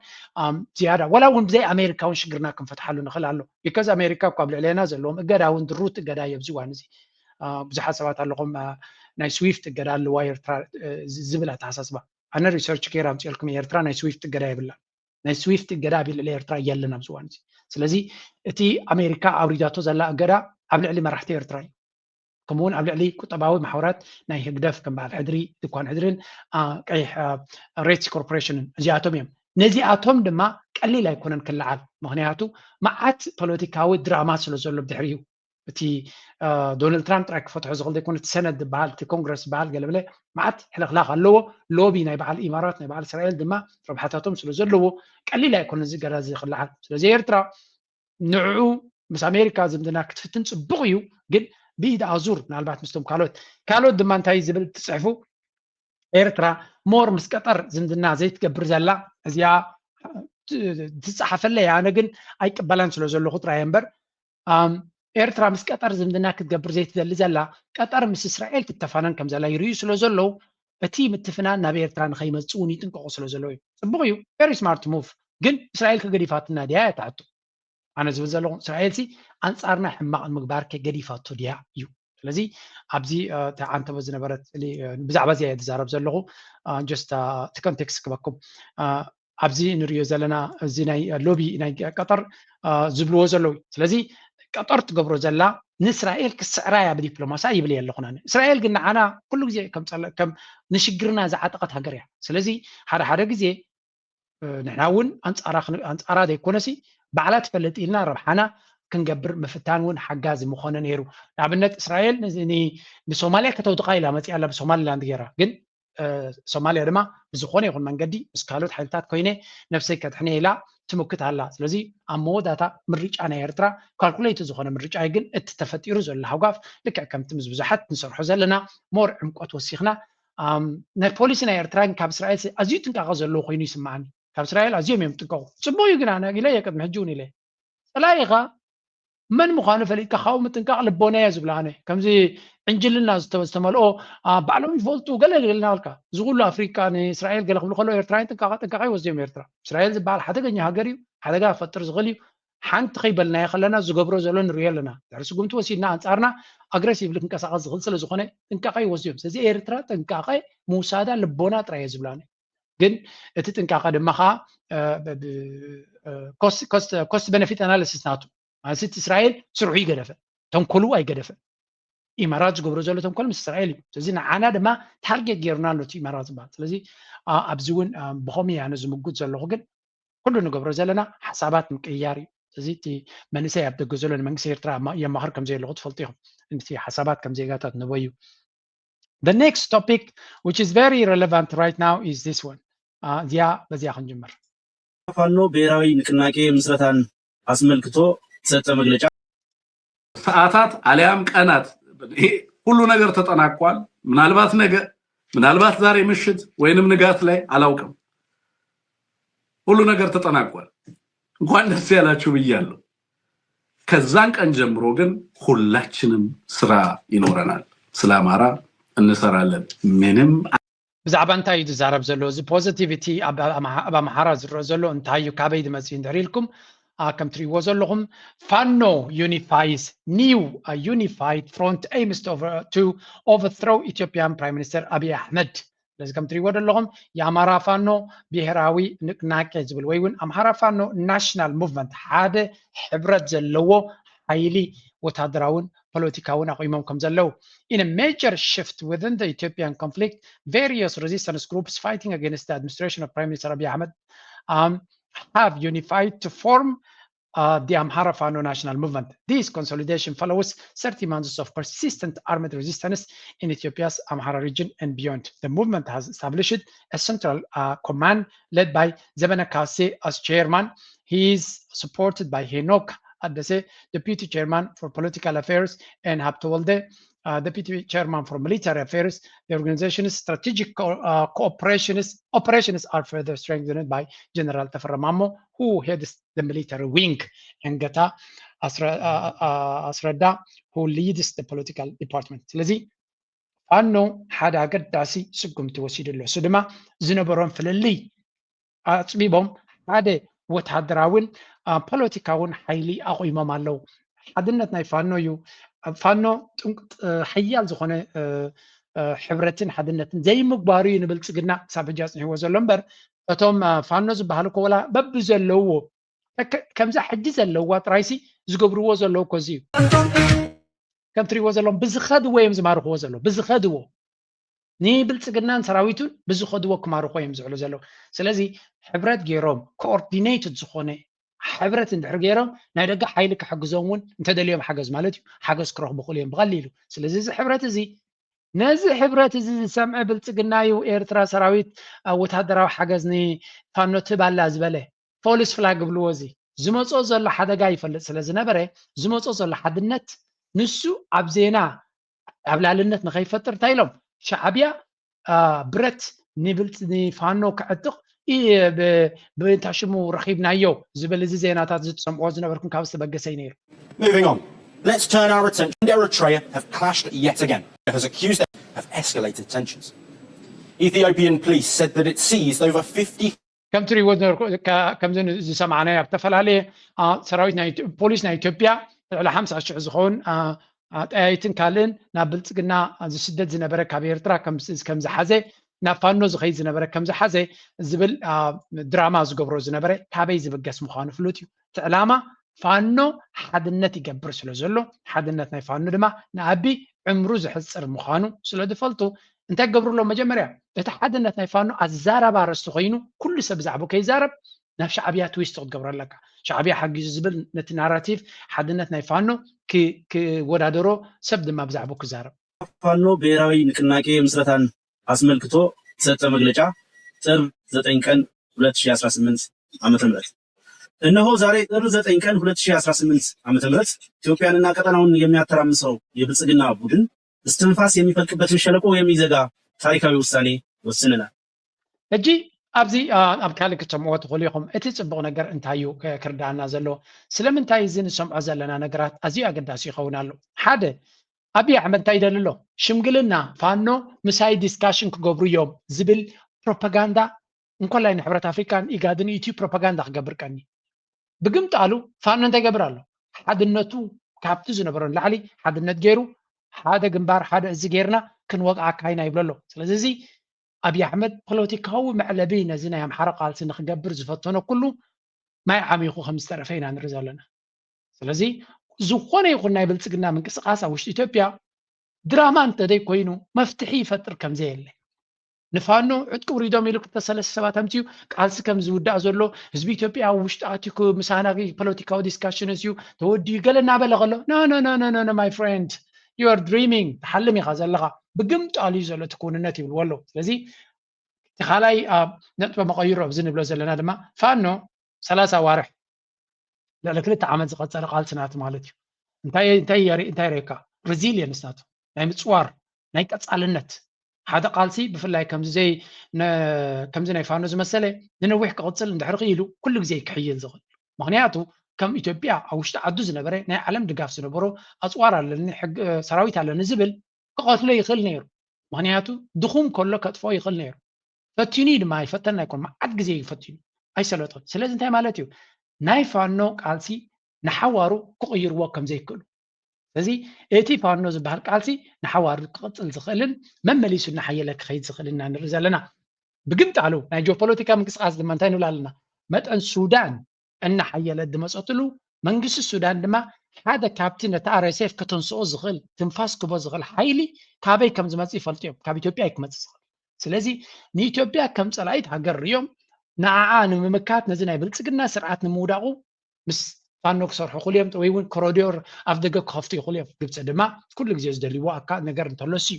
ዝያዳ ዋላ እውን ብዘይ ኣሜሪካ እውን ሽግርና ክንፈትሓሉ ንኽእል ኣሎ። ቢካዝ ኣሜሪካ እኳ ኣብ ልዕሌና ዘለዎም እገዳ እውን ድሩት እገዳ እዩ ኣብዚ እዋን እዚ። ብዙሓት ሰባት ኣለኹም ናይ ስዊፍት እገዳ ኣለዋ ኤርትራ ዝብል ኣተሓሳስባ። ኣነ ሪሰርች ገይረ ኣምፅኤልኩም ኤርትራ ናይ ስዊፍት እገዳ የብላ። ናይ ስዊፍት እገዳ ኣብ ልዕሊ ኤርትራ የለን ኣብዚ እዋን እዚ። ስለዚ እቲ ኣሜሪካ ኣውሪዳቶ ዘላ እገዳ ኣብ ልዕሊ መራሕቲ ኤርትራ እዩ። ከምኡውን ኣብ ልዕሊ ቁጠባዊ ማሕበራት ናይ ህግደፍ ከም በዓል ሕድሪ ድኳን ሕድርን ቀይሕ ሬትስ ኮርፖሬሽንን እዚኣቶም እዮም። ነዚኣቶም ድማ ቀሊል ኣይኮነን ክለዓል። ምክንያቱ መዓት ፖለቲካዊ ድራማ ስለ ዘሎ ብድሕሪኡ እቲ ዶናልድ ትራምፕ ጥራይ ክፈትሖ ዝኽእል ዘይኮነ እቲ ሰነድ ዝበሃል እቲ ኮንግረስ ዝበሃል ገለብለ መዓት ሕልኽላኽ ኣለዎ። ሎቢ ናይ በዓል ኢማራት ናይ በዓል እስራኤል ድማ ረብሓታቶም ስለ ዘለዎ ቀሊል ኣይኮነ እዚ ገዳ እዚ ክለዓል። ስለዚ ኤርትራ ንዕኡ ምስ ኣሜሪካ ዝምድና ክትፍትን ፅቡቕ እዩ፣ ግን ብኢድ ኣዙር ምናልባት ምስቶም ካልኦት ካልኦት ድማ እንታይ ዝብል ትፅሕፉ ኤርትራ ሞር ምስ ቀጠር ዝምድና ዘይትገብር ዘላ እዚኣ ትፀሓፈለይ ኣነ ግን ኣይቅበላን ስለ ዘለኹ ጥራይ እምበር ኤርትራ ምስ ቀጠር ዝምድና ክትገብር ዘይትደሊ ዘላ ቀጠር ምስ እስራኤል ትተፋነን ከም ዘላ ይርእዩ ስለ ዘለዉ እቲ ምትፍናን ናብ ኤርትራ ንኸይመፅእ እውን ይጥንቀቑ ስለ ዘለዉ እዩ። ፅቡቕ እዩ፣ very smart move። ግን እስራኤል ከገዲፋትና ድያ እያ ትሕቶ። ኣነ ዝብል ዘለኹ እስራኤል ሲ ኣንፃርና ሕማቕ ንምግባር ከገዲፋቶ ድያ እዩ። ስለዚ ኣብዚ ተዓንተቦ ዝነበረት ብዛዕባ እዚ እየ ዝዛረብ ዘለኹ። ጀስት እቲ ኮንቴክስት ክበኩም ኣብዚ ንሪኦ ዘለና እዚ ናይ ሎቢ ናይ ቀጠር ዝብልዎ ዘለዉ። ስለዚ ቀጠር ትገብሮ ዘላ ንእስራኤል ክስዕራ እያ ብዲፕሎማሳ ይብል እየ ኣለኹ። እስራኤል ግን ንዓና ኩሉ ግዜ ከም ንሽግርና ዝዓጠቐት ሃገር እያ። ስለዚ ሓደ ሓደ ግዜ ንሕና እውን ኣንፃራ ዘይኮነሲ ባዕላ ትፈልጥ ኢልና ረብሓና ክንገብር ምፍታን እውን ሓጋዚ ምኾነ ነይሩ። ንኣብነት እስራኤል ንሶማልያ ከተውድቓ ኢላ መፅያ ኣላ ብሶማሊላንድ ገይራ ግን ሶማልያ ድማ ብዝኾነ ይኹን መንገዲ ምስ ካልኦት ሓይልታት ኮይነ ነብሰይ ከድሕነ ኢላ ትምክት ኣላ። ስለዚ ኣብ መወዳታ ምርጫ ናይ ኤርትራ ካልኩሌት ዝኾነ ምርጫ እዩ። ግን እቲ ተፈጢሩ ዘሎ ሃጓፍ ልክዕ ከምቲ ምስ ብዙሓት ንሰርሖ ዘለና ሞር ዕምቆት ወሲኽና ናይ ፖሊሲ ናይ ኤርትራ ካብ እስራኤል ኣዝዩ ጥንቃቐ ዘለዎ ኮይኑ ይስምዓኒ። ካብ እስራኤል ኣዝዮም እዮም ጥንቀቑ። ፅቡቅ እዩ ግን ኣነ ኢለ እየ ቅድሚ ሕጂ እውን ኢለ ፀላኢኻ መን ምዃኑ ፈሊጥካ ካብኡ ምጥንቃቕ ልቦና እየ ዝብሎ ኣነ። ከምዚ ዕንጅልና ዝተመልኦ ባዕሎም ይፈልጡ ገለ ገለ እናበልካ እዚ ኩሉ ኣፍሪቃ ንእስራኤል ገለ ክብሉ ከለዉ ኤርትራውያን ጥንቃቐ ጥንቃቐ ይወስድዮም ኤርትራ። እስራኤል ዝበሃል ሓደገኛ ሃገር እዩ፣ ሓደጋ ክፈጥር ዝኽእል እዩ። ሓንቲ ከይበልናዮ ከለና ዝገብሮ ዘሎ ንሪኦ ኣለና። ድሕሪ ስጉምቲ ወሲድና ኣንጻርና ኣግረሲቭሊ ክንቀሳቐስ ዝኽእል ስለ ዝኾነ ጥንቃቐ ይወስዱ እዮም። ስለዚ ኤርትራ ጥንቃቐ ምውሳዳ ልቦና ጥራይ እየ ዝብላኒ። ግን እቲ ጥንቃቐ ድማ ከዓ ኮስት በነፊት ኣናሊሲስ ናቱ ማለት እቲ እስራኤል ስርሑ ይገደፈ ተንኮሉ ኣይገደፈ ኢማራት ዝገብሮ ዘሎ ተንኮል ምስ እስራኤል እዩ። ስለዚ ንዓና ድማ ታርጌት ገይሩና ኣሎ እቲ ኢማራት ዝበሃል። ስለዚ ኣብዚ እውን ብኸምኡ እየ ኣነ ዝምጉት ዘለኹ። ግን ኩሉ ንገብሮ ዘለና ሓሳባት ምቅያር እዩ። ስለዚ እቲ መንእሰይ ኣብ ደገ ዘሎ ንመንግስቲ ኤርትራ የማኽር ከም ዘየለኹ ትፈልጡ ኢኹም። እቲ ሓሳባት ከም ዜጋታት ንበዩ። The next topic which is very relevant right now is this one. እዚኣ በዚኣ ክንጅምር። ፋኖ ብሔራዊ ንቅናቄ ምስረታን አስመልክቶ ሰጠ መግለጫ። ሰዓታት አለያም ቀናት ይሄ ሁሉ ነገር ተጠናቋል። ምናልባት ነገ፣ ምናልባት ዛሬ ምሽት ወይንም ንጋት ላይ አላውቅም፣ ሁሉ ነገር ተጠናቋል። እንኳን ደስ ያላችሁ ብያለሁ። ከዛን ቀን ጀምሮ ግን ሁላችንም ስራ ይኖረናል። ስለ አማራ እንሰራለን። ምንም ብዛዕባ እንታይ እዩ ዝዛረብ ዘሎ? እዚ ፖዚቲቪቲ ኣብ ኣምሓራ ዝረአ ዘሎ እንታይ እዩ? ካበይ ዝመፅእ እንድሕር ኢልኩም ከም ትሪእዎ ዘለኹም ፋኖ unifies new unified front aims to overthrow Ethiopian Prime Minister Abiy Ahmed። ስለዚ ከም ትሪእዎ ዘለኹም የኣማራ ፋኖ ብሄራዊ ንቅናቄ ዝብል ወይ እውን ኣምሓራ ፋኖ ናሽናል ሙቭመንት ሓደ ሕብረት ዘለዎ ሓይሊ ወታደራውን ፖለቲካውን ኣቑሞም ከም ዘለዉ። In a major shift within the Ethiopian conflict, various resistance groups fighting against the administration of Prime Minister Abiy Ahmed um, have unified to form uh, the Amhara Fano National Movement. This consolidation follows thirty months of persistent armed resistance in Ethiopia's Amhara region and beyond. The movement has established a central uh, command led by Zebene Kase as chairman. He is supported by Henok Adese, deputy chairman for political affairs, and Habtewalde, uh, deputy chairman for military affairs. The organization's strategic co- uh, cooperation is, operations are further strengthened by General Tafera Mamo, who heads the military wing, and Gata Asra, uh, uh, Asrada, who leads the political department. ስለዚ ፋኖ ሓደ ኣገዳሲ ስጉምቲ ወሲዱ ኣሎ። እሱ ድማ ዝነበሮም ፍልልይ ኣፅቢቦም ሓደ ወታደራውን ፖለቲካውን ሓይሊ ኣቑሞም ኣለዉ። ሓድነት ናይ ፋኖ እዩ። ፋኖ ሓያል ዝኾነ ሕብረትን ሓድነትን ዘይምግባሩ እዩ ንብልፅግና ክሳብ ሕጂ ኣፅኒሕዎ ዘሎ እምበር እቶም ፋኖ ዝበሃሉ እኮ ወላ በብዘለውዎ ከምዛ ሕጂ ዘለዋ ጥራይሲ ዝገብርዎ ዘለዉ እኮ እዚ እዩ። ከም ትሪእዎ ዘለዎም ብዝኸድዎ እዮም ዝማርኽዎ ዘለዉ ብዝኸድዎ ንብልፅግናን ሰራዊቱን ብዝኸድዎ ክማርኾ እዮም ዝዕሉ ዘለዉ። ስለዚ ሕብረት ገይሮም ኮኦርዲኔትድ ዝኾነ ሕብረት እንድሕር ገይሮም ናይ ደገ ሓይሊ ክሕግዞም እውን እንተደልዮም ሓገዝ ማለት እዩ ሓገዝ ክረኽቡ ክእሉ እዮም ብቐሊሉ። ስለዚ እዚ ሕብረት እዚ ነዚ ሕብረት እዚ ዝሰምዐ ብልፅግና እዩ ኤርትራ ሰራዊት ወታደራዊ ሓገዝ ንፋኖ ትብ ኣላ ዝበለ። ፎልስ ፍላግ ይብልዎ እዚ ዝመፅኦ ዘሎ ሓደጋ ይፈልጥ ስለ ዝነበረ ዝመፅኦ ዘሎ ሓድነት ንሱ ኣብ ዜና ኣብ ላልነት ንኸይፈጥር እንታይ ኢሎም ሻዕብያ ብረት ንፋኖ ክዕጥቕ ብእንታ ሽሙ ረኺብናዮ ዝብል እዚ ዜናታት ዝትሰምዕዎ ዝነበርኩም ካብ ዝተበገሰ እዩ ነይሩ። Moving on. Let's turn our attention. Eritrea have clashed yet again. Has accused them of escalated tensions. Ethiopian police said that it seized over fifty ከም ትሪእዎ ዝነበርኩ ከምዚ ዝሰማዕናዮ ኣብ ዝተፈላለየ ሰራዊት ፖሊስ ናይ ኢትዮጵያ ልዕሊ ሓምሳ ሽሕ ዝኸውን ጠያይትን ካልእን ናብ ብልፅግና ዝስደድ ዝነበረ ካብ ኤርትራ ከም ዝሓዘ ናብ ፋኖ ዝኸይድ ዝነበረ ከም ዝሓዘ ዝብል ድራማ ዝገብሮ ዝነበረ ካበይ ዝብገስ ምዃኑ ፍሉጥ እዩ። እቲ ዕላማ ፋኖ ሓድነት ይገብር ስለ ዘሎ ሓድነት ናይ ፋኖ ድማ ንኣቢ ዕምሩ ዝሕፅር ምዃኑ ስለ ዝፈልጡ እንታይ ክገብሩ ኣለዎም? መጀመርያ እቲ ሓድነት ናይ ፋኖ ኣዛራባ ኣርእስቲ ኮይኑ ኩሉ ሰብ ብዛዕባ ከይዛረብ ናብ ሻዕብያ ትዊስት ክትገብሮ ኣለካ። ሻዕብያ ሓጊዙ ዝብል ነቲ ናራቲቭ ሓድነት ናይ ፋኖ ክወዳደሮ ሰብ ድማ ብዛዕባ ክዛረብ። ፋኖ ብሔራዊ ንቅናቄ ምስረታን አስመልክቶ ሰጠ መግለጫ ጥር ዘጠኝ ቀን ሁለት ሺህ አስራ ስምንት ዓመተ ምህረት። እነሆ ዛሬ ጥር ዘጠኝ ቀን ሁለት ሺህ አስራ ስምንት ዓመተ ምህረት ኢትዮጵያንና ቀጠናውን የሚያተራምሰው የብልጽግና ቡድን እስትንፋስ የሚፈልቅበትን ሸለቆ የሚዘጋ ታሪካዊ ውሳኔ ወስነናል። ሕጂ ኣብዚ ኣብ ካልእ ክትሰምዕዎ ትኽእሉ ኢኹም። እቲ ጽቡቕ ነገር እንታይ እዩ ክርዳኣና ዘለዎ? ስለምንታይ እዚ ንሰምዖ ዘለና ነገራት ኣዝዩ ኣገዳሲ ይኸውን ኣሎ? ሓደ ኣብይ ኣሕመድ እንታይ ይደሊ ኣሎ? ሽምግልና ፋኖ ምሳይ ዲስካሽን ክገብሩ እዮም ዝብል ፕሮፓጋንዳ እንኮላይ ንሕብረት ኣፍሪካን ኢጋድን ኢትዩ ፕሮፓጋንዳ ክገብር ቀኒ ብግምጣሉ ፋኖ እንታይ ይገብር ኣሎ? ሓድነቱ ካብቲ ዝነበሮ ንላዕሊ ሓድነት ገይሩ፣ ሓደ ግንባር ሓደ እዚ ገይርና ክንወግኣካ ኢና ይብሎ ኣሎ። ስለዚ እዚ ኣብይ ኣሕመድ ፖለቲካዊ መዕለቢ ነዚ ናይ ኣምሓራ ቃልሲ ንክገብር ዝፈተኖ ኩሉ ማይ ዓሚኹ ከም ዝተረፈ ኢና ንርኢ ዘለና። ስለዚ ዝኾነ ይኹን ናይ ብልፅግና ምንቅስቃስ ኣብ ውሽጢ ኢትዮጵያ ድራማ እንተደይ ኮይኑ መፍትሒ ይፈጥር ከም ዘየለ፣ ንፋኖ ዕጥቂ ውሪዶም ኢሉ ክልተ ሰለስተ ሰባት ኣምፅኡ ቃልሲ ከም ዝውዳእ ዘሎ፣ ህዝቢ ኢትዮጵያ ኣብ ውሽጢ ኣትዩ ክ- ምሳና ፖለቲካዊ ዲስካሽን እዩ ተወዲኡ ገለ እናበለ ከሎ፣ no no no no no no my friend, you are dreaming, ትሓልም ኢኻ ዘለኻ፣ ብግምጣሉ እዩ ዘሎ እቲ ክውንነት ይብልዎ ኣለዉ። ስለዚ እቲ ካልኣይ ኣብ ነጥበ መቐይሮ ኣብዚ ንብሎ ዘለና ድማ ፋኖ ሰላሳ ዋርሕ ልዕሊ ክልተ ዓመት ዝቐፀለ ቃልሲ ናት ማለት እዩ። እንታይ እንታይ የርኢ እንታይ የርእየካ? ሬዚሊየንስ ናቱ፣ ናይ ምፅዋር፣ ናይ ቀፃልነት። ሓደ ቃልሲ ብፍላይ ከምዚ ዘይ ነ- ከምዚ ናይ ፋኖ ዝመሰለ ንነዊሕ ክቕፅል እንድሕር ክኢሉ ኩሉ ግዜ ክሕይል ዝኽእል። ምክንያቱ ከም ኢትዮጵያ ኣብ ውሽጢ ዓዱ ዝነበረ ናይ ዓለም ድጋፍ ዝነበሮ ኣፅዋር ኣለኒ ሕግ- ሰራዊት ኣለኒ ዝብል ክቐትሎ ይኽእል ነይሩ። ምክንያቱ ድኹም ከሎ ከጥፍኦ ይኽእል ነይሩ። ፈቲኑ እዩ ድማ ኣይፈተና ኣይኮን መዓት ግዜ እዩ ፈቲኑ ኣይሰለጦን። ስለዚ እንታይ ማለት እዩ? ናይ ፋኖ ቃልሲ ንሓዋሩ ክቕይርዎ ከም ዘይክእሉ። ስለዚ እቲ ፋኖ ዝበሃል ቃልሲ ንሓዋሩ ክቕፅል ዝኽእልን መመሊሱ እናሓየለ ክኸይድ ዝኽእል ኢና ንርኢ ዘለና። ብግምጣሉ ናይ ጂኦፖለቲካ ምንቅስቃስ ድማ እንታይ ንብል ኣለና? መጠን ሱዳን እናሓየለት ዝመፀትሉ መንግስቲ ሱዳን ድማ ሓደ ካብቲ ነቲ ኣር ኤስ ኤፍ ከተንስኦ ዝኽእል ትንፋስ ክቦ ዝኽእል ሓይሊ ካበይ ከም ዝመፅእ ይፈልጡ እዮም። ካብ ኢትዮጵያ እዩ ክመፅእ ዝኽእል። ስለዚ ንኢትዮጵያ ከም ፀላኢት ሃገር ርዮም ንዓኣ ንምምካት ነዚ ናይ ብልፅግና ስርዓት ንምውዳቑ ምስ ፋኖ ክሰርሑ ይኽእሉ እዮም ወይ እውን ኮሮዲዮር ኣፍ ደገ ክኸፍቱ ይኽእሉ እዮም። ግብፂ ድማ ኩሉ ግዜ ዝደልይዎ ኣካ ነገር እንተሎስ እዩ።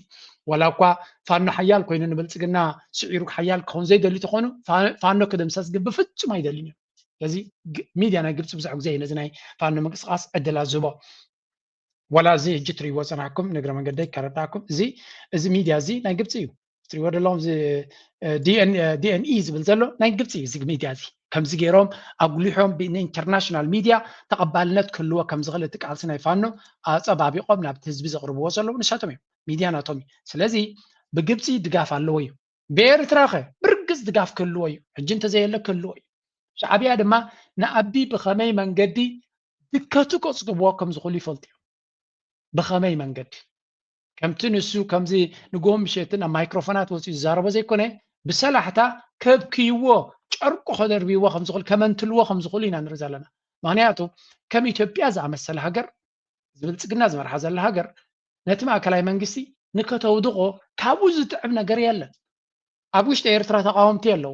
ዋላ እኳ ፋኖ ሓያል ኮይኑ ንብልፅግና ስዒሩ ሓያል ክኸውን ዘይደሊ ተኾኑ ፋ- ፋኖ ክድምሰስ ግን ብፍጹም ኣይደልን እዮም። ስለዚ ግ- ሚድያ ናይ ግብፂ ብዙሕ ግዜ እዩ ነዚ ናይ ፋኖ ምንቅስቃስ ዕድላት ዝህቦ። ዋላ እዚ ሕጂ ትሪእዎ ፀናሕኩም ንግረ መንገደይ ከረዳእኩም እዚ እዚ ሚድያ እዚ ናይ ግብፂ እዩ። ትሪእዎ ዘለኹም እዚ ዲኤንኢ ዝብል ዘሎ ናይ ግብፂ እዩ። እዚ ሚድያ እዚ ከምዚ ገይሮም ኣጉሊሖም ንኢንተርናሽናል ሚድያ ተቐባልነት ክህልዎ ከም ዝኽእል እቲ ቃልሲ ናይ ፋኖ ኣፀባቢቖም ናብቲ ህዝቢ ዘቕርብዎ ዘለዉ ንሳቶም እዮም። ሚድያ ናቶም እዩ። ስለዚ ብግብፂ ድጋፍ ኣለዎ እዩ። ብኤርትራ ኸ ብርግፅ ድጋፍ ክህልዎ እዩ። ሕጂ እንተዘየለ ክህልዎ እዩ። ሻዕብያ ድማ ንኣቢ ብኸመይ መንገዲ ድከቱ ከፅግብዎ ከም ዝኽእሉ ይፈልጡ እዮም። ብኸመይ መንገዲ ከምቲ ንሱ ከምዚ ንግሆ ምሸትን ኣብ ማይክሮፎናት ወፂኡ ዝዛረቦ ዘይኮነ ብሰላሕታ ከብክይዎ ጨርቁ ከደርብይዎ ከም ዝኽእል ከመንትልዎ ከም ዝኽእሉ ኢና ንርኢ ዘለና። ምክንያቱ ከም ኢትዮጵያ ዝኣመሰለ ሃገር ዝብልፅግና ዝመርሓ ዘላ ሃገር ነቲ ማእከላይ መንግስቲ ንከተውድቆ ካብኡ ዝጥዕም ነገር የለን። ኣብ ውሽጢ ኤርትራ ተቃወምቲ ኣለዉ።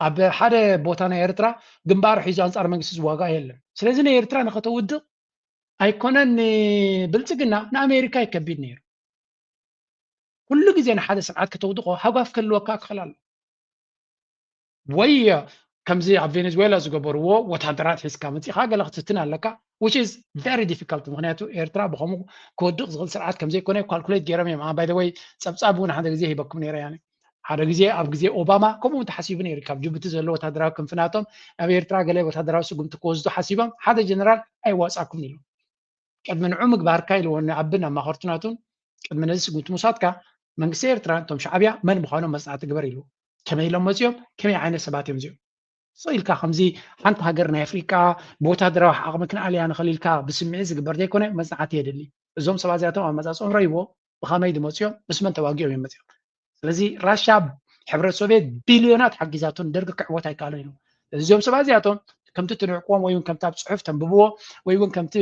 ኣብ ሓደ ቦታ ናይ ኤርትራ ግንባር ሒዙ ኣንጻር መንግስቲ ዝዋጋእ የለን። ስለዚ ንኤርትራ ንኸተውድቕ ኣይኮነን ንብልጽግና ንኣሜሪካ እዩ ከቢድ ነይሩ። ኩሉ ግዜ ንሓደ ስርዓት ከተውድቆ ሃጓፍ ክህልወካ ክኽእል ኣሎ። ወይ ከምዚ ኣብ ቬኔዙዌላ ዝገበርዎ ወታደራት ሒዝካ መፂኻ ገለ ክትፍትን ኣለካ which is very difficult። ምክንያቱ ኤርትራ ብከምኡ ክወድቕ ዝኽእል ስርዓት ከምዘይኮነ ካልኩሌት ገይሮም እዮም። ባይ ወይ ጸብጻብ እውን ሓደ ግዜ ሂበኩም ነይረ ያኒ ሓደ ግዜ ኣብ ግዜ ኦባማ ከምኡ እውን ተሓሲቡ ነይሩ። ካብ ጅቡቲ ዘሎ ወታደራዊ ክንፍናቶም ናብ ኤርትራ ገለ ወታደራዊ ስጉምቲ ክወስዱ ሓሲቦም ሓደ ጀነራል ኣይዋጻኩም ኢሉ ቅድሚ ንዑ ምግባርካ ኢልዎ ንኣብን ኣማኸርቱ ናቱን ቅድሚ ነዚ ስጉምቲ ምውሳድካ መንግስቲ ኤርትራ እቶም ሻዕብያ መን ምዃኖም መጽናዕቲ ግበር ኢሉ ከመይ ኢሎም መፅኦም ከመይ ዓይነት ሰባት እዮም እዚኦም ስቕ ኢልካ ከምዚ ሓንቲ ሃገር ናይ ኣፍሪቃ ብወታደራዊ ዓቕሚ ክንኣልያ ንኽእል ኢልካ ብስምዒት ዝግበር ዘይኮነ መጽናዕቲ የድሊ። እዞም ሰባት እዚኣቶም ኣመፃፅኦም ረይዎ ብኸመይ ድመፅኦም ምስ መን ተዋጊኦም እዮም መፅኦም። ስለዚ ራሻ ሕብረት ሶቪየት ቢልዮናት ሓጊዛቶም ደርጊ ክዕወት ኣይከኣለን እዩ። እዚኦም ሰባት እዚኣቶም ከምቲ ትንዕቅዎም ወይ እውን ከምቲ ኣብ ፅሑፍ ተንብብዎ ወይ እውን ከምቲ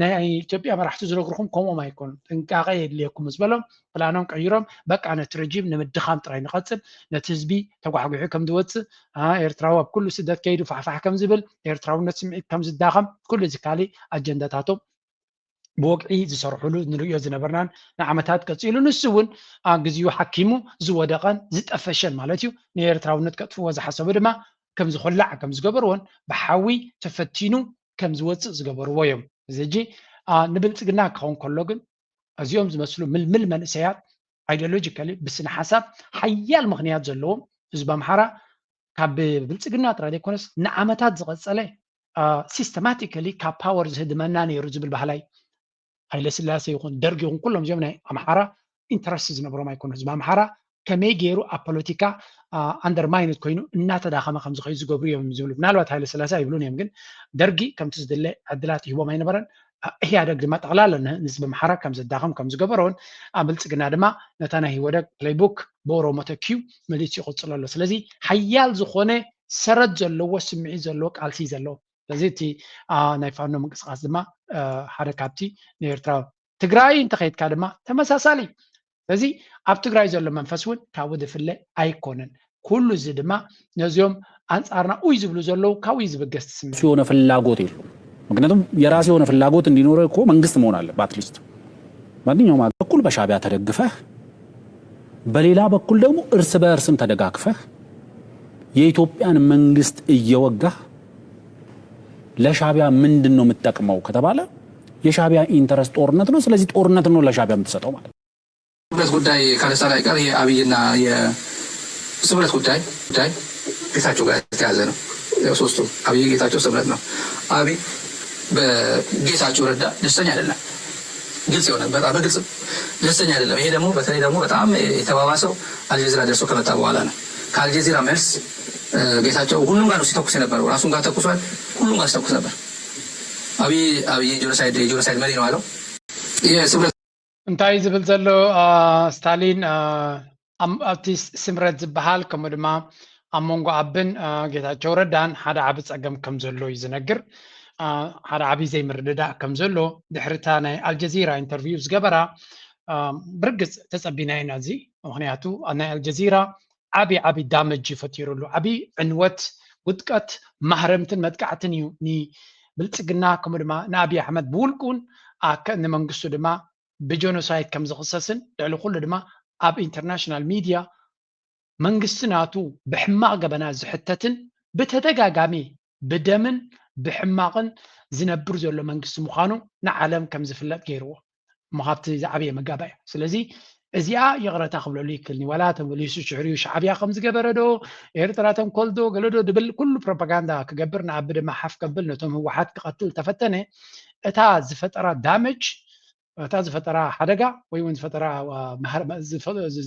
ናይ ኢትዮጵያ መራሕቲ ዝነግርኹም ከምኦም ኣይኮኑን። ጥንቃቐ የድልየኩም ዝበሎም ፕላኖም ቀይሮም በቃ ነቲ ረጂም ንምድኻም ጥራይ ንቐፅል፣ ነቲ ህዝቢ ተጓሕጒሑ ከም ዝወፅእ፣ ኤርትራዊ ኣብ ኩሉ ስደት ከይዱ ፋሕፋሕ ከም ዝብል፣ ኤርትራውነት ስምዒት ከም ዝዳኸም፣ ኩሉ እዚ ካሊእ ኣጀንዳታቶም ብወግዒ ዝሰርሕሉ ንርእዮ ዝነበርናን ንዓመታት ቀፂሉ። ንሱ እውን ግዜኡ ሓኪሙ ዝወደቐን ዝጠፈሸን ማለት እዩ። ንኤርትራውነት ከጥፍዎ ዝሓሰቡ ድማ ከም ዝኮላዕ ከም ዝገበርዎን ብሓዊ ተፈቲኑ ከም ዝወፅእ ዝገበርዎ እዮም። እዚ ሕጂ ንብልፅግና ክኸውን ከሎ ግን እዚኦም ዝመስሉ ምልምል መንእሰያት ኣይዲዮሎጂካሊ ብስነ ሓሳብ ሓያል ምክንያት ዘለዎም ህዝቢ ኣምሓራ ካብ ብልፅግና ጥራይ ዘይኮነስ ንዓመታት ዝቐፀለ ሲስተማቲካሊ ካብ ፓወር ዝህድመና ነይሩ ዝብል ባህላይ ሃይለ ስላሴ ይኹን ደርግ ይኹን ኩሎም እዚኦም ናይ ኣምሓራ ኢንተረስት ዝነበሮም ኣይኮኑ ህዝቢ ኣምሓራ ከመይ ገይሩ ኣብ ፖለቲካ ኣንደርማይንድ ኮይኑ እናተዳኸመ ከም ዝኸይድ ዝገብሩ እዮም ዝብሉ። ምናልባት ሃይለ ስላሴ ኣይብሉን እዮም፣ ግን ደርጊ ከምቲ ዝድለ ዕድላት ይህቦም ኣይነበረን። ኢህኣደግ ድማ ጠቕላላ ንህዝቢ ኣምሓራ ከም ዘዳኸም ከም ዝገበሮን ኣብ ብልፅግና ድማ ነታ ናይ ኢህወደግ ፕሌይቡክ ብኦሮሞ ተኪዩ መሊሱ ይቕፅሎ ኣሎ። ስለዚ ሓያል ዝኾነ ሰረት ዘለዎ ስምዒት ዘለዎ ቃልሲ ዘለዎ። ስለዚ እቲ ናይ ፋኖ ምንቅስቃስ ድማ ሓደ ካብቲ ንኤርትራ ትግራይ እንተኸይድካ ድማ ተመሳሳሊ። ስለዚ ኣብ ትግራይ ዘሎ መንፈስ እውን ካብኡ ዝፍለ ኣይኮነን። ኩሉ እዚ ድማ ነዚኦም ኣንጻርና ኡይ ዝብሉ ዘለዉ ካብኡ እዩ ዝብገስ ስምዒት። የሆነ ፍላጎት የለው። ምክንያቱም የራስ የሆነ ፍላጎት እንዲኖረ እኮ መንግስት መሆን አለበት። አትሊስት ማንኛውም ሀገር በኩል በሻቢያ ተደግፈህ በሌላ በኩል ደግሞ እርስ በእርስም ተደጋግፈህ የኢትዮጵያን መንግስት እየወጋህ ለሻቢያ ምንድን ነው የምትጠቅመው ከተባለ የሻቢያ ኢንተረስት ጦርነት ነው። ስለዚህ ጦርነት ነው ለሻቢያ የምትሰጠው ማለት ነው። ስምረት ጉዳይ ካነሳን አይቀር ይሄ አብይና የስምረት ጉዳይ ጉዳይ ጌታቸው ጋር የተያዘ ነው። ያው ሶስቱ አብይ፣ ጌታቸው፣ ስምረት ነው። አብይ በጌታቸው ረዳ ደስተኛ አይደለም። ግልጽ የሆነ በጣም በግልጽ ደስተኛ አይደለም። ይሄ ደግሞ በተለይ ደግሞ በጣም የተባባሰው አልጀዚራ ደርሶ ከመጣ በኋላ ነው። ከአልጀዚራ መልስ ጌታቸው ሁሉም ጋር ነው ሲተኩስ የነበረው። ራሱም ጋር ተኩሷል። ሁሉም ጋር ሲተኩስ ነበር። አብይ አብይ ጄኖሳይድ የጄኖሳይድ መሪ ነው አለው። የስምረት እንታይ ዝብል ዘሎ ስታሊን ኣብቲ ስምረት ዝበሃል ከምኡ ድማ ኣብ መንጎ ኣብን ጌታቸው ረዳን ሓደ ዓቢ ጸገም ከም ዘሎ እዩ ዝነግር። ሓደ ዓቢ ዘይምርድዳእ ከም ዘሎ ድሕርታ ናይ ኣልጀዚራ ኢንተርቪው ዝገበራ ብርግጽ ተጸቢና ኢና እዚ። ምክንያቱ ናይ ኣልጀዚራ ዓቢ ዓቢ ዳመጅ ፈጢሩሉ፣ ዓቢ ዕንወት፣ ውድቀት፣ ማህረምትን መጥቃዕትን እዩ ንብልጽግና ከምኡ ድማ ንኣብይ ኣሕመድ ብውልቁን ንመንግስቱ ድማ ብጀኖሳይድ ከም ዝኽሰስን ልዕሊ ኩሉ ድማ ኣብ ኢንተርናሽናል ሚድያ መንግስቲ ናቱ ብሕማቕ ገበናት ዝሕተትን ብተደጋጋሚ ብደምን ብሕማቕን ዝነብር ዘሎ መንግስቲ ምዃኑ ንዓለም ከም ዝፍለጥ ገይርዎ። እሞ ካብቲ ዝዓበየ መጋባእያ። ስለዚ እዚኣ ይቕረታ ክብለሉ ይክልኒ። ዋላ ተመሊሱ ሽዕርዩ ሻዕብያ ከም ዝገበረ ዶ ኤርትራ ተንኮል ዶ ገለ ዶ ድብል ኩሉ ፕሮፓጋንዳ ክገብር ንኣቢ ድማ ሓፍ ከብል ነቶም ህወሓት ክቐትል ተፈተነ እታ ዝፈጠራ ዳመጅ እታ ዝፈጠራ ሓደጋ ወይ እውን ዝፈጠራ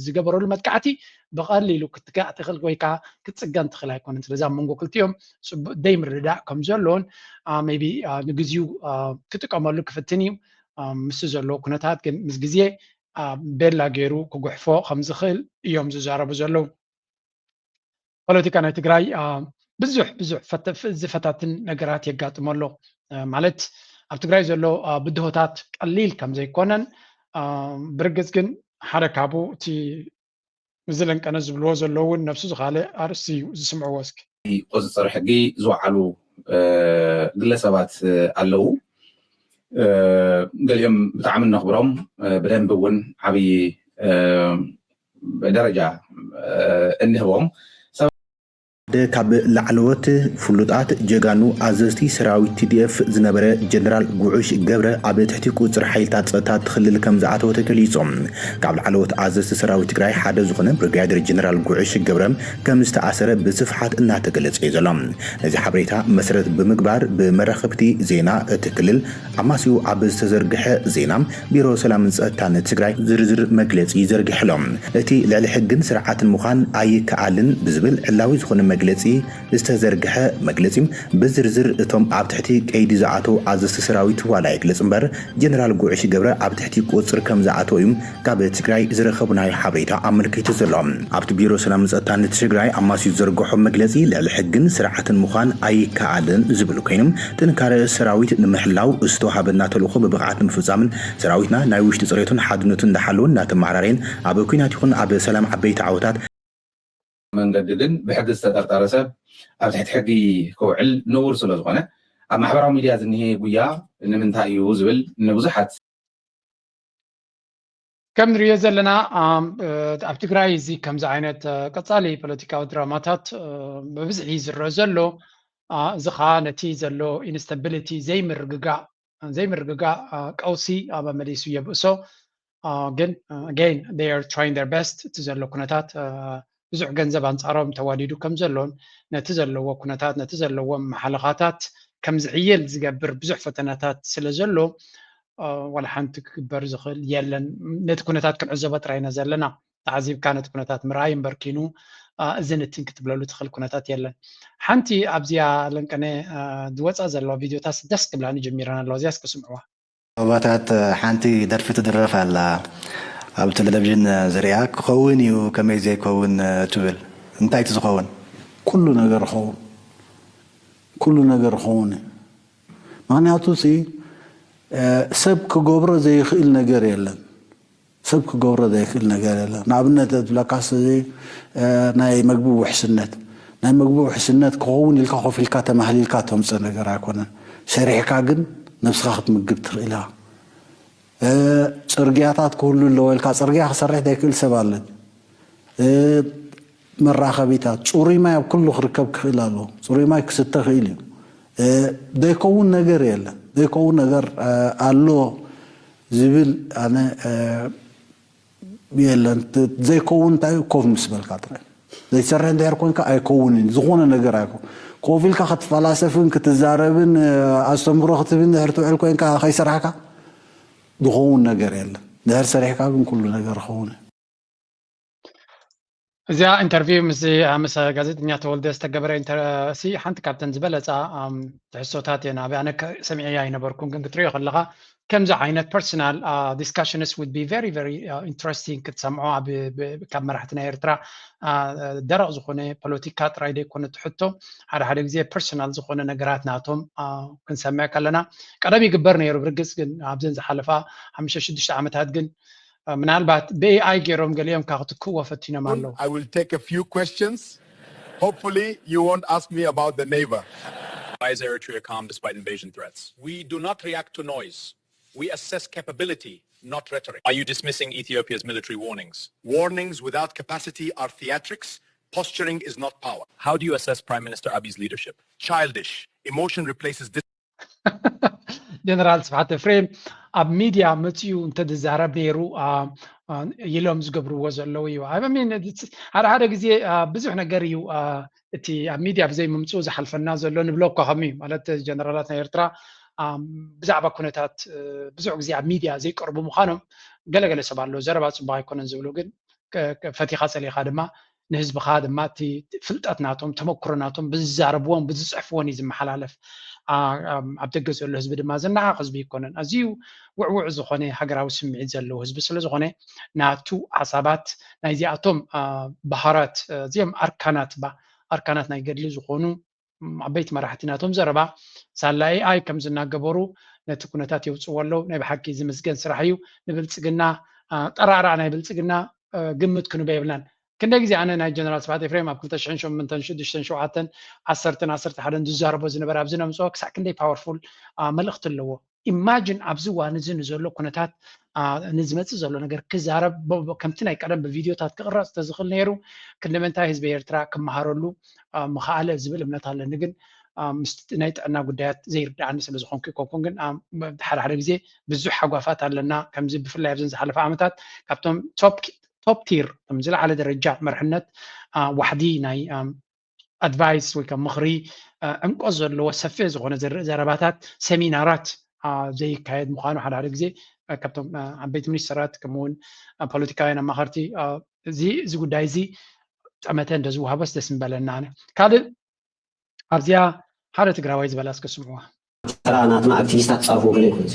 ዝገበረሉ መጥቃዕቲ ብቐሊሉ ክትጋእ ትኽእል ወይ ከዓ ክትፅገን ትኽእል ኣይኮነን። ስለዚ ኣብ መንጎ ክልቲኦም ፅቡቅ ደይ ምርድዳእ ከም ዘሎን ሜይ ቢ ንግዚኡ ክጥቀመሉ ክፍትን እዩ። ምስ ዘለዎ ኩነታት ግን ምስ ግዜ ቤላ ገይሩ ክጉሕፎ ከም ዝኽእል እዮም ዝዛረቡ ዘለዉ። ፖለቲካ ናይ ትግራይ ብዙሕ ብዙሕ ዝፈታትን ነገራት የጋጥሞ ኣሎ። ማለት ኣብ ትግራይ ዘሎ ብድሆታት ቀሊል ከም ዘይኮነን ብርግፅ ግን ሓደ ካብኡ እቲ እዚ ለንቀነ ዝብልዎ ዘለዉ እውን ነብሱ ዝኻለ ኣርእስቲ እዩ። ዝስምዕዎ እስኪ። ቁፅፅር ሕጊ ዝወዓሉ ግለሰባት ኣለዉ። ገሊኦም ብጣዕሚ እነኽብሮም ብደንቢ እውን ዓብዪ ደረጃ እንህቦም። ሓደ ካብ ላዕለዎት ፍሉጣት ጀጋኑ ኣዘዝቲ ሰራዊት ቲ ዲ ኤፍ ዝነበረ ጀነራል ጉዑሽ ገብረ ኣብ ትሕቲ ቁፅፅር ሓይልታት ፀጥታ እቲ ክልል ከም ዝኣተወ ተገሊፁ። ካብ ላዕለዎት ኣዘዝቲ ሰራዊት ትግራይ ሓደ ዝኾነ ብርጋዴር ጀነራል ጉዑሽ ገብረ ከም ዝተኣሰረ ብስፍሓት እናተገለፀ እዩ ዘሎ። ነዚ ሓበሬታ መሰረት ብምግባር ብመራኸብቲ ዜና እቲ ክልል ኣማስዩ ኣብ ዝተዘርግሐ ዜና ቢሮ ሰላምን ፀጥታን ትግራይ ዝርዝር መግለፂ ዘርጊሕሎም። እቲ ልዕሊ ሕግን ስርዓትን ምዃን ኣይከኣልን ብዝብል ዕላዊ ዝኾነ መግለፂ ዝተዘርግሐ መግለፂ ብዝርዝር እቶም ኣብ ትሕቲ ቀይዲ ዝኣተው ኣዘዝቲ ሰራዊት ዋላ ይግለፅ እምበር ጀነራል ጉዕሽ ገብረ ኣብ ትሕቲ ቁፅር ከም ዝኣተው እዩ ካብ ትግራይ ዝረኸብናዮ ሓበሬታ ኣመልኪቱ ዘሎ። ኣብቲ ቢሮ ሰላምን ፀጥታን ትግራይ ኣማስዩ ዝዘርግሖ መግለፂ ልዕሊ ሕግን ስርዓትን ምዃን ኣይከኣልን ዝብል ኮይኑ ጥንካረ ሰራዊት ንምሕላው ዝተዋሃበና ተልእኾ ብብቕዓት ንምፍፃምን ሰራዊትና ናይ ውሽጢ ፅሬቱን ሓድነቱን እንዳሓለወ እንዳተመዓራረየን ኣብ ኲናት ይኹን ኣብ ሰላም ዓበይቲ ዓወታት መንገዲ ግን ብሕጊ ዝተጠርጠረ ሰብ ኣብ ትሕቲ ሕጊ ክውዕል ንቡር ስለ ዝኾነ ኣብ ማሕበራዊ ሚድያ ዝኒሄ ጉያ ንምንታይ እዩ ዝብል ንብዙሓት ከም ንሪኦ ዘለና ኣብ ትግራይ እዚ ከምዚ ዓይነት ቀፃሊ ፖለቲካዊ ድራማታት ብብዝሒ ዝረአ ዘሎ እዚ ከዓ ነቲ ዘሎ ኢንስታቢሊቲ ዘይምርግጋእ ዘይምርግጋእ ቀውሲ ኣብ መሊሱ የብእሶ። ግን again they are trying their best እቲ ዘሎ ኩነታት ብዙሕ ገንዘብ ኣንፃሮም ተዋዲዱ ከም ዘሎን ነቲ ዘለዎ ኩነታት ነቲ ዘለዎም መሓለኻታት ከም ዝዕየል ዝገብር ብዙሕ ፈተናታት ስለ ዘሎ ዋላ ሓንቲ ክግበር ዝኽእል የለን። ነቲ ኩነታት ክንዕዘቦ ጥራይ ኢና ዘለና። ተዓዚብካ ነቲ ኩነታት ምርኣይ እምበር ኪኑ እዚ ንትን ክትብለሉ ትኽእል ኩነታት የለን። ሓንቲ ኣብዚኣ ለንቀነ ዝወፃ ዘለዋ ቪድዮታት ደስ ክብላኒ ጀሚረን ኣለዋ። እዚያስ ክስምዕዋ። ኣባታት ሓንቲ ደርፊ ትድረፍ ኣላ ኣብ ቴሌቪዥን ዝሪኣ ክኸውን እዩ ከመይ ዘይከውን ትብል እንታይ እቲ ዝኸውን ኩሉ ነገር ይኸውን ኩሉ ነገር ይኸውን እዩ ምክንያቱ ሲ ሰብ ክገብሮ ዘይኽእል ነገር የለን ሰብ ክገብሮ ዘይኽእል ነገር የለን ንኣብነት ዝብለካ ስ ናይ መግቢ ውሕስነት ናይ መግቢ ውሕስነት ክኸውን ኢልካ ኮፍ ኢልካ ተማህሊልካ ተምፅእ ነገር ኣይኮነን ሰሪሕካ ግን ነብስኻ ክትምግብ ትኽእል ኢኻ ፅርግያታት ክህሉ ኣለዎ ኢልካ ፅርግያ ክሰርሕ ዘይክእል ሰብ ኣለ መራኸቢታት ፅሩይ ማይ ኣብ ኩሉ ክርከብ ክኽእል ኣለዎ ፅሩይ ማይ ክስተ ክእል እዩ ዘይከውን ነገር የለን ዘይከውን ነገር ኣሎ ዝብል ኣነ የለን ዘይከውን እንታይ ኮፍ ምስ በልካ ጥራይ ዘይሰርሕ እንድሕር ኮንካ ኣይከውንን ዝኾነ ነገር ኣይኮ ኮፍ ኢልካ ክትፈላሰፍን ክትዛረብን ኣስተምሮ ክትብን ድሕር ትውዕል ኮንካ ከይሰራሕካ ዝኸውን ነገር የለን ድሕር ሰሪሕካ ግን ኩሉ ነገር ይኸውን እዚኣ ኢንተርቪው ምስ ምስ ጋዜጠኛ ተወልደ ዝተገበረ ሲ ሓንቲ ካብተን ዝበለፃ ትሕሶታት እየን ኣብ ኣነ ሰሚዐያ ኣይነበርኩን ግን ክትሪኦ ከለካ ከምዚ ዓይነት personal discussions would be very very interesting ክትሰምዖ ካብ መራሕቲ ናይ ኤርትራ ደረቕ ዝኾነ ፖለቲካ ጥራይ ዘይኮነ ትሕቶ ሓደ ሓደ ግዜ personal ዝኾነ ነገራት ናቶም ክንሰምዕ ከለና ቀደም ይግበር ነይሩ ብርግፅ ግን ኣብዘን ዝሓለፋ ሓሙሽተ ሽዱሽተ ዓመታት ግን ምናልባት ብኤኣይ ገይሮም ገሊኦም ካብ ክትክእዎ ፈቲኖም ኣለዉ I will take a few questions. Hopefully, you won't ask me about the neighbor. Why is Eritrea calm despite invasion threats? We do not react to noise. We assess capability, not rhetoric. Are you dismissing Ethiopia's military warnings? Warnings without capacity are theatrics. Posturing is not power. How do you assess Prime Minister Abiy's leadership? Childish. Emotion replaces ጀነራል ስብሓት ኤፍሬም ኣብ ሚድያ መፅኡ እንተዝዛረብ ነይሩ ኢሎም ዝገብርዎ ዘለዉ እዩ ሓደ ሓደ ግዜ ብዙሕ ነገር እዩ እቲ ኣብ ሚድያ ብዘይ ምምፅኡ ዝሓልፈና ዘሎ ንብሎ እኳ ከም እዩ ማለት ጀነራላት ናይ ኤርትራ ብዛዕባ ኩነታት ብዙሕ ግዜ ኣብ ሚድያ ዘይቀርቡ ምዃኖም ገለገለ ሰብ ኣሎ ዘረባ ፅቡቅ ኣይኮነን ዝብሉ ግን ፈቲኻ ፀሊኻ ድማ ንህዝብኻ ድማ እቲ ፍልጠት ናቶም ተመክሮ ናቶም ብዝዛረብዎን ብዝፅሕፍዎን እዩ ዝመሓላለፍ ኣብ ደገ ዘሎ ህዝቢ ድማ ዝነዓቕ ህዝቢ ይኮነን ኣዝዩ ውዕውዕ ዝኾነ ሃገራዊ ስምዒት ዘለዎ ህዝቢ ስለ ዝኾነ ናቱ ሓሳባት ናይዚኣቶም ባህራት እዚኦም ኣርካናት ባ ኣርካናት ናይ ገድሊ ዝኾኑ ዓበይቲ መራሕቲ ናቶም ዘረባ ሳላ ኤኣይ ከም ዝናገበሩ ነቲ ኩነታት የውፅዎ ኣለዉ ናይ ብሓቂ ዝምስገን ስራሕ እዩ ንብልፅግና ጠራዕራዕ ናይ ብልፅግና ግምት ክንበ የብልናን ክንደይ ግዜ ኣነ ናይ ጀነራል ስብሓት ኤፍሬም ኣብ ክልተ ሽሕን ሸሞንተን ሽዱሽተን ሸውዓተን ዓሰርተን ዓሰርተ ሓደን ዝዛረቦ ዝነበረ ኣብዚ ነምፅኦ ክሳዕ ክንደይ powerful መልእኽቲ ኣለዎ imagine ኣብዚ እዋን እዚ ንዘሎ ኩነታት ንዝመፅእ ዘሎ ነገር ክዛረብ ከምቲ ናይ ቀደም ብቪድዮታት ክቕረፅ ተዝኽእል ነይሩ ክንደመንታይ ህዝቢ ኤርትራ ክመሃረሉ ምኽኣለ ዝብል እምነት ኣለኒ ግን ምስ ናይ ጥዕና ጉዳያት ዘይርድኣኒ ስለ ዝኾንኩ ይኮንኩን ግን ሓደ ሓደ ግዜ ብዙሕ ሓጓፋት ኣለና ከምዚ ብፍላይ ኣብዘን ዝሓለፈ ዓመታት ካብቶም top tier ከም ዝለዓለ ደረጃ መርሕነት ዋሕዲ ናይ advice ወይ ከም ምኽሪ ዕምቆት ዘለዎ ሰፊሕ ዝኾነ ዘረባታት ሰሚናራት ዘይካየድ ምዃኑ ሓደ ሓደ ግዜ ካብቶም ዓበይቲ ሚኒስተራት ከምኡውን ፖለቲካውያን ኣማኸርቲ እዚ እዚ ጉዳይ እዚ ጠመተ እንደ ዝወሃበስ ደስ ምበለና ኣነ ካልእ ኣብዚኣ ሓደ ትግራዋይ ዝበላ እስከ ስምዕዋ ተራ ናትና ኣክቲቪስታት ፃርፉ ገለ ይኮነ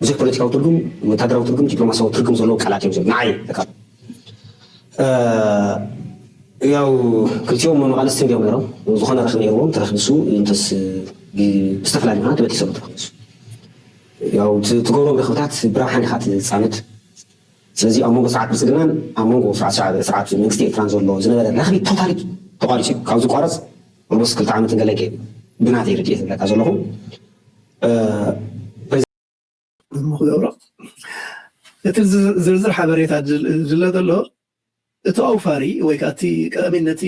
ብዙሕ ፖለቲካዊ ትርጉም ወታደራዊ ትርጉም ዲፕሎማሲያዊ ትርጉም ዘለዎ ቃላት እዮም ንዓይ ያው ክልቲኦም መመቓልስቲ እንዲኦም ነይሮም ዝኾነ ረኽቢ ነይርዎም ተረኽብሱ እንተስ ብዝተፈላለዩ ምክንያት በቲ ሰብ ተረኽብሱ ያው ትገብሮም ረኽብታት ብረብሓን ኢኻ ትፃመድ ስለዚ ኣብ መንጎ ስርዓት ብልፅግናን ኣብ መንጎ ስርዓት መንግስቲ ኤርትራን ዘሎ ዝነበረ ረኽቢ ቶታሊ ተቋሪፁ እዩ ካብ ዝቋረፅ ኦልሞስት ክልተ ዓመት ገለ ብናተይ ርድኤት ዝብለካ ዘለኹ እሞ ክገብሮ እቲ ዝርዝር ሓበሬታ ዝድለ ዘሎ እቲ ኣውፋሪ ወይ ከዓ እቲ ቀዳሚነቲ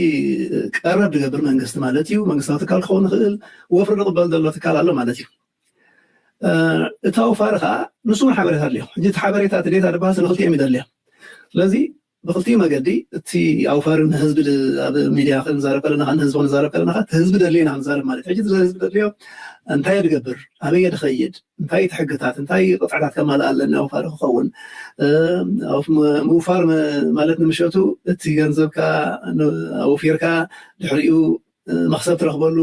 ቀረብ ዝገብር መንግስቲ ማለት እዩ መንግስታዊ ትካል ክኸውን ይኽእል ወፍሪ ዝቕበል ዘሎ ትካል ኣሎ ማለት እዩ እቲ ኣውፋሪ ከዓ ንሱ ሓበሬታ ኣለዮ ሕጂ እቲ ሓበሬታ እቲ ዴታ ዝበሃል ስለ ክልቲኦም ይደልያ ስለዚ ብክልቲኡ መገዲ እቲ ኣውፋሪ ንህዝቢ ኣብ ሚድያ ክንዛረብ ከለና ንህዝቢ ክንዛረብ ከለና እቲ ህዝቢ ደልዮ ኢና ክንዛረብ ማለት ሕጂ ህዝቢ ደልዮ እንታይ ድገብር ኣበየ ድኸይድ እንታይ እቲ ሕግታት እንታይ ቅፅዕታት ከማልእ ኣለኒ ኣውፋሪ ክኸውን ምውፋር ማለት ንምሸቱ እቲ ገንዘብካ ኣውፊርካ ድሕሪኡ መክሰብ ትረክበሉ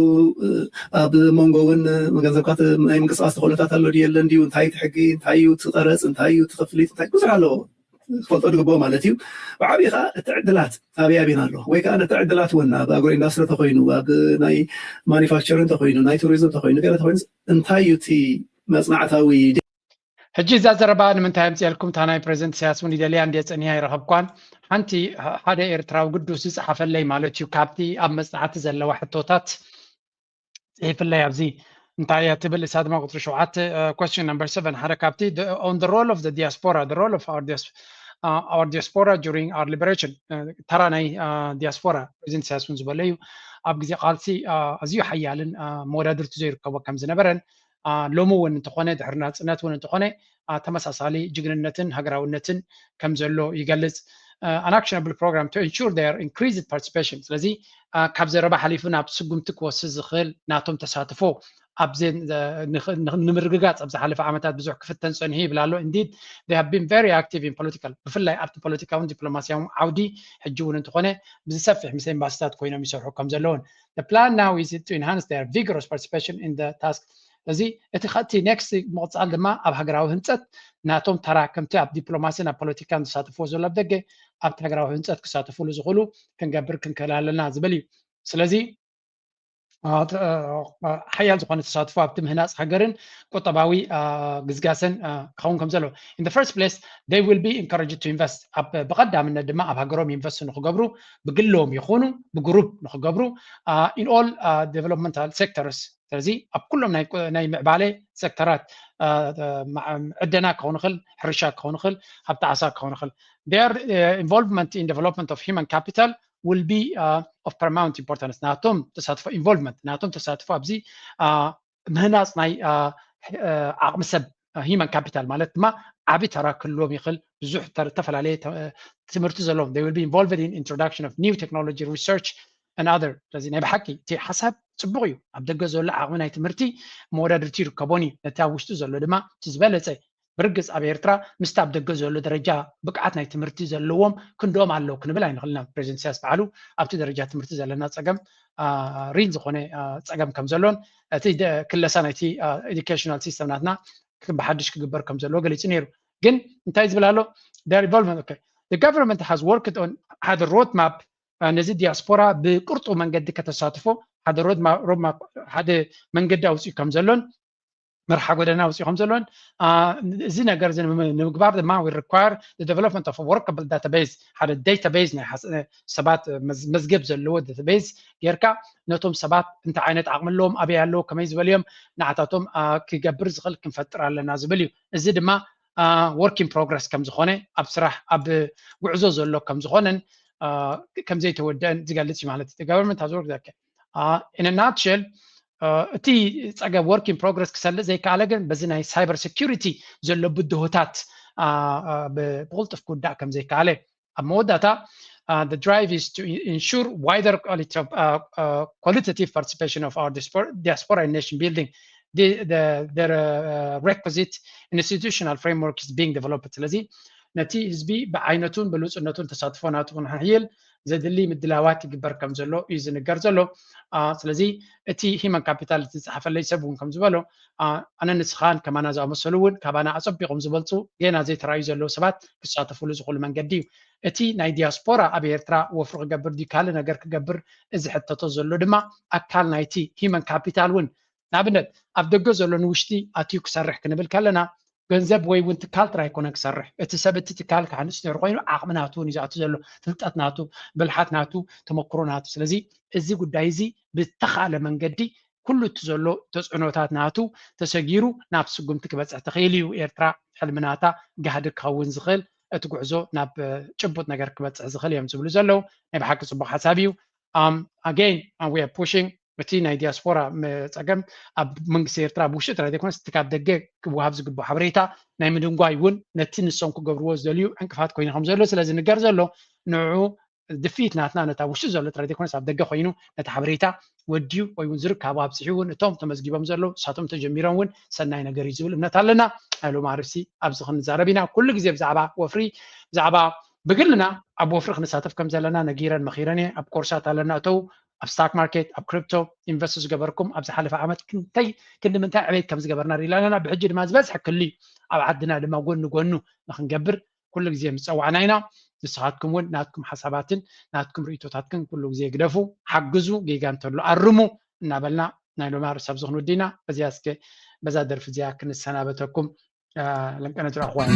ኣብ መንጎ እውን ገንዘብካ ናይ ምንቅስቃስ ተክእሎታት ኣሎ ድዩ የለን ድዩ እንታይ እቲ ሕጊ እንታይ እዩ እቲ ቀረፅ እንታይ እዩ እቲ ክፍሊት እንታይ ብዙሕ ኣለዎ ክፈልጦ ዝግብኦ ማለት እዩ ብዓብይ ከዓ እቲ ዕድላት ኣበይ ኣበይን ኣሎ ወይ ከዓ ነቲ ዕድላት እውን ኣብ ኣግሮ ኢንዳስትሪ ተኮይኑ ኣብ ናይ ማኒፋክቸር እንተኮይኑ ናይ ቱሪዝም ተኮይኑ ገለ ተኮይኑ እንታይ እዩ እቲ መፅናዕታዊ ሕጂ እዛ ዘረባ ንምንታይ ኣምፅኤልኩም እታ ናይ ፕሬዚደንት ኢሳያስ እውን ይደልያ እንደ ፀኒያ ይረኸብኳን ሓንቲ ሓደ ኤርትራዊ ግዱስ ዝፀሓፈለይ ማለት እዩ ካብቲ ኣብ መፅናዕቲ ዘለዋ ሕቶታት ፅሒፍለይ ኣብዚ እንታይ እያ ትብል እሳ ድማ ቁፅሪ ሸውዓተ question number seven ሓደ ካብቲ on the role of the diaspora the role of our, dias, uh, our diaspora during our liberation ተራ ናይ ዲያስፖራ ፕሬዚደንት ኢሳያስ እውን ዝበለ እዩ ኣብ ግዜ ቃልሲ ኣዝዩ ሓያልን መወዳድርቲ ዘይርከቦ ከም ዝነበረን ሎሚ እውን እንተኾነ ድሕሪ ናፅነት እውን እንተኾነ ተመሳሳሊ ጅግንነትን ሃገራውነትን ከም ዘሎ ይገልፅ an actionable program to ensure their increased participation ስለዚ ካብ ዘረባ ሓሊፉ ናብ ስጉምቲ ክወስድ ዝኽእል ናቶም ተሳትፎ ኣብዚ ንምርግጋፅ ኣብ ዝሓለፈ ዓመታት ብዙሕ ክፍተን ፀኒሑ ይብል ኣሎ indeed they have been very active in political ብፍላይ ኣብቲ ፖለቲካውን ዲፕሎማሲያውን ዓውዲ ሕጂ እውን እንተኾነ ብዝሰፍሕ ምስ ኤምባሲታት ኮይኖም ይሰርሑ ከም ዘለውን the plan now is to enhance their vigorous participation in the task እዚ እቲ ከቲ next ምቕፃል ድማ ኣብ ሃገራዊ ህንፀት ናቶም ተራ ከምቲ ኣብ ዲፕሎማሲን ኣብ ፖለቲካን ዝሳተፍዎ ዘሎ ኣብ ደገ ኣብቲ ሃገራዊ ህንፀት ክሳተፍሉ ዝኽእሉ ክንገብር ክንክእል ኣለና ዝብል እዩ ስለዚ ሓያል ዝኾነ ተሳትፎ ኣብቲ ምህናፅ ሃገርን ቁጠባዊ ግዝጋሰን ክኸውን ከም ዘለዎ in the first place they will be encouraged to invest ኣብ ብቐዳምነት ድማ ኣብ ሃገሮም ኢንቨስት ንክገብሩ ብግሎም ይኹኑ ብግሩፕ ንክገብሩ in all developmental sectors ስለዚ ኣብ ኩሎም ናይ ምዕባለ ሴክተራት ዕደና ክኸውን ይኽእል ሕርሻ ክኸውን ይኽእል ሃብቲ ዓሳ ክኸውን ይኽእል their involvement in development of human capital will be uh, of paramount importance ናቶም ተሳትፎ involvement ናቶም ተሳትፎ ኣብዚ ምህናፅ ናይ ዓቕሚ ሰብ human capital ማለት ድማ ዓቢ ተራ ክህልዎም ይኽእል ብዙሕ ዝተፈላለየ ትምህርቲ ዘለዎም they will be involved in introduction of new technology research and other ስለዚ ናይ ብሓቂ እቲ ሓሳብ ፅቡቅ እዩ ኣብ ደገ ዘሎ ዓቕሚ ናይ ትምህርቲ መወዳድርቲ ይርከቦን እዩ ነቲ ኣብ ውሽጡ ዘሎ ድማ እቲ ዝበለፀ ብርግፅ ኣብ ኤርትራ ምስቲ ኣብ ደገ ዘሎ ደረጃ ብቅዓት ናይ ትምህርቲ ዘለዎም ክንድኦም ኣለዉ ክንብል ኣይንኽእልና ፕሬዚደንት ኢሳያስ በዓሉ ኣብቲ ደረጃ ትምህርቲ ዘለና ፀገም ሪል ዝኾነ ፀገም ከም ዘሎን እቲ ክለሳ ናይቲ educational system ናትና ብሓድሽ ክግበር ከም ዘለዎ ገሊፁ ነይሩ ግን እንታይ ዝብል ኣሎ involvement okay the government has worked on ሓደ road map ነዚ ዲያስፖራ ብቅርጡ መንገዲ ከተሳትፎ ሓደ road map ሓደ መንገዲ ኣውፅኡ ከም ዘሎን መርሓ ጎደና ኣውፅኡ ከም ዘሎን እዚ ነገር እዚ ንምግባር ድማ we require the development of a workable database ሓደ database ናይ ሰባት መዝገብ ዘለዎ database ጌርካ ነቶም ሰባት እንታይ ዓይነት ዓቕሚ ኣለዎም ኣበይ ኣለዎ ከመይ ዝበልዮም ንዓታቶም ክገብር ዝኽእል ክንፈጥር ኣለና ዝብል እዩ እዚ ድማ work in progress ከም ዝኾነ ኣብ ስራሕ ኣብ ጉዕዞ ዘሎ ከም ዝኾነን ከም ዘይተወደአን ዝገልፅ እዩ ማለት እዩ government has worked in a nutshell እቲ ፀገም work in progress ክሰልእ ዘይከኣለ ግን በዚ ናይ cyber security ዘሎ ብድሆታት ብቕልጡፍ ክውዳእ ከም ዘይከኣለ ኣብ መወዳእታ the drive is to ensure wider quality of, uh, uh, qualitative participation of our diaspora, diaspora in nation building. The, the, the uh, requisite institutional framework is being developed. ስለዚ ነቲ ህዝቢ ብዓይነቱን ብሉፅነቱን ተሳትፎ ናቱ ክንሕይል ዘድሊ ምድላዋት ይግበር ከም ዘሎ እዩ ዝንገር ዘሎ። ስለዚ እቲ human capital ዝፀሓፈለይ ሰብ እውን ከም ዝበሎ ኣነ ንስኻን ከማና ዝኣመሰሉ እውን ካባና ኣፀቢቖም ዝበልፁ ገና ዘይተራእዩ ዘለዉ ሰባት ክሳተፍሉ ዝኽእሉ መንገዲ እዩ። እቲ ናይ ዲያስፖራ ኣብ ኤርትራ ወፍሪ ክገብር ድዩ ካልእ ነገር ክገብር እዚ ሕተቶ ዘሎ ድማ ኣካል ናይቲ human capital እውን ንኣብነት ኣብ ደገ ዘሎ ንውሽጢ ኣትዩ ክሰርሕ ክንብል ከለና ገንዘብ ወይ እውን ትካል ጥራይ ኣይኮነን ክሰርሕ እቲ ሰብ እቲ ትካል ክሃንፅ ነይሩ ኮይኑ ዓቕሚ ናቱ እውን እዩ ዝኣቱ ዘሎ ፍልጠት ናቱ ብልሓት ናቱ ተመክሮ ናቱ ስለዚ እዚ ጉዳይ እዚ ብተኻእለ መንገዲ ኩሉ እቲ ዘሎ ተፅዕኖታት ናቱ ተሰጊሩ ናብ ስጉምቲ ክበፅሕ ትኽእል እዩ ኤርትራ ሕልምናታ ጋህዲ ክኸውን ዝኽእል እቲ ጉዕዞ ናብ ጭቡጥ ነገር ክበፅሕ ዝኽእል እዮም ዝብሉ ዘለዉ ናይ ብሓቂ ፅቡቅ ሓሳብ እዩ again we are pushing እቲ ናይ ዲያስፖራ ፀገም ኣብ መንግስቲ ኤርትራ ብውሽጢ ጥራይ ዘይኮነስ እቲ ካብ ደገ ክወሃብ ዝግብኦ ሓበሬታ ናይ ምድንጓይ እውን ነቲ ንሶም ክገብርዎ ዝደልዩ ዕንቅፋት ኮይኑ ከም ዘሎ ስለዚ ንገር ዘሎ ንዑ ድፍኢት ናትና ነታ ውሽጢ ዘሎ ጥራይ ዘይኮነስ ኣብ ደገ ኮይኑ ነቲ ሓበሬታ ወድዩ ወይ እውን ዝርካቡ ኣብፅሑ እውን እቶም ተመዝጊቦም ዘለዉ ንሳቶም ተጀሚሮም እውን ሰናይ ነገር እዩ ዝብል እምነት ኣለና። ናይ ሎሚ ዓርብሲ ኣብዚ ክንዛረብ ኢና። ኩሉ ግዜ ብዛዕባ ወፍሪ ብዛዕባ ብግልና ኣብ ወፍሪ ክንሳተፍ ከም ዘለና ነጊረን መኺረን እየ። ኣብ ኮርሳት ኣለና እተው ኣብ ስታክ ማርኬት ኣብ ክሪፕቶ ኢንቨስት ዝገበርኩም ኣብ ዝሓለፈ ዓመት ክንተይ ክንዲ ምንታይ ዕቤት ከም ዝገበርና ሪኢና ኣለና። ብሕጂ ድማ ዝበዝሐ ክሊ ኣብ ዓድና ድማ ጎኒ ጎኑ ንክንገብር ኩሉ ግዜ ምፀዋዕና ኢና። ንስኻትኩም እውን ናትኩም ሓሳባትን ናትኩም ርእቶታትክን ኩሉ ግዜ ግደፉ፣ ሓግዙ፣ ጌጋ እንተሎ ኣርሙ እናበልና ናይ ሎሚ ኣርእስቲ ኣብዚ ክንውዲ ኢና። በዚያ እስከ በዛ ደርፊ እዚኣ ክንሰናበተኩም ለንቀነቱ ኣኽዋን